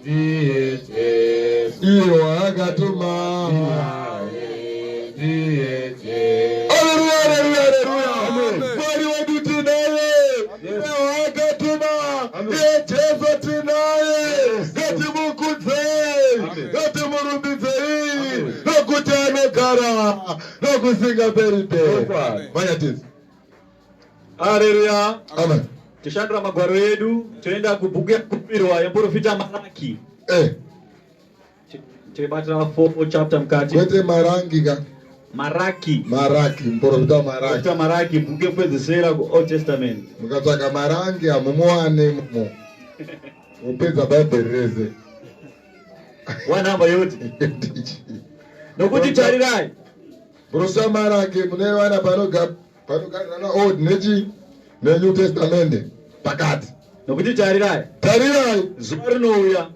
ndiye Jesu. Iye waakatuma ndiye Jesu. Haleluya, haleluya, haleluya. Mwari wedu tinaye. Iye waakatuma iye Jesu tinaye. Ngatimukudzei, ngatimurumbidzei, nokuti anogara nokusingaperi-peri. Manyatidzi. Haleluya. Amen. Tishandura magwaro edu toenda kubhuku yakupirwa yemuprofita Maraki. Toibatira 4 chapter mukati. Kwete marangi ka. Maraki. Maraki, muprofita Maraki. Muprofita Maraki, bhuku yekupedzisira kuOld Testament. Mukatsvaka marangi hamumuwane imomo. Mupedza Bhaibheri rese. Wanhamba yoti. Nokuti tarirai. Muprofita Maraki mune vana panogarana Old nechi neNew Testament pakati. Nokuti tarirai. Tarirai. Zuva rinouya.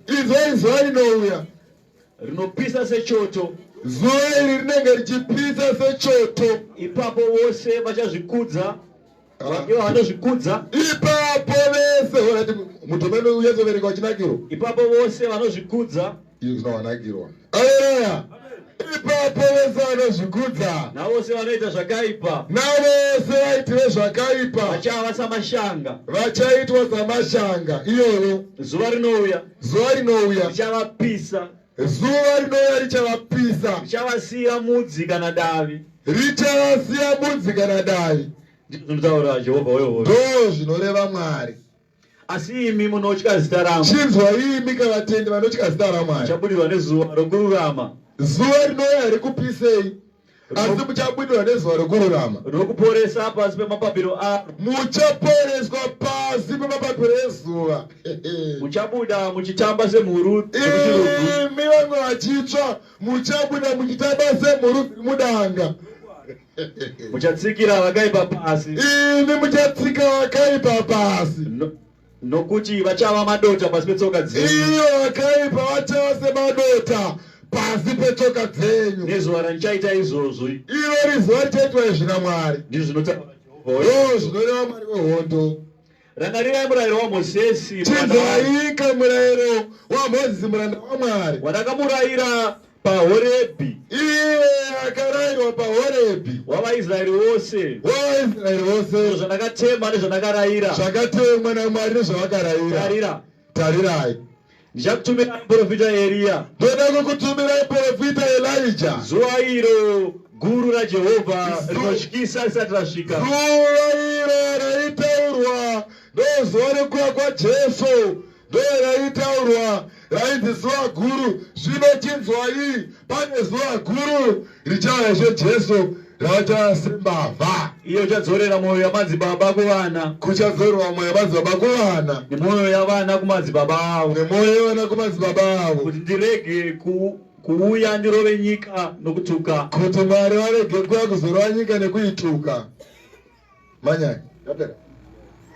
Izwa zuva rinouya. Rinopisa sechoto. Zuva iri rinenge richipisa sechoto. Ipapo vose vachazvikudza. Ivo vanozvikudza. Ipapo vese orati mutomeno unyatsoverenga uchinakirwa. Ipapo vose vanozvikudza. Iyo zvinowanakirwa. Haleluya. Ipapo vese vanozvikudza. Navose vanoita zvakaipa. Navose vaiti vezvakaipa. Vachava samashanga. Vachaitwa samashanga. Iyoyo. Zuva rinouya. Zuva rinouya. Richavapisa. Zuva rinouya richavapisa. Richavasiya mudzi kana davi. Richavasiya mudzi kana davi. Ndizvo zvinotaura Jehovha wehondo. Ndo zvinoreva Mwari. Asi imi munotya zita rangu. Chinzwa imi kavatendi vanotya zita raMwari. Muchabudirwa nezuva rokururama. Zuva rinouya rikupisei. Asi muchabudirwa nezuva rokururama. Rokuporesa pasi pemapapiro aro. Muchaporeswa pasi pemapapiro ezuva. Muchabuda muchitamba semhuru. Imi vamwe vachitsva muchabuda muchitamba semhuru dziri mudanga. Muchatsikira vakaipa pasi. Imi muchatsika vakaipa pasi. Nokuti vachava madota pasi petsoka dzenyu. Iyo vakaipa vachava semadota pasi petsoka dzenyu. Nezuva randichaita izvozvo. Iro rizuva richaitwa izvi naMwari. Ndizvo zvinotaura Jehovha. Ndo zvinoreva Mwari wehondo. Rangarirai murayiro waMosesi. Chinzwaika murayiro waMozisi muranda waMwari. Wandakamurayira paHorebhi. Iye akarayirwa paHorebhi. WavaIsraeri vose. WavaIsraeri vose. Zvandakatema nezvandakarayira. Zvakatemwa naMwari nezvavakarayira. Tarira. Tarirai. Ndichakutumirai muprofita Eriya. Ndoda kukutumirai muprofita Elijah. Zuva iro guru raJehovha rinotyisa risati rasvika. Zuva iro raitaurwa ndozuva rekuuya kwaJesu. Ndo raitaurwa rainzi zuva guru. Zvino chinzwai, pane zuva guru richauya Ishe Jesu rachava sembavha. Iye uchadzorera mwoyo yamadzibaba kuvana. Kuchadzorerwa mwoyo yamadzibaba kuvana. Nemwoyo yavana kumadzibaba avo. Nemwoyo yavana kumadzibaba avo. Kuti ndirege kuuya ndirove nyika nokutuka. Kuti Mwari varege kuuya kuzorova nyika nekuituka. Manyai, yapera.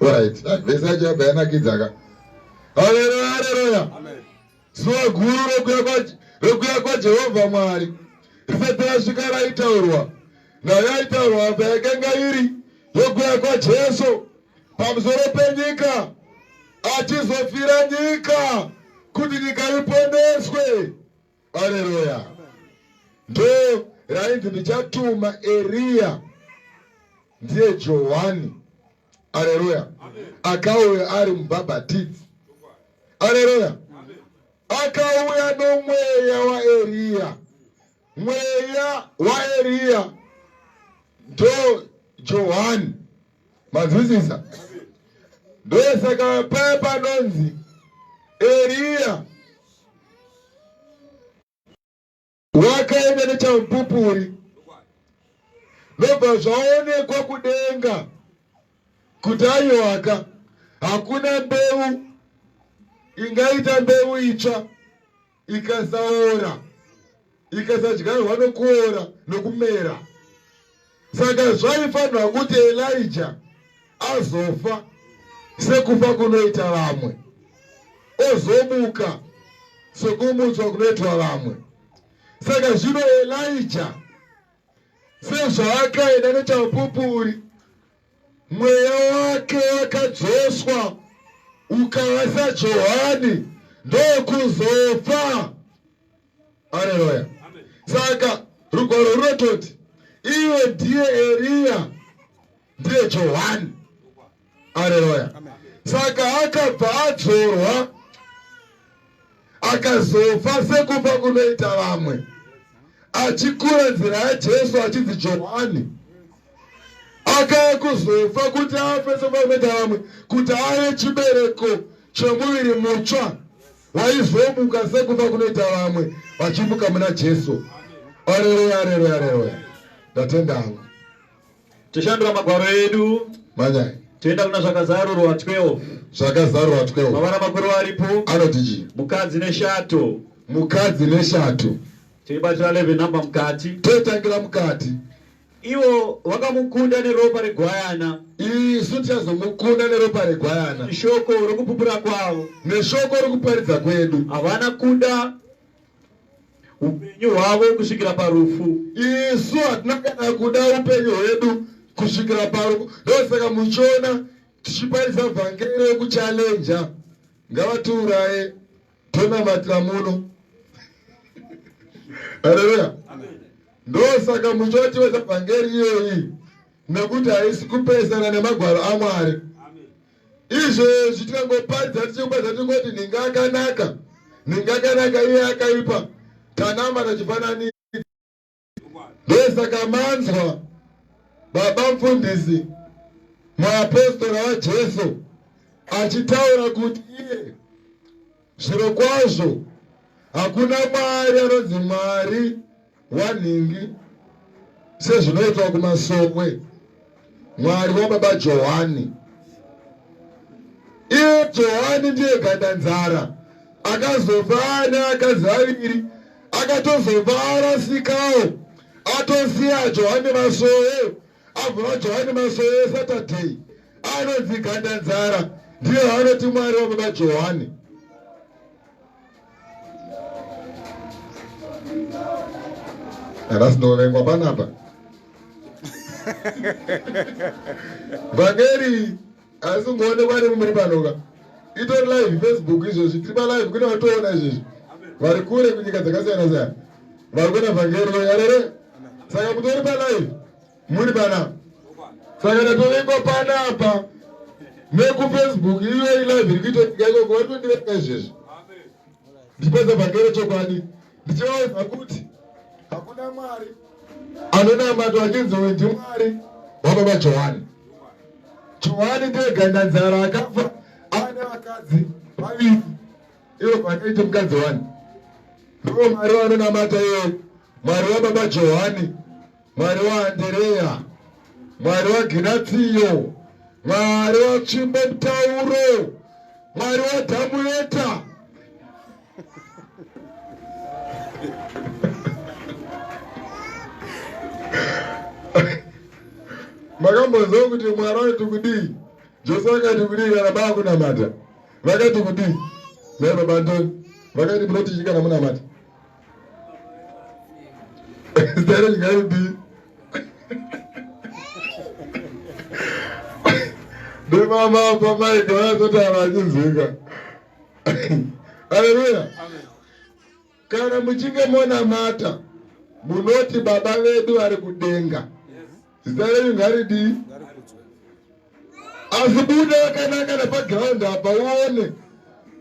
Alright, vese yacho yabva yanakidza ka. Haleluya, haleluya. Zuva guru rokuya kwaJehovha Mwari risati rasvika raitaurwa. Nayo yaitaurwa apa yakanga iri yokuya kwaJesu pamusoro penyika, achizofira nyika kuti nyika iponeswe. Haleluya. Ndo rainzi ndichatuma Eriya, ndiye Johani. Haleluya. Akauya ari mubhabhatidzi. Haleluya. Akauya nomweya waEriya. Mweya waEriya ndo Johani. Manzwisisa? Ndosaka paya panonzi Eriya wakaenda nechamupupuri ndobva zvaonekwa kudenga kuti aiwaka hakuna mbeu ingaita mbeu itsva ikasaora ikasadyarwa nokuora nokumera. Saka zvaifanirwa kuti Elija azofa sekufa kunoita vamwe, ozomuka sekumutswa kunoitwa vamwe. Saka zvino Elija sezvaakaenda nechamupupuri, mweya wake wakadzoswa ukava saJohani ndokuzofa. Aleluya. Saka rugwaro runototi iye ndiye Eriya, ndiye Johani. Aleluya. Saka akabva adzorwa akazofa sekufa kunoita vamwe, achikura nzira yaJesu achinzi Johani. Akaya kuzofa kuti afe sekufa kunoita vamwe, kuti ave chibereko chemuviri mutsva waizomuka sekufa kunoita vamwe vachimuka muna Jesu. Aleluya, aleluya, aleluya. Ndatenda hangu. Toshandura magwaro edu. Manyai. Toenda kuna Zvakazarurwa 12. Zvakazarurwa 12. Mavara makuru aripo. Anoti chii? Mukadzi neshato. Mukadzi neshato. Toibatira 11 number mukati. Toitangira mukati. Ivo vakamukunda neropa regwayana. Isu tichazomukunda neropa regwayana. Shoko rokupupura kwavo. Neshoko rokuparidza kwedu. Havana kuda upenyu hwavo kusvikira parufu. Isu hatina kana kuda upenyu hwedu kusvikira parufu. Ndosaka muchiona tichiparidza vhangeri rekuchalenja. Ngavatiuraye tonamatira muno. Haleluya. Ndosaka muchiona tichiparidza vhangeri iyoyi, nekuti haisi kupesana nemagwaro aMwari. Izvezvi tikangoparidza tichikuparidza tingoti nhinga akanaka, nhinga akanaka, iye akaipa, tanama tachifananidza. Ndosaka manzwa baba mufundisi muapostora waJesu achitaura kuti iye zvirokwazvo hakuna Mwari anonzi Mwari wanhingi sezvinoitwa kumasowe, Mwari wababa Johani. Iye Johani ndiye gandanzara akazofa ane akadzi vaviri, akatozobva arasikawo, atosiya Johani Masowe, avhura Johani Masowe Saturday, anonzi gandanzara, ndiye anoti Mwari wababa Johani. Arasi ndovengwa panapa. Vhangeri asi ngoonekwa nemumuri panoka. Itori live Facebook izvozvi, tiri palive kune vatoona izvozvi. Vari kure kunyika dzakasiyana siyana. Vari kuona vhangeri yarere. Saka mutori palive muri panapa. Saka ndatovengwa panapa nekuFacebook iyo ilive iri kuitoitika ikoko, vari kutondivenga izvezvi. Ndipedza vhangeri chokwadi ndichivaudza kuti hakuna Mwari anonamatwa achinzi uyu ndiMwari wababa Johani. Johani ndiye gandanzara akafa ane vakadzi vaviri, ivo vakaita mukadzi wani. Ndivo Mwari vanonamata iye, Mwari wababa Johani, Mwari waAndereya, Mwari waGinatsiyo, Mwari waTsvimbo Mutauro, Mwari waDhamuleta. Makambonzwa kuti Mwari anoti kudii? Jesu akati kudii kana baakunamata? Vakati kudii? Naye baba Antoni vakati munoti chii kana munamata? Zita renyu ngaridii? Ndemama pamaika vazotaura vachinzwika. Haleluya. Kana muchinge monamata munoti Baba vedu vari kudenga, zita renyu ngaridii? Asi buda wakanaka napagiraundi apa uone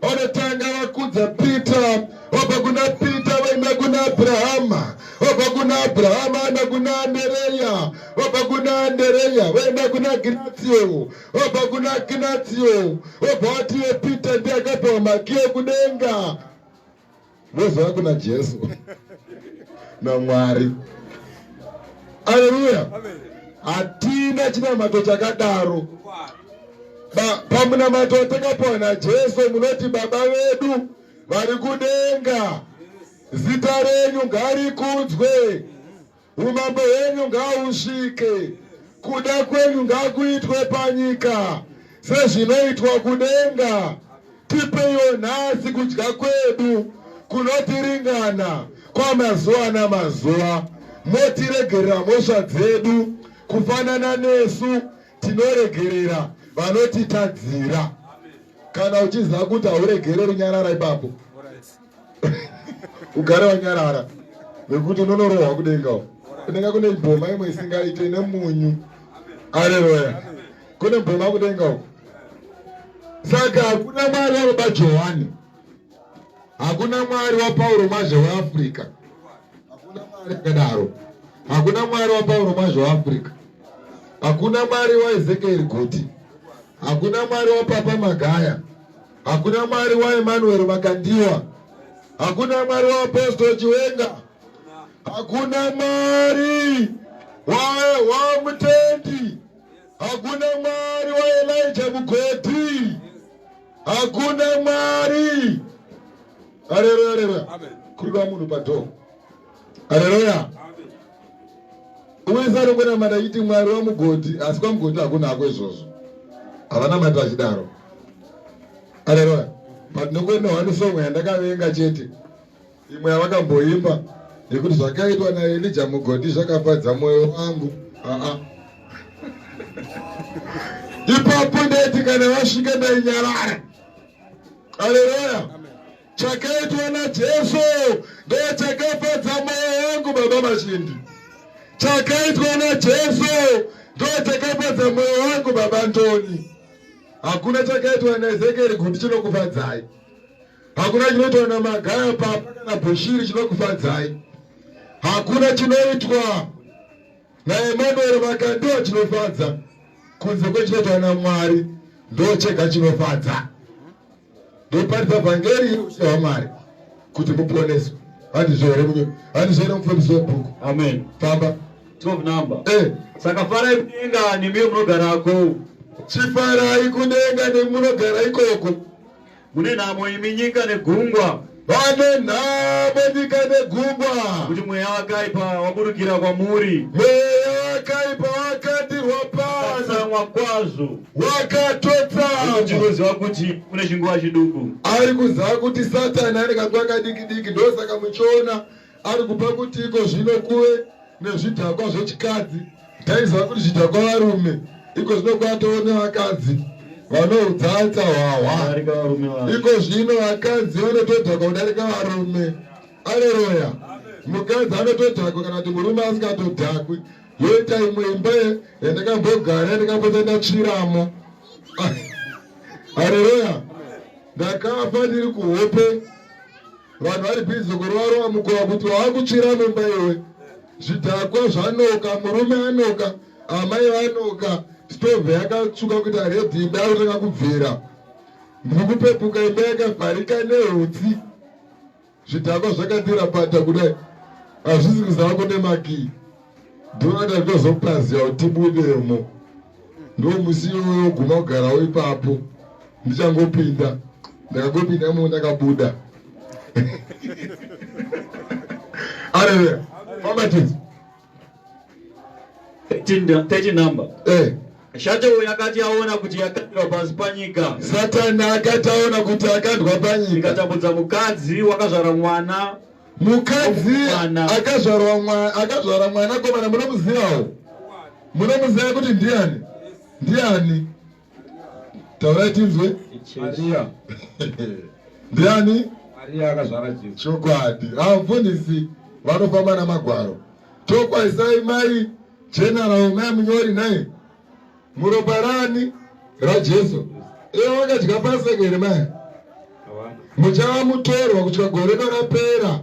Vanotanga vakudza Peter, vabva kuna Peter vaenda kuna Abrahama, vabva kuna Abrahama vaenda kuna Andereya, vabva kuna Andereya vaenda kuna Gnatio, vabva kuna Gnatio vobva vati Peter ndiye akapiwa makiyi ekudenga, vozova kuna Jesu naMwari. Aleluya! Hatina chinamato chakadaro. Pamunamato watakapiwa naJesu munoti, Baba vedu vari kudenga, zita renyu ngarikudzwe, umambo hwenyu ngahusvike, kuda kwenyu ngakuitwe panyika sezvinoitwa kudenga. Tipeiwo nhasi kudya kwedu kunotiringana kwamazuva namazuva, motiregerera mhosva dzedu kufanana nesu tinoregerera vanotitadzira. Kana uchiziva kuti hauregereri, nyarara ipapo, ugare wanyarara, nekuti unonorohwa kudenga. Kudenga kune mboma imwe isingaite nemunyu. Aleluya! Kune mboma kudenga uko. Saka hakuna Mwari wababa Johani, hakuna Mwari waPauro Mwazha weAfrica, hakuna Mwari akadaro. Hakuna Mwari waPauro Mwazha weAfrica, hakuna Mwari waEzekieri Guti, hakuna Mwari waPapa Magaya, hakuna Mwari waEmanuel Makandiwa, hakuna Mwari waApostle Chiwenga, hakuna Mwari waMutendi, hakuna Mwari waElijah Mugoti, hakuna Mwari. Aleluya, aleluya! Kurikuda munhu padhoo. Aleluya! Umwe anongonamata achiti Mwari waMugoti, asi kwaMugoti hakuna hako izvozvo, havana mati vachidaro. Aleluya! But nongoenda one song yandakavenga chete, imwe yavakamboimba yekuti zvakaitwa naElija Mugoti zvakafadza mwoyo wangu. Aa, ipapo ndaiti kana vasvika ndainyarara. Aleluya! Chakaitwa naJesu ndo chakafadza mwoyo wangu, baba Mashindi. Chakaitwa naJesu ndo chakafadza mwoyo wangu, baba Ndoni. Hakuna chakaitwa naEzekieri Guti chinokufadzai, hakuna chinoitwa naMagaya papa kana Bushiri chinokufadzai, hakuna chinoitwa naEmanuel Makandiwa chinofadza, kunze kwechinoitwa naMwari ndo chega chinofadza. Ndoparidza vhangeri yeushe hwaMwari kuti muponeswe. Handizvo here? Handizvo here, mufundisi webhuku? Amen. Famba. 12 number. Eh. Saka farai kudenga nemiwo munogarako. Chifarai kudenga nemunogara ikoko. Mune nhamo imi nyika negungwa, Vane nhamo nyika negungwa, kuti mweya wakaipa waburukira kwamuri. Mweya wakaipa wakadirwa pasi. Akatsamwa kwazvo, Wakatotsamwa, nekuti unoziva kuti kune chinguva chiduku. Ari kuziva kuti Satani ane kanguva kadiki diki. Ndosaka muchiona ari kupa kuti iko zvino kuve nezvidhakwa zvechikadzi. Taiziva kuti zvidhakwa varume, iko zvino kwatoo nevakadzi vanoudzatsa hwahwa. Kudarika varume vacho. Iko zvino vakadzi vanotodhakwa kudarika varume. Aleluya! Mukadzi anotodhakwa kana kuti murume asingatodhakwi. Yoita imwe imba yandakambogara, yandakambota ndatsviramo. Aleluya! Ndakafa ndiri kuhope, vanhu vari busy kurova mukova kuti waakutsvira mumba iwe. Zvidhakwa zvanoka, murume anoka, amai vanoka, stove yakatsvuka kuita red, imba yakutanga kubvira. Ndiri kupepuka, imba yakavharika nehutsi, zvidhakwa zvakatirapata kudai, hazvisi kuzava kune makii. Ndinoda ndozopaziva kuti tibudemo. Ndo musi iwoyo guma kugarawo ipapo. Ndichangopinda, ndakangopinda imo, ndakabuda. Aleluya! Famba tinzi. 13 number. Eh. Shato yakati yaona kuti yakandirwa pasi panyika, Satani akati aona kuti akandwa panyika, ikatambudza mukadzi wakazvara mwana. Mukadzi Mwana. akazvara mwanakomana. Munomuzivawo, munomuziva kuti ndiani? Ndiani? Taurai tinzwe. Maria. Ndiani? Maria akazvara Jesu. Chokwadi, amufundisi vanofamba namagwaro. Tokwaisai mai General, mai munyori nai muropa rani? RaJesu. Ivo vakadya paseka here mai? Muchava mutorwa kusvika gore rino rapera.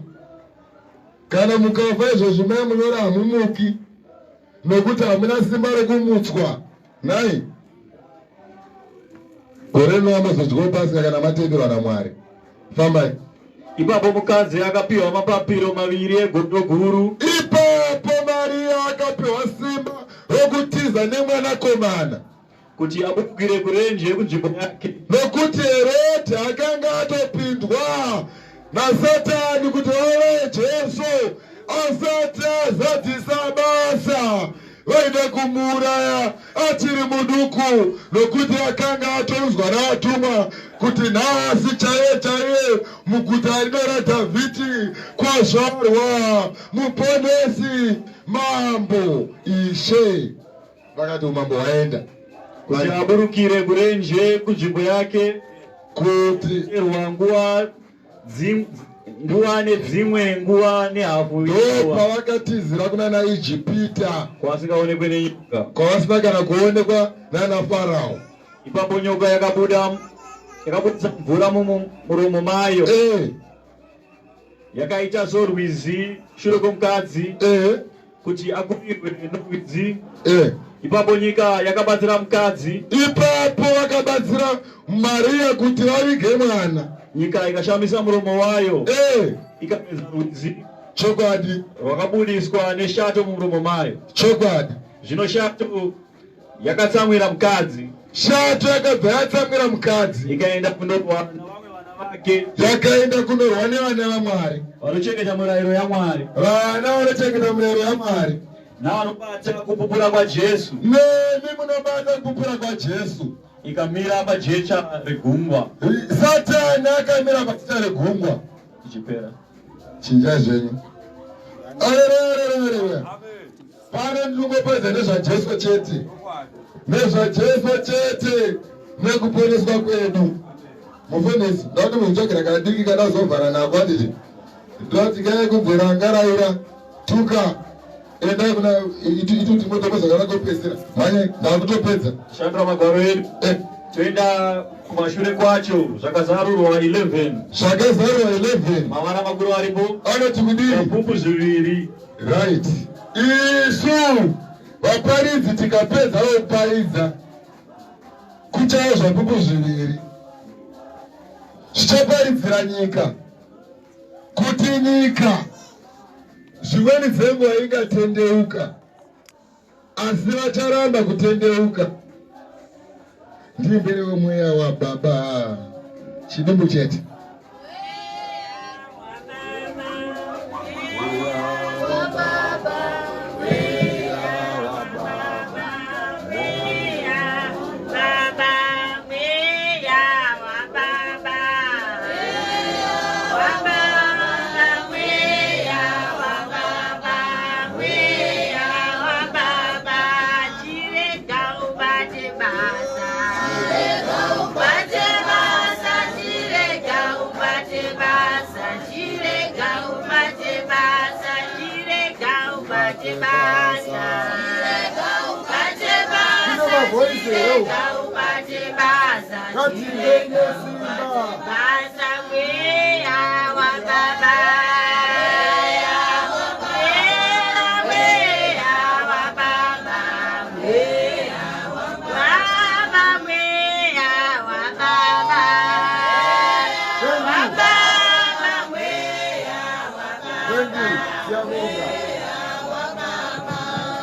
Kana mukafa izvozvi mai munyora hamumuki nokuti hamuna simba rekumutswa. Nhai? Gore rino amazodyawo pasika kana matenderwa naMwari. Fambai. Ipapo mukadzi akapiwa mapapiro maviri egondo guru. Ipapo Maria akapiwa simba rokutiza nemwanakomana. Kuti abukire kurenje kunzvimbo yake. Nokuti Herodhi akanga atopindwa naSatani kuti vauraye Jesu asati azadzisa basa. Vaida kumuuraya achiri muduku nokuti akanga atoudzwa navatumwa kuti nhasi chaiye chaiye muguta rino raDhavhidhi kwazvarwa Muponesi, Mambo, Ishe. Vakati umambo hwaenda. Kuti aburukire kurenje kunzvimbo yake kuti erwa nguva nguva nedzimwe nguva nehafu ndopavakatizira kuna naIjipita kwavasingaonekwe nenyoka kwavasina kana kuonekwa nana Farao. Ipapo nyoka yakabuda yakabudisa mvura mumuromo mayo yakaita sorwizi shure kwomukadzi kuti akurirwe norwizi. Ipapo nyika yakabatsira mukadzi. Ipapo vakabatsira Maria kuti vavige mwana. Nyika ikashamisa muromo wayo ikamedza rwizi. Chokwadi. Rwakabudiswa neshato mumuromo mayo. Chokwadi. Zvino shato yakatsamwira mukadzi. Shato yakabva yatsamwira mukadzi. Ikaenda kundorwa navamwe vana vake. Yakaenda kundorwa nevana vaMwari. Vanochengeta murayiro yaMwari. Vana vanochengeta murayiro yaMwari. Navanobata kupupura kwaJesu. Nemi munobata kupupura kwaJesu. Ikamira pajecha regungwa. Satani akamira pajecha regungwa. Ichipera. Chinjai zvenyu. Arererererewe. Pano ndinongopedza nezvaJesu chete. NezvaJesu chete nekuponeswa kwedu. Mufundisi, ndati munzvagera kadiki kana uzovhara nako anditi. Ndati kai kunze rangaraira tuka endai kuna itu itu timotopedza kana kupedzisira. Mhanye ndakutopedza. Shandura magwaro edu. Toenda kumashure kwacho zvakazarurwa 11. Zvakazarurwa 11. Mavara makuru aripo. Anoti kudii? Zvapupu zviviri. Right. Isu vaparidzi tikapedza kuparidza kuchaya zvapupu zviviri zvichaparidzira nyika kuti nyika zvimweni dzenguva ingatendeuka asi vacharamba kutendeuka. Ndiimbere wemweya wababa chidimbu chete.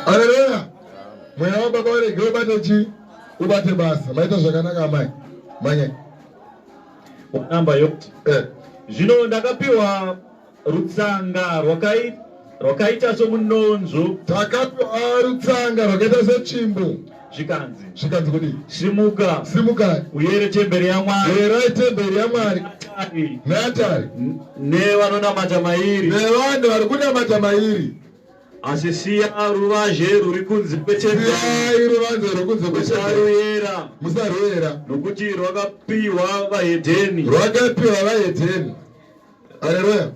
Haleluya. Mweya wababa warege ubate chi ubate basa. Maita zvakanaka amai. Manye. Namba yoti. Zvino ndakapiwa rutsanga rwakaita somunonzvo. Takapiwa rutsanga rwakaita setsvimbo. Zvikanzi. Zvikanzi kudii? Simuka. Simuka. Uyere temberi yaMwari. Uyerai temberi yaMwari. Neatari. Nevanonamata mairi. Nevanhu vari kunamata mairi. Asi siya ruvazhe ruri kunze kwetemberi. Siyai ruvanze ruri kunze kwetemberi. Musaruyera. Musaruyera. Nokuti rwakapiwa vahedheni. Rwakapiwa vahedheni. Haleluya.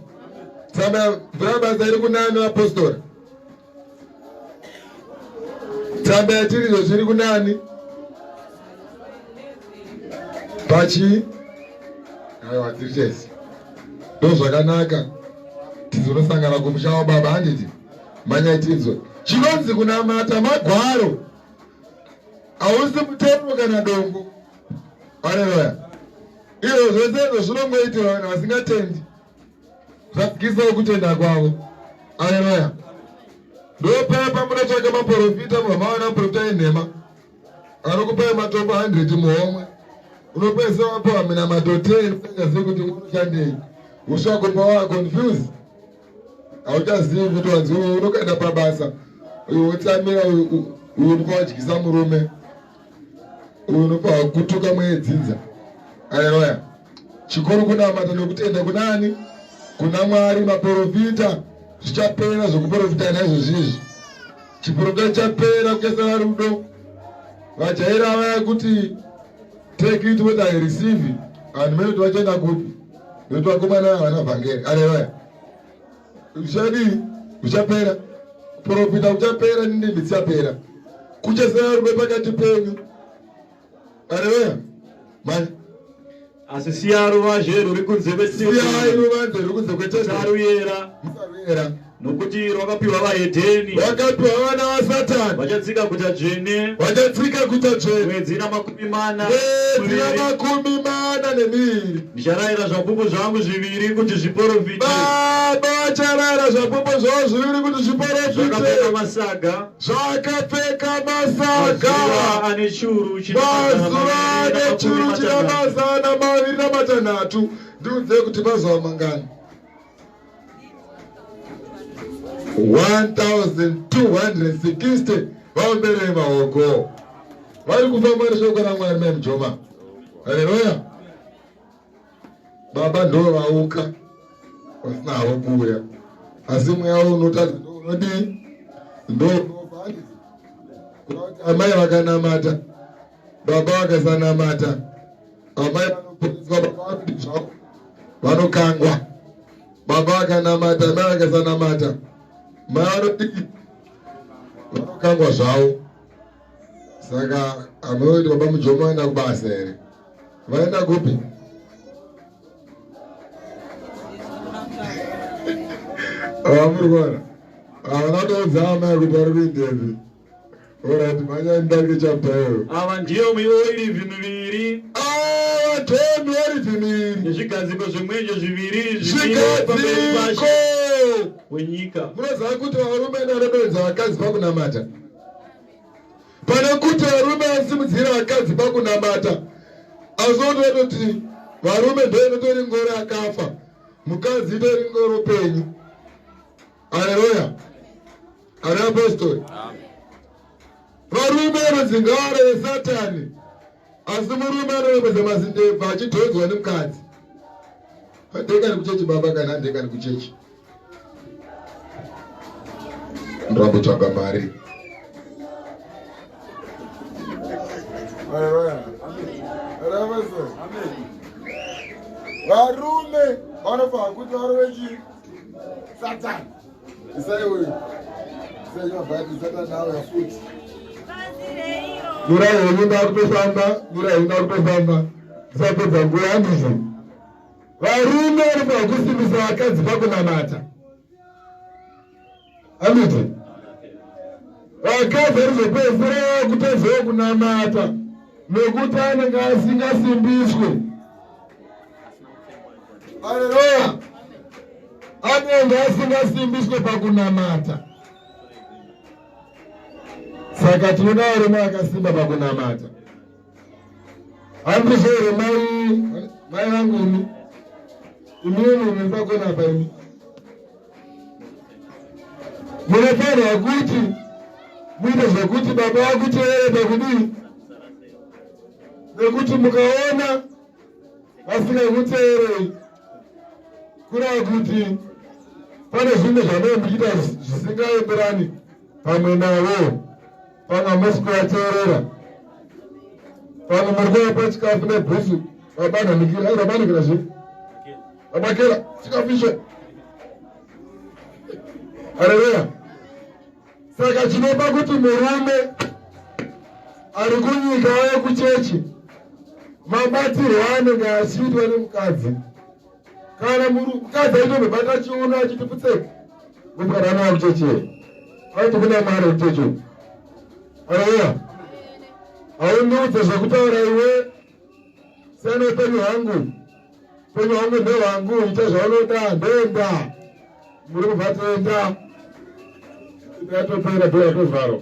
Tsamba mvura iri kunani vapostori? Tsamba yatirizo zviri kunani? Pachi? Aiwa, tiri tese, ndozvakanaka. Tizonosangana kumusha wababa, handiti? Manyai tinzwe chinonzi kunamata magwaro. Hausi mutemo kana dombo. Aleluya. Izvo zvese izvo zvinongoitirwa vanhu vasingatendi, zvadzikisawo kutenda kwavo. Aleluya. Ndopaya pamunotsvaka maprofita, mubva mawana maprofita enhema anokupai matombo 100 muhomwe. Unopedzisa wapiwa minamato 10 usingazivi kuti unoshandei. Usvakupa wa confuse, hauchazivi kuti wanzi unokaenda pabasa, uyu wotsamira, uyu unopa wadyisa murume, uyu unopa wakutuka mwedzinza. Aleluya. Chikuru kunamata nokutenda kunani? Kuna Mwari. Maprofita zvichapera zvokuprofita naizvozvizvi. Chiprofita chapera, kuchasara rudo. Vajaira vaya kuti take it what I receive, vanhu mene kuti vachaenda kupi, nekuti vakomana havana vhangeri. Aleluya. Zvichadii? Zvichapera. Kuprofita kuchapera, nendimi dzichapera, kuchasara rudo pakati penyu. Aleluya. Mani. Asi siyai ruvazhe rwuri kunze siyai kwetende, ruvanze ruri kunze kwetende, musaruyera, musaruyera, nokuti rwakapiwa vahedheni, vakapiwa vana vasatani, vachatsika guta dzvene vachatsika guta dzvene mwedzi na40 mwedzi miviri. na42. Ndicharayira zvapupu zvangu zviviri kuti zviprofite Baba vacharayira zvapupu zvavo zviviri kuti zvakapfeka zviprofite masaga, zvakapfeka masaga, mazuva ane chiuru chine mazuva ane chiuru china 260. 260. Ndiudzei kuti mazuva mangani? 1260. Vaomberei maoko vari kufamba neshoko raMwari. Mai Mujoma, haleluya. Baba ndo vauka vasina havo kuuya, asi mweya unotadza ndo unodii? Ndo unobva. Kuda kuti amai vakanamata, baba vakasanamata, amai vanoponeswa, baba vanoti zvavo vanokangwa. Baba vakanamata, amai vakasanamata, mai vanodii? Vanokangwa zvavo. Saka amai kuti baba Mujoma vaenda kubasa here? Vaenda kupi? Vamuri kuona havana kutoudza amai kuti vari kuindepi. Alright, manya ndange chapter iyoyo. Ava ndiyo miorivhi miviri Ava ndiyo miorivhi miviri nezvigadziko zvemwenje zviviri zvimire pamberi zvigadziko paShe wenyika. Munoziva kuti varume ndarebedza vakadzi pakunamata. Pane kuti varume vasimudzire vakadzi pakunamata, asi otototi varume ndo inotori ngoro yakafa, mukadzi itori ngoro penyu. Aleluya. Ari apostori, varume vanonzi ngaro yesatani, asi murume anorembedza mazindebvu achidhonzwa nemukadzi. Handekani kuchechi baba, kana handekani kuchechi, ndrambotsvaga mari. Haleluya. Haleluya. Varume vanofanira kuti varove chii? Satani. Isai uyu. Isai mabhati, Satani auya futi. Mirai henyu, ndakutofamba. Mirai henyu, ndakutofamba, ndisapedza nguva. Handizvo, varume vanofanira kusimbisa vakadzi pakunamata, handiti? Vakadzi varizopedzisira kutadzawo kunamata nekuti anenge asingasimbiswe. Aleluya. Anenge asingasimbiswe pakunamata. Saka tinoda varume vakasimba pakunamata, handizvo here mai? Mai vangu imi, imimi muri pakona pa imi, munofanirwa kuti muite zvekuti baba vakuteere pakudii, nekuti mukaona vasingakuteerei, kureva kuti pane zvinhu zvanee muchiita zvisingaenderani pamwe navo. Pamwe hamusi kuvateerera, pamwe muri kuvapa chikafu nebhusu. Baba nhanikira, ai baba anikira zve, baba kera chikafu icho. Haleluya. Saka chinopa kuti murume ari kunyika auye kuchechi. Mabatirwo anenge achiitwa nemukadzi. Kana mukadzi aitombobata chiuno achiti putseki. Mukadzi anouya kuchechi. Aiti kuna Mwari kuchechi. Haleluya. Haundiudze zvekutaura iwe. Siyana upenyu hwangu. Upenyu hwangu ndehwangu, ita zvaunoda, ndoenda. Muri kubva toenda. Yatopera bhora tovharwa.